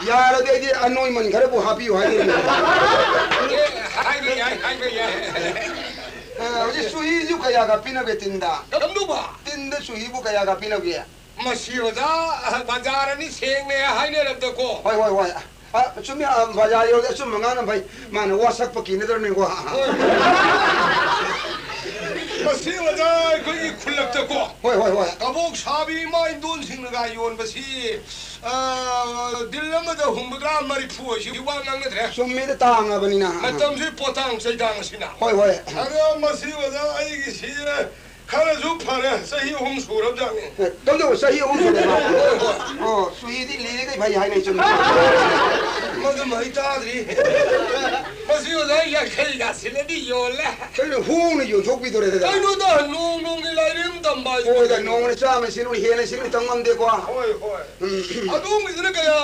ꯌꯥꯔꯗꯤ ꯑꯩꯗꯤ ꯑꯅꯣꯏꯃꯟ ꯈꯔꯕꯨ ꯍꯥꯞꯄꯤꯌꯨ ꯍꯥꯏꯗꯣꯏꯅꯤ꯫ ꯑꯦ, ꯍꯥꯏꯕ ꯌꯥꯏ, ꯍꯥꯏꯕ ꯌꯥꯏ꯫ ꯑ, ꯍꯧꯖꯤꯛ ꯆꯨꯍꯤꯁꯨ ꯀꯌꯥꯒ ꯄꯤꯅꯒꯦ ꯇꯤꯟꯗ? ꯀꯔꯝꯗꯧꯕ? ꯇꯤꯟꯗ ꯆꯨꯍꯤꯕꯨ ꯀꯌꯥꯒ ꯄꯤꯅꯒꯦ? ꯃꯁꯤ ꯑꯣꯖꯥ, ꯕꯖꯥꯔ ꯑꯅꯤ ꯁꯦꯡꯅ ꯍꯥꯏꯅꯔꯕꯗꯀꯣ꯫ ꯍꯣꯏ, ꯍꯣꯏ, ꯍꯣꯏ꯫ ꯑ, ꯆꯨꯝꯃꯤ, ꯑ, ꯕꯖꯥꯔ ꯌꯧꯔꯗꯤ ꯑꯆꯨꯝꯕ ꯉꯥꯡꯅ ꯐꯩ꯫ ꯃꯥꯅ ꯋꯥꯁꯛꯄ ꯀꯤꯅꯗ꯭ꯔꯕꯅꯤꯀꯣ꯫ ꯃꯁꯤ ꯑꯣꯖꯥ ꯑꯩꯈꯣꯏꯒꯤ ꯈꯨꯜꯂꯛꯇꯀꯣ꯫ ꯍꯣꯏ, ꯍꯣꯏ, ꯍꯣꯏ꯫ ꯀꯕꯣꯛ ꯁꯥꯕꯤ ꯏꯃꯥ ꯏꯟꯗꯣꯟꯁꯤꯡꯅꯒ ꯌꯣꯟꯕꯁꯤ, ꯑ, ꯗꯤꯜ ꯑꯃꯗ ꯍꯨꯝꯐꯨꯇꯔꯥ ꯃꯔꯤꯐꯨ ꯑꯣꯏꯁꯤ ꯋꯥ ꯉꯥꯡꯅꯗ꯭ꯔꯦ꯫ ꯆꯨꯝꯃꯤꯗ ꯇꯥꯡꯉꯕꯅꯤꯅ꯫ ꯃꯇꯝꯁꯤ ꯄꯣꯇꯥꯡ ꯆꯩꯗꯥꯡ ꯑꯁꯤꯅ꯫ ꯍꯣꯏ, ꯍꯣꯏ꯫ ꯑꯗꯣ ꯃꯁꯤ ꯑꯣꯖꯥ ꯑꯩꯒꯤꯁꯤ ꯈꯔꯁꯨ ꯐꯔꯦ, ꯆꯍꯤ ꯑꯍꯨꯝ ꯁꯨꯔꯕꯖꯥꯠꯅꯤ꯫ ꯑꯦ, ꯀꯝꯗꯧꯕ ꯆꯍꯤ ꯑꯍꯨꯝ ꯁꯨꯔꯦ ꯃꯥ? ꯍꯣꯏ, ꯍꯣꯏ꯫ ꯑꯣ, ꯆꯨꯍꯤꯗꯤ ꯂꯤꯔꯤꯈꯩ ꯐꯩ ꯍꯥꯏꯅꯩ, ꯆꯨꯝꯃꯤ꯫ ꯃꯗꯨꯃ ꯑꯩ ꯇꯥꯗ꯭ꯔꯤ꯫ ꯃꯁꯤ ꯑꯣꯖꯥ ꯌꯥꯡꯈꯩ ꯀꯥꯁꯤꯅꯗꯤ ꯌꯣꯜꯂꯦ꯫ ꯀꯩꯅꯣ, ꯍꯣꯡꯅ ꯌꯣꯟꯊꯣꯛꯄꯤꯗꯣꯔꯦ ꯑꯗꯨꯗ? ꯀꯩꯅꯣꯗ, ꯅꯣꯡ ꯅꯣꯡꯒꯤ ꯂꯥꯏꯔꯤ ꯑꯃ ꯇꯝꯕ ꯍꯥꯏꯗꯨꯅꯤ꯫ ꯍꯣꯏꯗ, ꯅꯣꯡꯃꯅ ꯆꯥꯝꯃ ꯁꯤꯅꯨ, ꯍꯦꯟꯅ ꯁꯤꯅꯨ ꯇꯝ ꯉꯝꯗꯦꯀꯣ꯫ ꯍꯣꯏ, ꯍꯣꯏ꯫ ꯎꯝ꯫ ꯑꯗꯣꯝꯒꯤꯗꯨꯅ ꯀꯌꯥ,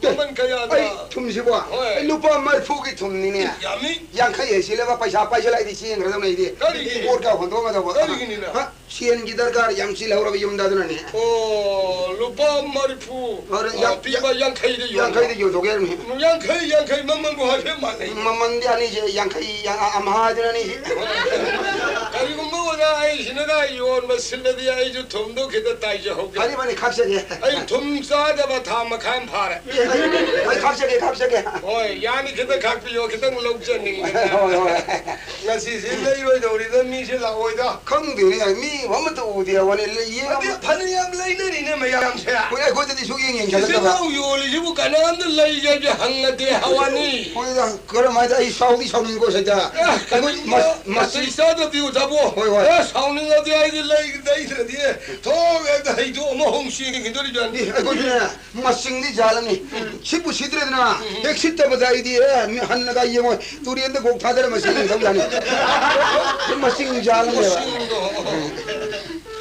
ꯑꯦ, ꯃꯃꯜ ꯀꯌꯥꯗ? ꯑꯩ ꯊꯨꯝꯁꯤꯕꯣ? ꯍꯣꯏ꯫ ꯑꯩ ꯂꯨꯄꯥ ꯃꯔꯤꯐꯨꯒꯤ ꯊꯨꯝꯅꯤꯅꯦ꯫ ꯌꯥꯝꯃꯤ꯫ ꯌꯥꯡꯈꯩ ꯍꯩꯁꯤꯜꯂꯒ ꯄꯩꯁꯥ ꯄꯥꯏꯁꯤꯜꯂꯛꯑꯗꯤ ꯆꯦꯟꯈ꯭ꯔꯗꯧꯅꯦ ꯑꯩꯗꯤ꯫ ꯀꯔꯤꯒꯤ? ꯄꯣꯠꯀ ꯍꯣꯟꯗꯣꯛꯅꯗꯧꯕ꯫ ꯀꯔꯤꯒꯤꯅꯤꯅ? ꯍ? ꯁꯦꯟꯒꯤ ꯗꯔꯀꯥꯔ ꯌꯥꯝ ꯆꯤꯜꯍꯧꯔꯕ ꯌꯨꯝꯗ, ꯑꯗꯨꯅꯅꯦ꯫ ꯑꯣ, ꯂꯨꯄꯥ ꯃꯔꯤꯐꯨ, ꯍꯣꯏ, ꯑ, ꯌꯥꯡ-, ꯄꯤꯕ ꯌꯥꯡ-, ꯌꯥꯡꯈꯩꯗ ꯌꯣꯟꯕ꯫ ꯌꯥꯡꯈꯩꯗ ꯌꯣꯟꯊꯣꯛꯀꯦ ꯍꯥꯏꯕꯅꯤ꯫ ꯌꯥꯡꯈꯩ, ꯌꯥꯡꯈꯩ ꯃꯃꯜꯕꯨ ꯍꯥꯏꯐꯦꯠ ꯃꯥꯟꯅꯩ꯫ ꯃꯃꯜꯗꯤ ꯑꯅꯤꯁꯦ ꯌꯥꯡꯈꯩ, ꯌꯥꯡ-, ꯑ-, ꯑꯃ ꯍꯥꯏꯗꯨꯅ ꯑꯅꯤꯁꯦ꯫ ꯀꯔꯤꯒꯨꯝꯕ ꯑꯣꯖꯥ ꯑꯩꯁꯤꯅꯒ ꯌꯣꯟꯕ ꯁꯤꯜꯂꯗꯤ ꯑꯩꯁꯨ ꯊꯨꯝꯗꯣ ꯈꯤꯇ ꯇꯥꯏꯖꯍꯧꯒꯦ꯫ ꯐꯅꯤ, ꯐꯅꯤ, ꯈꯥꯛꯆꯒꯦ꯫ ꯑꯩ ꯊꯨꯝ ꯆꯥꯗꯕ ꯊꯥ ꯃꯈꯥꯏ ꯑꯃ ꯐꯥꯔꯦ꯫ ꯑꯦ, ꯑꯩ, ꯑꯩ ꯈꯥꯛꯆꯒꯦ, ꯈꯥꯛꯆꯒꯦ꯫ ꯍꯣꯏ, ꯌꯥꯅꯤ, ꯈꯤꯇ ꯈꯥꯛꯄꯤꯌꯣ, ꯈꯤꯇꯪ ꯂꯧꯖꯅꯤꯡꯗꯅ꯫ ꯍꯣꯏ, ꯍꯣꯏ꯫ ꯉꯁꯤꯁꯦ ꯂꯩꯔꯣꯏꯗꯧꯔꯤꯗ, ꯃꯤꯁꯦ ꯂꯥꯛꯑꯣꯏꯗ꯫ ꯈꯪꯗꯦꯅꯦ, ꯃꯤ ꯑꯃꯠꯇ ꯎꯗꯦ ꯍꯥꯏꯕ ꯋꯥꯅꯤ, ꯂꯩ-, ꯌꯦꯡ ꯑꯗꯨ ꯑꯃ-, ꯐꯅꯌꯥꯝ ꯂꯩꯅꯔꯤꯅꯦ ꯃꯌꯥꯝꯁꯦ꯫ ꯍꯣꯏ, ꯑꯩꯈꯣꯏꯗꯗꯤ ꯁꯨꯛꯌꯦꯡ ꯌꯦꯡꯁꯤꯜꯂꯛꯇꯕ꯫ ꯏꯆꯤꯟ ꯏꯅꯥꯎ ꯌꯣꯜꯂꯤꯁꯤꯕꯨ ꯀꯅꯥꯝꯇ ꯂꯩꯒꯦꯗꯤ ꯍꯪꯅꯗꯦ ꯍꯋꯥꯅꯤ꯫ ꯍꯣꯏꯗ, ꯀꯔꯝ ꯍꯥꯏꯗ ꯑꯩ ꯁꯥꯎꯗꯤ ꯁꯥꯎꯅꯤꯡꯉꯤꯀꯣ ꯁꯤꯗ꯫ ꯑꯦ, ꯑꯩꯈꯣꯏ ꯀꯔꯤꯒꯨꯝꯕ ꯃꯁ-, ꯃꯁꯤ ꯅꯥꯇꯩ ꯆꯥꯗꯕꯗꯤ ꯑꯣꯖꯥꯕꯨ꯫ ꯍꯣꯏ, ꯍꯣꯏ꯫ ꯑꯦ, ꯁꯥꯎꯅꯤꯡꯉꯗꯤ ꯑꯩꯗꯤ ꯂꯩ-, ꯂꯩꯗ꯭ꯔꯗꯤ ꯊꯣꯛ ꯍꯦꯛꯇ ꯍꯩꯗꯣꯛ ꯑꯃ ꯍꯣꯡ ꯆꯦꯟꯈꯤꯗꯣꯔꯤꯕꯅꯤ꯫ ꯑꯦ, ꯑꯩꯈꯣꯏꯁꯨꯅꯦ, ꯃꯁꯤꯡꯗꯤ ꯖꯥꯠ ꯑꯃꯅꯤ꯫ ꯎꯝ꯫ ꯁꯤꯠꯄꯨ ꯁꯤꯠꯇ꯭ꯔꯦꯗꯅ, ꯎꯝ꯫ ꯍꯦꯛ ꯁꯤꯠꯇꯕꯗ ꯑꯩꯗꯤ, ꯑꯦ, ꯃꯤ ꯍꯟꯅꯒ ꯌꯦꯡꯉꯣꯏ, ꯇꯨꯔꯦꯟꯗ ꯒꯣꯛ ꯊꯥꯗꯔ ꯃꯁꯤ ꯌꯦꯡꯊꯧ ꯌꯥꯅꯤ꯫ ꯃꯁꯤꯡ ꯖꯥꯠ ꯑꯃꯅꯦꯕ꯫ ꯃꯁꯤꯡꯗꯣ꯫ ꯎꯝ꯫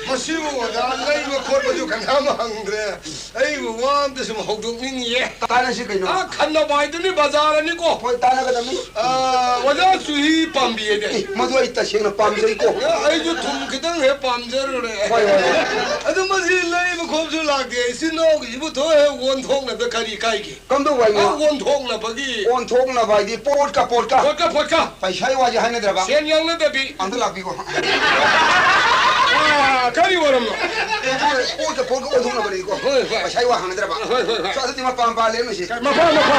ꯃꯁꯤꯕꯨ ꯑꯣꯖꯥ ꯂꯩꯕ ꯈꯣꯠꯄꯁꯨ ꯀꯅꯥꯝ ꯍꯪꯗ꯭ꯔꯦ꯫ ꯑꯩꯕꯨ ꯋꯥ ꯑꯝꯇ ꯁꯨꯝ ꯍꯧꯗꯣꯛꯅꯤꯡꯉꯤꯌꯦ꯫ ꯇꯥꯟꯅꯁꯤ ꯀꯩꯅꯣ꯫ ꯑꯥ, ꯈꯟꯅꯕ ꯍꯥꯏꯗꯨꯅꯤ, ꯕꯖꯥꯔ ꯑꯅꯤꯀꯣ꯫ ꯍꯣꯏ, ꯇꯥꯟꯅꯒꯗꯕꯅꯤ꯫ ꯑꯥ, ꯑꯣꯖꯥ ꯆꯨꯍꯤ ꯄꯥꯝꯕꯤ ꯍꯥꯏꯗꯤ꯫ ꯑꯦ, ꯃꯗꯨ ꯑꯩ ꯇꯁꯦꯡꯅ ꯄꯥꯝꯖꯩꯀꯣ꯫ ꯑꯦ, ꯑꯩꯁꯨ ꯊꯨꯝ ꯈꯤꯇꯪ ꯍꯦꯛ ꯄꯥꯝꯖꯔꯨꯔꯦ꯫ ꯍꯣꯏ, ꯍꯣꯏ, ꯍꯣꯏ꯫ ꯑꯗꯨ ꯃꯁꯤ ꯂꯩꯕ ꯈꯣꯠꯄꯁꯨ ꯂꯥꯛꯇꯦ꯫ ꯏꯆꯤꯟ ꯏꯅꯥꯎꯒꯤꯁꯤꯕꯨ ꯊꯣꯛ ꯍꯦꯛ ꯑꯣꯟꯊꯣꯛꯅꯕꯗ ꯀꯔꯤ ꯀꯥꯏꯒꯦ? ꯀꯝꯗꯧꯕ ꯍꯥꯏꯅꯣ? ꯑꯥ, ꯑꯣꯟꯊꯣꯛꯅꯕꯒꯤ꯫ ꯑꯣꯟꯊꯣꯛꯅꯕ ꯍꯥꯏꯗꯤ ꯄꯣꯠꯀ ꯄꯣꯠꯀ꯫ ꯄꯣꯠꯀ ꯄꯣꯠꯀ꯫ ꯄꯩꯁꯥꯒꯤ ꯋꯥꯁꯦ ꯍꯥꯏꯅꯗ꯭ꯔꯕ? ꯁꯦꯟ ꯌꯥꯎꯅꯗꯕꯤ꯫ ꯑꯝꯇ ꯂꯥꯛꯄꯤꯈꯣ꯫ ꯑꯥ, ꯀꯔꯤ ꯑꯣꯏꯔꯝꯅꯣ? ꯑꯦ, ꯑꯗꯨ ꯄꯣꯠꯀ ꯄꯣꯠꯀ ꯑꯣꯟꯊꯣꯛꯅꯕꯅꯤꯀꯣ꯫ ꯍꯣꯏ, ꯍꯣꯏ꯫ ꯄꯩꯁꯥ ꯋꯥ ꯍꯪꯅꯗ꯭ꯔꯕ꯫ ꯍꯣꯏ, ꯍꯣꯏ, ꯍꯣꯏ꯫ ꯑꯗꯨꯗꯤ ꯃꯄꯥ ꯃꯄꯥ ꯂꯦꯞꯅꯁꯤ꯫ ꯃꯄꯥ ꯃꯄꯥ꯫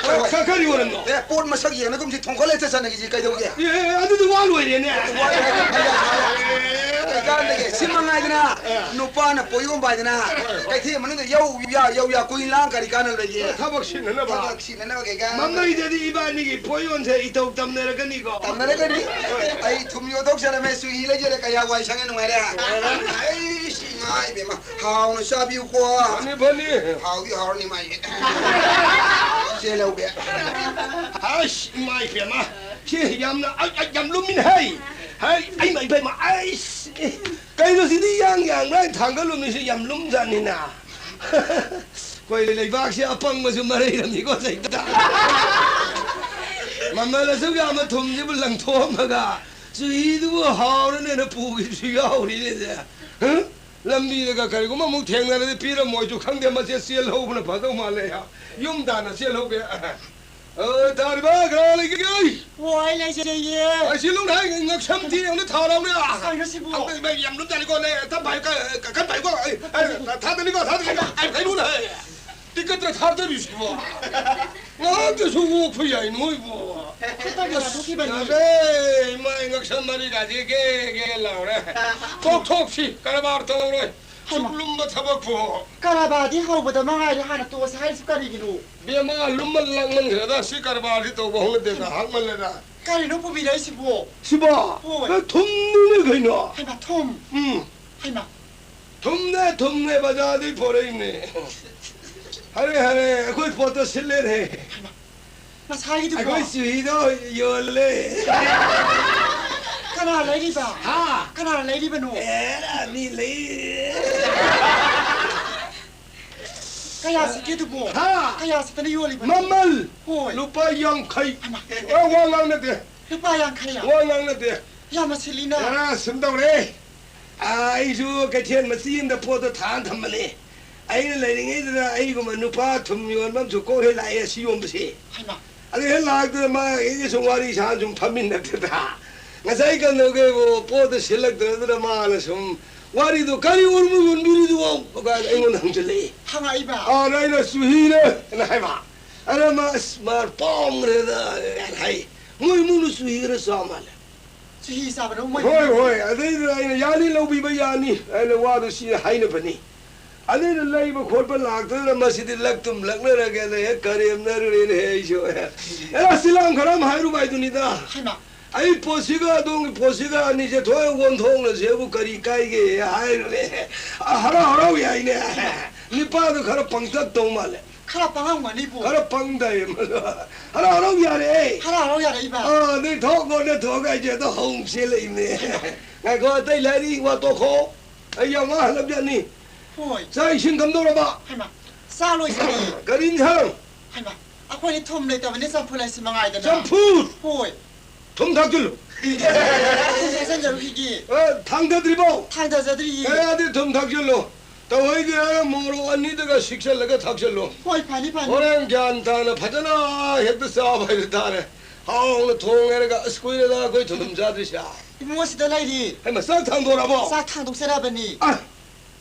ꯍꯣꯏ, ꯍꯣꯏ꯫ ꯀ-, ꯀꯔꯤ ꯑꯣꯏꯔꯝꯅꯣ? ꯑꯦ, ꯄꯣꯠ ꯃꯁꯛ ꯌꯦꯡꯉꯒꯨꯝꯁꯤ, ꯊꯣꯡꯀꯠꯂ ꯍꯦꯛꯇ ꯆꯠꯅꯈꯤꯁꯤ, ꯀꯩꯗꯧꯒꯦ? ꯑꯦ, ꯑꯗꯨꯗꯤ ꯋꯥ ꯂꯣꯏꯔꯦꯅꯦ꯫ ꯋꯥ ꯂꯣꯏꯔꯦ, ꯐꯩ, ꯐꯩ, ꯐꯩ꯫ ꯀꯩꯀꯥꯟꯗꯒꯤ ꯁꯤ ꯃꯉꯥꯏꯗꯅ ꯑꯦ꯫ ꯅꯨꯄꯥꯅ ꯄꯣꯌꯣꯝ ꯄꯥꯏꯗꯅ ꯍꯣꯏ, ꯍꯣꯏ꯫ ꯀꯩꯊꯦꯜ ꯃꯅꯨꯡꯗ ꯌꯧ ꯌꯥ, ꯌꯧ ꯌꯥ, ꯀꯨꯏ ꯂꯥꯡ ꯀꯔꯤ ꯀꯥꯟꯅꯕ ꯂꯩꯒꯦ? ꯊꯕꯛ ꯁꯤꯟꯅꯅꯕ꯫ ꯊꯕꯛ ꯁꯤꯟꯅꯅꯕ ꯀꯩꯀꯥꯟꯅꯕ꯫ ꯃꯃꯩꯗꯗꯤ ꯏꯕꯥꯅꯤꯒꯤ ꯄꯣꯌꯣꯝꯁꯦ ꯏꯇꯧ ꯇꯝꯅꯔꯛꯀꯅꯤꯀꯣ꯫ ꯇꯝꯅꯔꯛꯀꯅꯤ꯫ ꯍꯣꯏ꯫ ꯑꯩ ꯊꯨꯝ ꯌꯣꯟꯊꯣꯛꯆꯔꯝꯃꯦ, ꯆꯨꯍꯤ ꯂꯩꯖꯔꯦ, ꯀꯌꯥ ꯋꯥꯏ ꯁꯪꯉꯦ, ꯅꯨꯡꯉꯥꯏꯔꯦ꯫ ꯅꯨꯡꯉꯥꯏꯔꯦ꯫ ꯑꯩ ꯏꯃꯥ ꯏꯕꯦꯝꯃ, ꯍꯥꯎꯅ ꯆꯥꯕꯤꯌꯨꯀꯣ꯫ ꯐꯅꯤ, ꯐꯅꯤ꯫ ꯍꯥꯎꯗꯤ ꯍꯥꯎꯔꯅꯤ ꯃꯥꯏꯁꯦ꯫ ꯆꯦ ꯂꯧꯒꯦ꯫ ꯑꯁ, ꯏꯃꯥ ꯏꯕꯦꯝꯃ, ꯁꯤ ꯌꯥꯝꯅ, ꯑ, ꯑ, ꯌꯥꯝ ꯂꯨꯝꯃꯤꯅꯦ, ꯍꯩ꯫ ꯍꯩ, ꯑꯩ ꯏꯃꯥ ꯏꯕꯦꯝꯃ, ꯑꯩꯁ, ꯀꯩꯅꯣ ꯁꯤꯗꯤ ꯌꯥꯡ ꯌꯥꯡꯕ꯭ꯔꯥ ꯍꯥꯏꯅ ꯊꯥꯡꯒꯠꯂꯨꯕꯅꯤ, ꯁꯤ ꯌꯥꯝ ꯂꯨꯝꯖꯥꯠꯅꯤꯅ꯫ ꯑꯩꯈꯣꯏ ꯂꯩꯕꯥꯛꯁꯤ ꯑꯄꯪꯕꯁꯨ ꯃꯔꯩꯔꯝꯃꯤꯀꯣ, ꯁꯩꯇ꯫ ꯃꯃꯜ ꯑꯁꯨꯛ ꯌꯥꯝꯕ ꯊꯨꯝꯁꯤꯕꯨ ꯂꯪꯊꯣꯛꯑꯝꯃꯒ, ꯆꯨꯍꯤꯗꯨꯕꯨ ꯍꯥꯎꯔꯅꯦꯅ ꯄꯨꯈꯤꯕꯁꯨ ꯌꯥꯎꯔꯤꯅꯦ꯫ ꯍ? ꯂꯝꯕꯤꯗꯒ ꯀꯔꯤꯒꯨꯝꯕ ꯑꯃꯨꯛ ꯊꯦꯡꯅꯔꯗꯤ ꯄꯤꯔꯝꯃꯣꯏꯁꯨ ꯈꯪꯗꯦ, ꯃꯁꯦ ꯆꯦꯜꯍꯧꯕꯅ ꯐꯗꯧ ꯃꯥꯜꯂꯦ꯫ ꯌꯨꯝ ꯇꯥꯟꯅ ꯆꯦꯜꯍꯧꯒꯦ꯫ ꯑ, ꯇꯥꯔꯤꯕ ꯀꯅꯥ ꯂꯩꯒꯦ? ꯑꯣ, ꯑꯩ ꯂꯩꯖꯩꯌꯦ꯫ ꯑꯩ ꯁꯤ ꯂꯨꯝꯅ ꯍꯥꯏ ꯉꯛꯁꯝ ꯊꯤ ꯌꯦꯡꯉꯨꯅꯦ, ꯊꯥꯔꯕꯅꯦ꯫ ꯀꯩꯅꯣ ꯁꯤꯕꯨ? ꯑꯝꯇ ꯏꯃꯥ ꯌꯥꯝ ꯂꯨꯝꯖꯥꯠꯅꯤꯀꯣ, ꯂꯩ, ꯇꯞ ꯄꯥꯏꯌꯨꯀꯣ, ꯑ, ꯀ-, ꯀꯟ ꯄꯥꯏꯌꯨꯀꯣ, ꯑꯩ, ꯑꯩ, ꯊꯥꯗꯅꯤꯀꯣ, ꯊꯥꯗꯅꯤꯀꯣ, ꯑꯩ ꯐꯩꯔꯨꯅ ꯍꯥꯏ꯫ ꯇꯤꯀꯠꯇ꯭ꯔ ꯊꯥꯗꯔꯤꯁꯤꯕꯣ? ꯉꯥꯏꯍꯥꯛꯇꯁꯨ ꯑꯣꯛꯄ ꯌꯥꯏ ꯅꯣꯏꯕꯣ꯫ ꯈꯨꯠꯇꯒꯤ ꯂꯥꯊꯣꯛꯈꯤꯕꯅꯤ꯫ ꯌꯥꯔꯦ, ꯏꯃꯥ, ꯉꯛꯁꯝ ꯃꯔꯤꯒꯥꯁꯦ ꯒꯦ ꯒꯦ ꯂꯥꯎꯔꯦ꯫ ꯇꯣꯛꯊꯣꯛꯁꯤ, ꯀꯔꯕꯥꯔ ꯇꯧꯔꯣꯏ꯫ ꯍꯩꯃꯥ꯫ ꯁꯨꯛ ꯂꯨꯝꯕ ꯊꯕꯛꯄꯨ꯫ ꯀꯔꯕꯥꯔꯗꯤ ꯍꯧꯕꯗ ꯃꯉꯥꯏꯔꯦ, ꯍꯥꯟꯅ ꯇꯣꯛꯑꯁꯤ ꯍꯥꯏꯔꯤꯁꯤ ꯀꯔꯤꯒꯤꯅꯣ? ꯕꯦꯝꯃ, ꯂꯨꯝꯃꯟ ꯂꯥꯡꯃꯟꯈ꯭ꯔꯦꯗ, ꯁꯤ ꯀꯔꯕꯥꯔꯗꯤ ꯇꯧꯕ ꯍꯧꯅꯗꯦ, ꯍꯩꯃꯥ꯫ ꯉꯥꯏꯍꯥꯛꯃꯜꯂꯦꯗ꯫ ꯀꯔꯤꯅꯣ ꯄꯨꯕꯤꯔꯛꯏꯁꯤꯕꯣ? ꯁꯤꯕꯣ? ꯍꯣꯏ꯫ ꯑꯦ, ꯊꯨꯝꯅꯤꯅꯦ ꯀꯩꯅꯣ꯫ ꯍꯩꯃꯥ, ꯊꯨꯝ? ꯎꯝ꯫ ꯍꯩꯃꯥ꯫ ꯊꯨꯝꯅꯦ, ꯊꯨꯝꯅꯦ, ꯕꯖꯥꯔꯗꯩ ꯄꯣꯔꯛꯏꯅꯦ꯫ ꯍꯔꯦ, ꯍꯔꯦ, ꯑꯩꯈꯣꯏ ꯄꯣꯠꯇꯣ ꯁꯤꯠꯂꯦꯅꯦ꯫ ꯍꯩꯃꯥ꯫ ꯉꯁꯥꯏꯒꯤꯗꯨꯕꯣ? ꯑꯩꯈꯣꯏ ꯆꯨꯍꯤꯗꯣ ꯌꯣꯜꯂꯦ꯫ ꯀꯅꯥ ꯂꯩꯔꯤꯕ? ꯍꯥ? ꯀꯅꯥ ꯂꯩꯔꯤꯕꯅꯣ? ꯑꯦ, ꯃꯤ ꯂꯩ꯫ ꯀꯌꯥ ꯁꯤꯠꯀꯦ ꯑꯗꯨꯕꯣ? ꯍꯥ? ꯀꯌꯥ ꯁꯤꯠꯇꯅ ꯌꯣꯜꯂꯤꯕꯅꯣ? ꯃꯃꯜ? ꯍꯣꯏ꯫ ꯂꯨꯄꯥ ꯌꯥꯡꯈꯩ꯫ ꯍꯩꯃꯥ꯫ ꯑꯦ, ꯋꯥ ꯉꯥꯡꯅꯗꯦ꯫ ꯂꯨꯄꯥ ꯌꯥꯡꯈꯩ? ꯋꯥ ꯉꯥꯡꯅꯗꯦ꯫ ꯌꯥꯝꯅ ꯁꯤꯠꯂꯤꯅ꯫ ꯑ, ꯁꯨꯝ ꯇꯧꯔꯦ꯫ ꯑ, ꯑꯩꯁꯨ ꯀꯩꯊꯦꯜ ꯃꯆꯤ ꯑꯃꯗ ꯄꯣꯠꯇꯣ ꯊꯥꯅ ꯊꯝꯕꯅꯦ꯫ ꯑꯩꯅ ꯂꯩꯔꯤꯉꯩꯗꯨꯗ ꯑꯩꯒꯨꯝꯕ ꯅꯨꯄꯥ ꯊꯨꯝ ꯌꯣꯟꯕ ꯑꯃꯁꯨ ꯀꯣꯛ ꯍꯦꯛ ꯂꯥꯛꯑꯦ, ꯑꯁꯤ ꯌꯣꯟꯕꯁꯦ꯫ ꯍꯩꯃꯥ꯫ ꯑꯗꯨ ꯍꯦꯛ ꯂꯥꯛꯇꯅ ꯃꯥ ꯑꯩꯒ ꯁꯨꯝ ꯋꯥꯔꯤ ꯁꯥ ꯁꯨꯝ ꯐꯝꯃꯤꯟꯅꯗꯅ ꯉꯁꯥꯏ ꯀꯩꯅꯣꯒꯤꯕꯨ ꯄꯣꯠꯇꯨ ꯁꯤꯜꯂꯛꯇ꯭ꯔꯗꯨꯅ ꯃꯥꯅ ꯁꯨꯝ ꯋꯥꯔꯤꯗꯨ "ꯀꯔꯤ ꯎꯔꯨꯝ ꯌꯣꯟꯕꯤꯔꯤꯗꯨꯕꯣ?" ꯀꯥꯏꯅ ꯑꯩꯉꯣꯟꯗ ꯍꯪꯖꯜꯂꯛꯏ꯫ ꯍꯪꯉꯛꯏꯕ? ꯑꯥ, ꯑꯩꯅ "ꯆꯨꯍꯤꯅꯦ" ꯍꯥꯏꯕ꯫ ꯑꯗ ꯃꯥ, "ꯑꯁ, ꯃꯥ ꯄꯥꯝꯈ꯭ꯔꯦꯗ" ꯍꯥꯏ꯫ ꯃꯣꯏ ꯏꯃꯨꯡꯗ ꯆꯨꯍꯤ ꯈꯔ ꯆꯥ ꯃꯥꯜꯂꯦ꯫ ꯆꯨꯍꯤ ꯆꯥꯕꯗꯣ ꯃꯣꯏ ꯍꯣꯏ, ꯍꯣꯏ꯫ ꯑꯗꯩꯗꯨꯗ ꯑꯩꯅ "ꯌꯥꯅꯤ, ꯂꯧꯕꯤꯕ ꯌꯥꯅꯤ" ꯍꯥꯏꯅ ꯋꯥꯗꯨ ꯁꯤ ꯍꯥꯏꯅꯕꯅꯤ꯫ ꯑꯗꯩꯗ ꯂꯩꯕ ꯈꯣꯠꯄ ꯂꯥꯛꯇꯗꯅ ꯃꯁꯤꯗꯤ ꯂꯛꯇꯨꯝ ꯂꯛꯅꯔꯒꯦꯅ ꯍꯦꯛ ꯀꯔꯦꯝꯅꯔꯨꯔꯦꯅꯦ ꯑꯩꯁꯨ꯫ ꯑꯦ, ꯁꯤꯂꯥꯡ ꯈꯔ ꯑꯃ ꯍꯥꯏꯔꯨꯕ ꯍꯥꯏꯗꯨꯅꯤꯗ꯫ ꯍꯩꯃꯥ! ꯑꯩ ꯄꯣꯠꯁꯤꯒ ꯑꯗꯣꯝꯒꯤ ꯄꯣꯠꯁꯤꯒ ꯑꯅꯤꯁꯦ ꯊꯣꯛꯑ ꯑꯣꯟꯊꯣꯛꯅꯁꯦꯕꯨ ꯀꯔꯤ ꯀꯥꯏꯒꯦ ꯍꯥꯏꯔꯨꯔꯦ꯫ ꯑ, ꯍꯔꯥꯎ ꯍꯔꯥꯎ ꯌꯥꯏꯅꯦ꯫ ꯅꯤꯄꯥꯗꯣ ꯈꯔ ꯄꯪꯇꯛ ꯇꯧ ꯃꯥꯜꯂꯦ꯫ ꯈꯔ ꯄꯪꯉꯝꯒꯅꯤꯕꯨ꯫ ꯈꯔ ꯄꯪꯗꯥꯏ ꯃꯗꯣ꯫ ꯍꯔꯥꯎ ꯍꯔꯥꯎ ꯌꯥꯔꯦ꯫ ꯍꯔꯥꯎ ꯍꯔꯥꯎ ꯌꯥꯔꯛꯏꯕ꯫ ꯑꯥ, ꯑꯗꯩ ꯊꯣꯛ ꯂꯣꯟꯅ ꯊꯣꯛꯑꯒ ꯑꯩꯁꯦ ꯑꯗꯣ ꯍꯧ ꯆꯦꯜꯂꯛꯏꯕꯅꯦ꯫ ꯉꯥꯏꯈꯣ, ꯑꯇꯩ ꯂꯥꯏꯔꯤ ꯋꯥ ꯇꯣꯛꯈꯣ꯫ ꯑꯩ ꯌꯥꯝ ꯋꯥꯍꯜꯂꯕꯖꯥꯠꯅꯤ꯫ ꯍꯣꯏ꯫ ꯆꯥꯛ ꯏꯁꯤꯡ ꯀꯝꯗꯧꯔꯕ? ꯍꯩꯃꯥ, ꯆꯥ ꯂꯣꯏꯖꯔꯦ꯫ ꯀꯔꯤ ꯏꯟꯁꯥꯡ? ꯍꯩꯃꯥ, ꯑꯩꯈꯣꯏꯗꯤ ꯊꯨꯝ ꯂꯩꯇꯕꯅꯤ, ꯆꯝꯐꯨꯠ ꯍꯥꯏꯁꯤ ꯃꯉꯥꯏꯗꯅ꯫ ꯆꯝꯐꯨꯠ? ꯍꯣꯏ꯫ ꯊꯨꯝ ꯊꯥꯛꯆꯤꯜꯂꯨ꯫ ꯊꯨꯝ ꯊꯥꯛꯆꯟꯖꯔꯨꯈꯤꯒꯦ꯫ ꯑꯦ, ꯊꯥꯡꯗꯗ꯭ꯔꯤꯕꯣ? ꯊꯥꯡꯗꯖꯗ꯭ꯔꯤꯌꯦ꯫ ꯑꯦ, ꯑꯗꯨꯗꯤ ꯊꯨꯝ ꯊꯥꯛꯆꯤꯜꯂꯨ꯫ ꯇꯧꯍꯩꯗꯦ ꯍꯥꯏꯔ ꯃꯣꯔꯣꯛ ꯑꯅꯤꯗꯨꯒ ꯁꯤꯛꯆꯜꯂꯒ ꯊꯥꯛꯆꯜꯂꯣ꯫ ꯍꯣꯏ, ꯐꯅꯤ, ꯐꯅꯤ꯫ ꯍꯣꯔꯦꯟ ꯒ꯭ꯌꯥꯟ ꯇꯥꯅ ꯐꯖꯅ ꯍꯦꯛꯇ ꯆꯥꯕ ꯍꯥꯏꯗꯨ ꯇꯥꯔꯦ꯫ ꯍꯥꯎꯅ ꯊꯣꯡꯉꯦꯔꯒ, ꯑꯁ, ꯀꯨꯏꯔꯦꯗ ꯑꯩꯈꯣꯏ ꯊꯨꯝ ꯆꯥꯗ꯭ꯔꯤꯁꯦ꯫ ꯏꯕꯨꯡꯉꯣ ꯁꯤꯗ ꯂꯩꯔꯤ꯫ ꯍꯩꯃꯥ, ꯆꯥꯛ ꯊꯥꯡꯗꯣꯔꯛꯑꯕꯣ? ꯆꯥꯛ ꯊꯥꯡꯗꯣꯛꯆꯔꯕꯅꯤ꯫ ꯑ,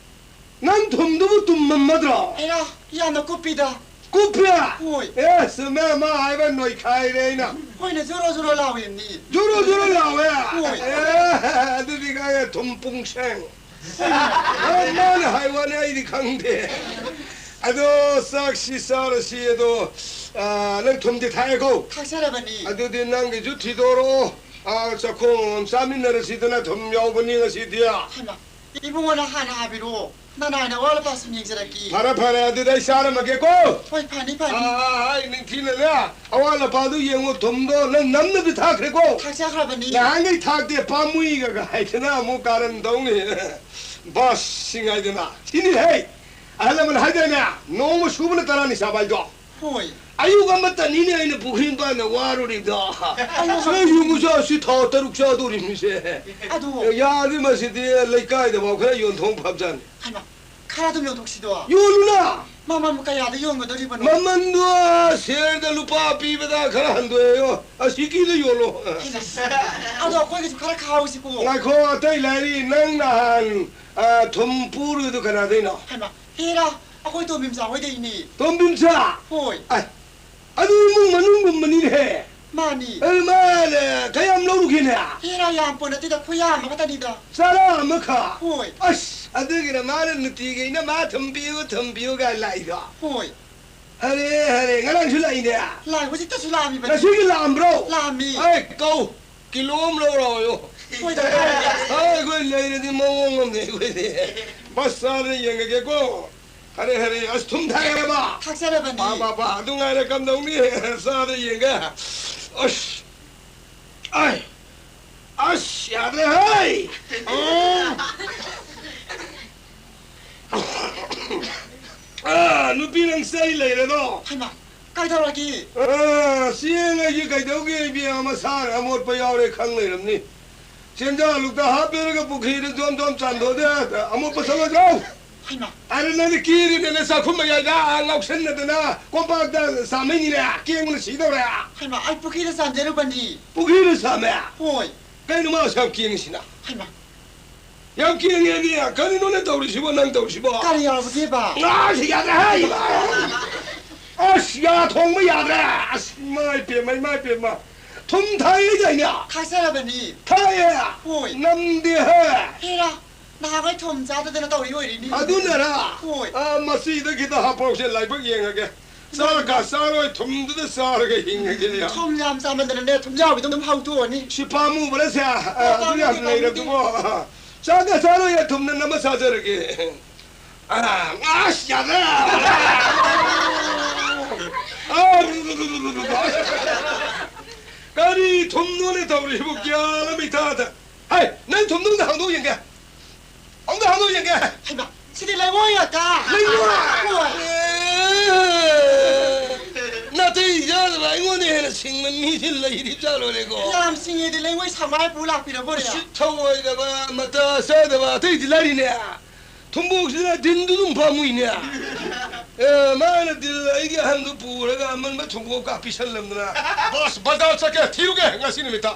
ꯅꯪ ꯊꯨꯝꯗꯨꯕꯨ ꯇꯨꯝꯃꯝꯃꯗ꯭ꯔꯣ? ꯑꯩꯔꯣ? ꯌꯥꯝꯅ ꯀꯨꯞꯄꯤꯗ꯫ ꯀꯨꯞꯄꯦ? ꯍꯣꯏ꯫ ꯑꯦ, ꯆꯨꯝꯃꯦ, ꯃꯥ ꯍꯥꯏꯕ ꯅꯣꯏꯈꯥꯏꯔꯦ ꯑꯩꯅ꯫ ꯍꯣꯏꯅꯦ, ꯖꯣꯔꯣ ꯖꯣꯔꯣ ꯂꯥꯎꯋꯦ ꯃꯤ꯫ ꯖꯣꯔꯣ ꯖꯣꯔꯣ ꯂꯥꯎꯋꯦ? ꯍꯣꯏ꯫ ꯑꯦ, ꯑꯗꯨꯗꯤ ꯀꯥꯏ ꯊꯨꯝ ꯄꯨꯡꯁꯦꯡ꯫ ꯍꯣꯏꯅꯦ꯫ ꯑꯦ, ꯃꯥꯅ ꯍꯥꯏ ꯋꯥꯅꯤ, ꯑꯩꯗꯤ ꯈꯪꯗꯦ꯫ ꯑꯗꯣ ꯆꯥꯛꯁꯤ ꯆꯥꯔꯁꯤ, ꯑꯗꯣ, ꯑ, ꯅꯪ ꯊꯨꯝꯗꯤ ꯊꯥꯛꯑꯦꯀꯣ? ꯊꯥꯛꯆꯔꯕꯅꯤ꯫ ꯑꯗꯨꯗꯤ ꯅꯪꯒꯤꯁꯨ ꯊꯤꯗꯣꯔꯛꯑꯣ꯫ ꯑ, ꯆꯥꯛꯈꯣꯝ ꯑꯃꯃꯝ ꯆꯥꯃꯤꯟꯅꯔꯁꯤꯗꯅ, ꯊꯨꯝ ꯌꯥꯎꯕꯅꯤ ꯉꯁꯤꯗꯤ꯫ ꯍꯩꯃꯥ, ꯏꯕꯨꯡꯉꯣꯅ ꯍꯥꯟꯅ ꯍꯥꯏꯕꯤꯔꯛꯑꯣ꯫ ꯅꯅꯥꯏꯅ ꯑꯋꯥꯠ ꯑꯄꯥ ꯁꯨꯝ ꯌꯦꯡꯖꯔꯛꯀꯦ꯫ ꯐꯔꯦ, ꯐꯔꯦ, ꯑꯗꯨꯗꯤ ꯑꯩ ꯆꯥꯔꯝꯃꯒꯦꯀꯣ꯫ ꯍꯣꯏ, ꯐꯅꯤ, ꯐꯅꯤ꯫ ꯑꯥ, ꯑꯥ, ꯑꯥ, ꯑꯩ ꯅꯤꯡꯊꯤꯅꯅꯦ, ꯑꯋꯥꯠ ꯑꯄꯥꯗꯨ ꯌꯦꯡꯉꯨ, ꯊꯨꯝꯗꯣ ꯅꯪ ꯅꯝꯅꯗꯤ ꯊꯥꯛꯈ꯭ꯔꯦꯀꯣ꯫ ꯊꯥꯛꯆꯈ꯭ꯔꯕꯅꯤ꯫ ꯅꯍꯥꯟꯈꯩ ꯊꯥꯛꯇꯦ, ꯄꯥꯝꯃꯨꯏꯒ ꯍꯥꯏꯗꯅ ꯑꯃꯨꯛ ꯀꯥꯔꯟ ꯇꯧꯅꯤ꯫ ꯕꯥꯁ, ꯁꯤ ꯉꯥꯏꯗꯅ꯫ ꯁꯤꯅꯤ ꯍꯦ, ꯑꯍꯜ ꯂꯃꯟ ꯍꯥꯏꯗꯥꯏꯅꯦ, "ꯅꯣꯡꯃ ꯁꯨꯕꯅ ꯇꯔꯥꯅꯤ ꯆꯥꯕ" ꯍꯥꯏꯗꯣ꯫ ꯍꯣꯏ꯫ ꯑꯌꯨꯛ ꯑꯃꯠꯇꯅꯤꯅꯦ ꯑꯩꯅ ꯄꯨꯈ꯭ꯔꯤ ꯃꯄꯥꯟꯗ ꯋꯥꯔꯨꯔꯤꯕꯗꯣ꯫ ꯑꯌꯨꯛ ꯁꯤ ꯌꯨꯝ ꯃꯆꯥ ꯑꯁꯤ ꯊꯥ ꯇꯔꯨꯛ ꯆꯥꯗꯣꯔꯤꯕꯅꯤꯁꯦ꯫ ꯑꯗꯨ ꯑꯦ, ꯌꯥꯔꯗꯤ ꯃꯁꯤꯗꯤ ꯂꯩꯀꯥꯏꯗꯐꯥꯎ ꯈꯔ ꯌꯣꯟꯊꯣꯛ ꯐꯕꯖꯥꯠꯅꯤ꯫ ꯍꯩꯃꯥ, ꯈꯔ ꯑꯗꯨꯝ ꯌꯣꯟꯊꯣꯛꯁꯤꯗꯣ꯫ ꯌꯣꯜꯂꯨꯅ! ꯃꯃꯜ ꯀꯌꯥꯗ ꯌꯣꯟꯒꯗꯧꯔꯤꯕꯅꯣ? ꯃꯃꯜꯗꯣ ꯁꯦꯔꯗ ꯂꯨꯄꯥ ꯄꯤꯕꯗ ꯈꯔ ꯍꯟꯗꯣꯛꯑꯦꯌꯣ꯫ ꯑꯁꯤꯀꯤꯗ ꯌꯣꯜꯂꯣ꯫ ꯑꯗꯣ ꯑꯩꯈꯣꯏꯒꯤꯁꯨ ꯈꯔ ꯈꯥꯎꯁꯤꯀꯣ꯫ ꯉꯥꯏꯈꯣ, ꯑꯇꯩ ꯂꯥꯏꯔꯤ꯫ ꯅꯪ ꯅꯍꯥꯟ, ꯑ, ꯊꯨꯝ ꯄꯨꯔꯨꯕꯗꯨ ꯀꯅꯥꯗꯩꯅꯣ? ꯍꯩꯃꯥ, ꯍꯦꯔꯥ, ꯑꯩꯈꯣꯏ ꯇꯣꯝꯕꯤꯝꯆꯥ ꯍꯣꯏꯗꯩꯅꯤ꯫ ꯇꯣꯝꯕꯤꯝꯆꯥ? ꯍꯣꯏ꯫ ꯑ, ꯑꯗꯨ ꯏꯃꯨꯡ ꯃꯅꯨꯡꯒꯨꯝꯕꯅꯤꯅꯦꯍꯦ꯫ ꯃꯥꯅꯤ꯫ ꯑꯗꯨ ꯃꯥꯅ ꯀꯌꯥꯝ ꯂꯧꯔꯨꯒꯦꯅꯦ? ꯍꯦꯔꯥ, ꯌꯥꯝ ꯄꯣꯠ ꯅꯠꯇꯦꯗ, ꯈꯨꯌꯥꯝ ꯑꯃꯈꯛꯇꯅꯤꯗ꯫ ꯆꯔꯥ ꯑꯃꯈꯛ? ꯍꯣꯏ꯫ ꯑꯁ, ꯑꯗꯨꯒꯤꯅ ꯃꯥꯅ ꯅꯨꯡꯇꯤꯒꯤ ꯑꯩꯅ ꯃꯥ ꯊꯨꯝ ꯄꯤꯌꯨ, ꯊꯨꯝ ꯄꯤꯌꯨ ꯀꯥꯏꯅ ꯂꯥꯛꯏꯗꯣ꯫ ꯍꯣꯏ꯫ ꯍꯔꯦ, ꯍꯔꯦ, ꯉꯔꯥꯡꯁꯨ ꯂꯥꯛꯏꯅꯦ꯫ ꯂꯥꯛ-, ꯍꯧꯖꯤꯛꯇꯁꯨ ꯂꯥꯛꯑꯝꯃꯤꯕꯅꯤ꯫ ꯉꯁꯤꯒꯤ ꯂꯥꯛꯑꯝꯕ꯭ꯔꯣ? ꯂꯥꯛꯑꯝꯃꯤ꯫ ꯑꯩ ꯀꯧ, ꯀꯤꯂꯣ ꯑꯃ ꯂꯧꯔꯛꯑꯣꯌꯣ꯫ ꯍꯣꯏꯗ, ꯍꯣꯏꯗ꯫ ꯑꯩ, ꯑꯩꯈꯣꯏ ꯂꯩꯔꯗꯤ ꯃꯑꯣꯡ ꯑꯃꯅꯦ ꯑꯩꯈꯣꯏꯗꯤ꯫ ꯕꯁ ꯆꯥꯗ ꯌꯦꯡꯉꯒꯦꯀꯣ꯫ ꯍꯔꯦ, ꯍꯔꯦ, ꯑꯁ, ꯊꯨꯝ ꯊꯥꯛꯑꯦꯕ꯫ ꯊꯥꯛꯆꯔꯕꯅꯤ꯫ ꯄꯥ, ꯄꯥ, ꯄꯥ, ꯑꯗꯨ ꯉꯥꯏꯔꯦ, ꯀꯝꯗꯧꯅꯤ? ꯆꯥꯗ ꯌꯦꯡꯒꯦ꯫ ꯑꯁ, ꯑꯥꯏ, ꯑꯁ, ꯌꯥꯗ꯭ꯔꯦ, ꯍꯩ! ꯑꯣ꯫ ꯑꯥ, ꯅꯨꯄꯤ ꯅꯪ ꯆꯩ ꯂꯩꯔꯦꯗꯣ꯫ ꯍꯩꯃꯥ, ꯀꯩꯗꯧꯔꯒꯦ? ꯑꯥ, ꯆꯦꯡ ꯑꯩꯁꯦ ꯀꯩꯗꯧꯒꯦ, ꯏꯕꯦꯝꯃ, ꯃꯁꯥꯅ ꯑꯃꯣꯠꯄ ꯌꯥꯎꯔꯦ ꯈꯪ ꯂꯩꯔꯝꯅꯤ꯫ ꯆꯦꯟꯖꯥ ꯂꯨꯛꯇ ꯍꯥꯞꯄꯤꯔꯒ ꯄꯨꯈ꯭ꯔꯤꯗ ꯖꯣꯝ ꯖꯣꯝ ꯆꯥꯝꯊꯣꯛꯑꯗꯤ ꯑꯃꯣꯠꯄ ꯆꯠꯂꯣꯏꯗ꯭ꯔꯣ? ꯍꯩꯃꯥ! ꯑꯗ ꯅꯪꯗꯤ ꯀꯦꯔꯤꯅꯦꯅ ꯆꯥꯛꯈꯨꯝ ꯃꯌꯥꯏꯗ ꯉꯥꯎꯁꯟꯅꯗꯅ ꯀꯣꯝꯄꯥꯛꯇ ꯆꯥꯝꯃꯛꯏꯅꯤꯅꯦ, ꯀꯦꯡꯕꯅ ꯁꯤꯗꯧꯔꯦ꯫ ꯍꯩꯃꯥ, ꯑꯩ ꯄꯨꯈ꯭ꯔꯤꯗ ꯆꯥꯝꯖꯔꯨꯕꯅꯤ꯫ ꯄꯨꯈ꯭ꯔꯤꯗ ꯆꯥꯝꯃꯦ? ꯍꯣꯏ꯫ ꯀꯩꯅꯣ ꯃꯥ ꯑꯁꯨꯛ ꯌꯥꯝ ꯀꯦꯡꯉꯤꯁꯤꯅ? ꯍꯩꯃꯥ! ꯌꯥꯝ ꯀꯦꯡꯉꯦꯅꯦ꯫ ꯀꯔꯤꯅꯣꯅꯦ ꯇꯧꯔꯤꯁꯤꯕꯣ, ꯅꯪ ꯇꯧꯔꯤꯁꯤꯕꯣ? ꯀꯔꯤ ꯌꯥꯎꯔꯕꯒꯦꯕ? ꯉꯥꯁꯤ ꯌꯥꯗ꯭ꯔꯦ, ꯍꯩ! ꯑꯁ, ꯌꯥ ꯊꯣꯡꯕ ꯌꯥꯗ꯭ꯔꯦ꯫ ꯑꯁ, ꯏꯃꯥ ꯏꯄꯦꯝꯃ, ꯏꯃꯥ ꯏꯄꯦꯝꯃ꯫ ꯊꯨꯝ ꯊꯥꯛꯏꯗꯥꯏꯅꯦ? ꯊꯥꯛꯆꯔꯕꯅꯤ꯫ ꯊꯥꯛꯑꯦ? ꯍꯣꯏ꯫ ꯅꯝꯗꯦꯍꯦ꯫ ꯍꯦꯔꯥ, ꯅꯍꯥꯟꯈꯩ ꯊꯨꯝ ꯆꯥꯗꯗꯅ ꯇꯧꯔꯤ ꯑꯣꯏꯔꯤꯅꯤ꯫ ꯑꯗꯨꯅꯔꯥ? ꯍꯣꯏ꯫ ꯑ, ꯃꯁꯤꯗ ꯈꯤꯇ ꯍꯥꯞꯄꯧꯁꯦ, ꯂꯥꯏꯕꯛ ꯌꯦꯡꯉꯒꯦ꯫ ꯆꯥꯔꯒ ꯆꯥꯔꯣꯏ, ꯊꯨꯝꯗꯨꯗ ꯆꯥꯔꯒ ꯍꯤꯡꯉꯒꯦ꯫ ꯊꯨꯝ ꯌꯥꯝ ꯆꯥꯃꯟꯗꯅꯅꯦ, ꯊꯨꯝꯖꯥꯎꯒꯤꯗꯣ ꯑꯗꯨꯝ ꯍꯧꯗꯣꯛꯑꯅꯤ꯫ ꯁꯤ ꯄꯥꯝꯃꯨꯕ꯭ꯔꯥ ꯁꯦ? ꯑ, ꯑꯗꯨ ꯄꯥꯝꯃꯨꯗꯦ, ꯌꯥꯝ ꯄꯥꯝꯃꯨꯗꯦ꯫ ꯂꯩꯔꯕꯗꯨꯕꯣ꯫ ꯆꯥꯒ ꯆꯥꯔꯣꯏ, ꯊꯨꯝꯅ ꯅꯝꯃ ꯆꯥꯖꯔꯒꯦ꯫ ꯑ, ꯑꯁ, ꯌꯥꯗ꯭ꯔꯦ꯫ ꯑ, ꯀꯔꯤ ꯊꯨꯝꯅꯣꯅꯦ ꯇꯧꯔꯤꯁꯤꯕꯨ? ꯒ꯭ꯌꯥꯟ ꯑꯃ ꯏꯇꯥ ꯇꯥ-, ꯍꯩ, ꯅꯪ ꯊꯨꯝꯗꯨ ꯑꯝꯇ ꯍꯥꯡꯗꯣꯛ ꯌꯦꯡꯒꯦ꯫ ꯑꯝꯇ ꯍꯥꯡꯗꯣꯛ ꯌꯦꯡꯒꯦ꯫ ꯍꯩꯃꯥ, ꯁꯤꯗꯤ ꯂꯩꯉꯣꯏ ꯉꯥꯛꯇ꯫ ꯂꯩꯉꯣꯏ? ꯍꯣꯏ꯫ ꯑꯦ, ꯅꯥꯇꯩ ꯆꯥꯗꯕ, ꯑꯩꯉꯣꯟꯗ ꯍꯦꯟꯅ ꯁꯤꯡꯕ ꯃꯤꯁꯤ ꯂꯩꯔꯤꯕ ꯖꯥꯠꯂꯣꯅꯦꯀꯣ? ꯌꯥꯝ ꯁꯤꯡꯉꯦꯗꯤ, ꯂꯩꯉꯣꯏ ꯁꯪꯕꯥꯏ ꯄꯨ ꯂꯥꯛꯄꯤꯔꯕꯣꯔꯦ? ꯎꯁꯤꯠ ꯊꯑꯣꯏꯗꯕ, ꯃꯇꯥ ꯆꯥꯗꯕ, ꯑꯇꯩꯗꯤ ꯂꯥꯏꯔꯤꯅꯦ꯫ ꯊꯨꯝꯕꯣꯛꯁꯤꯅ ꯗꯤꯟꯗꯨ ꯑꯗꯨꯝ ꯄꯥꯝꯃꯨꯏꯅꯦ꯫ ꯑꯦ, ꯃꯥꯅ ꯗꯤꯜ ꯑꯩꯒꯤ ꯑꯍꯟꯗꯨ ꯄꯨꯔꯒ ꯑꯃꯟꯕ ꯊꯨꯝꯕꯣꯞ ꯀꯥꯞ ꯄꯤꯁꯜꯂꯝꯗꯅ꯫ ꯕꯣꯁ, ꯕꯖꯥꯔ ꯆꯠꯀꯦ, ꯊꯤꯔꯨꯒꯦ ꯉꯁꯤ ꯅꯨꯃꯤꯠꯇ꯫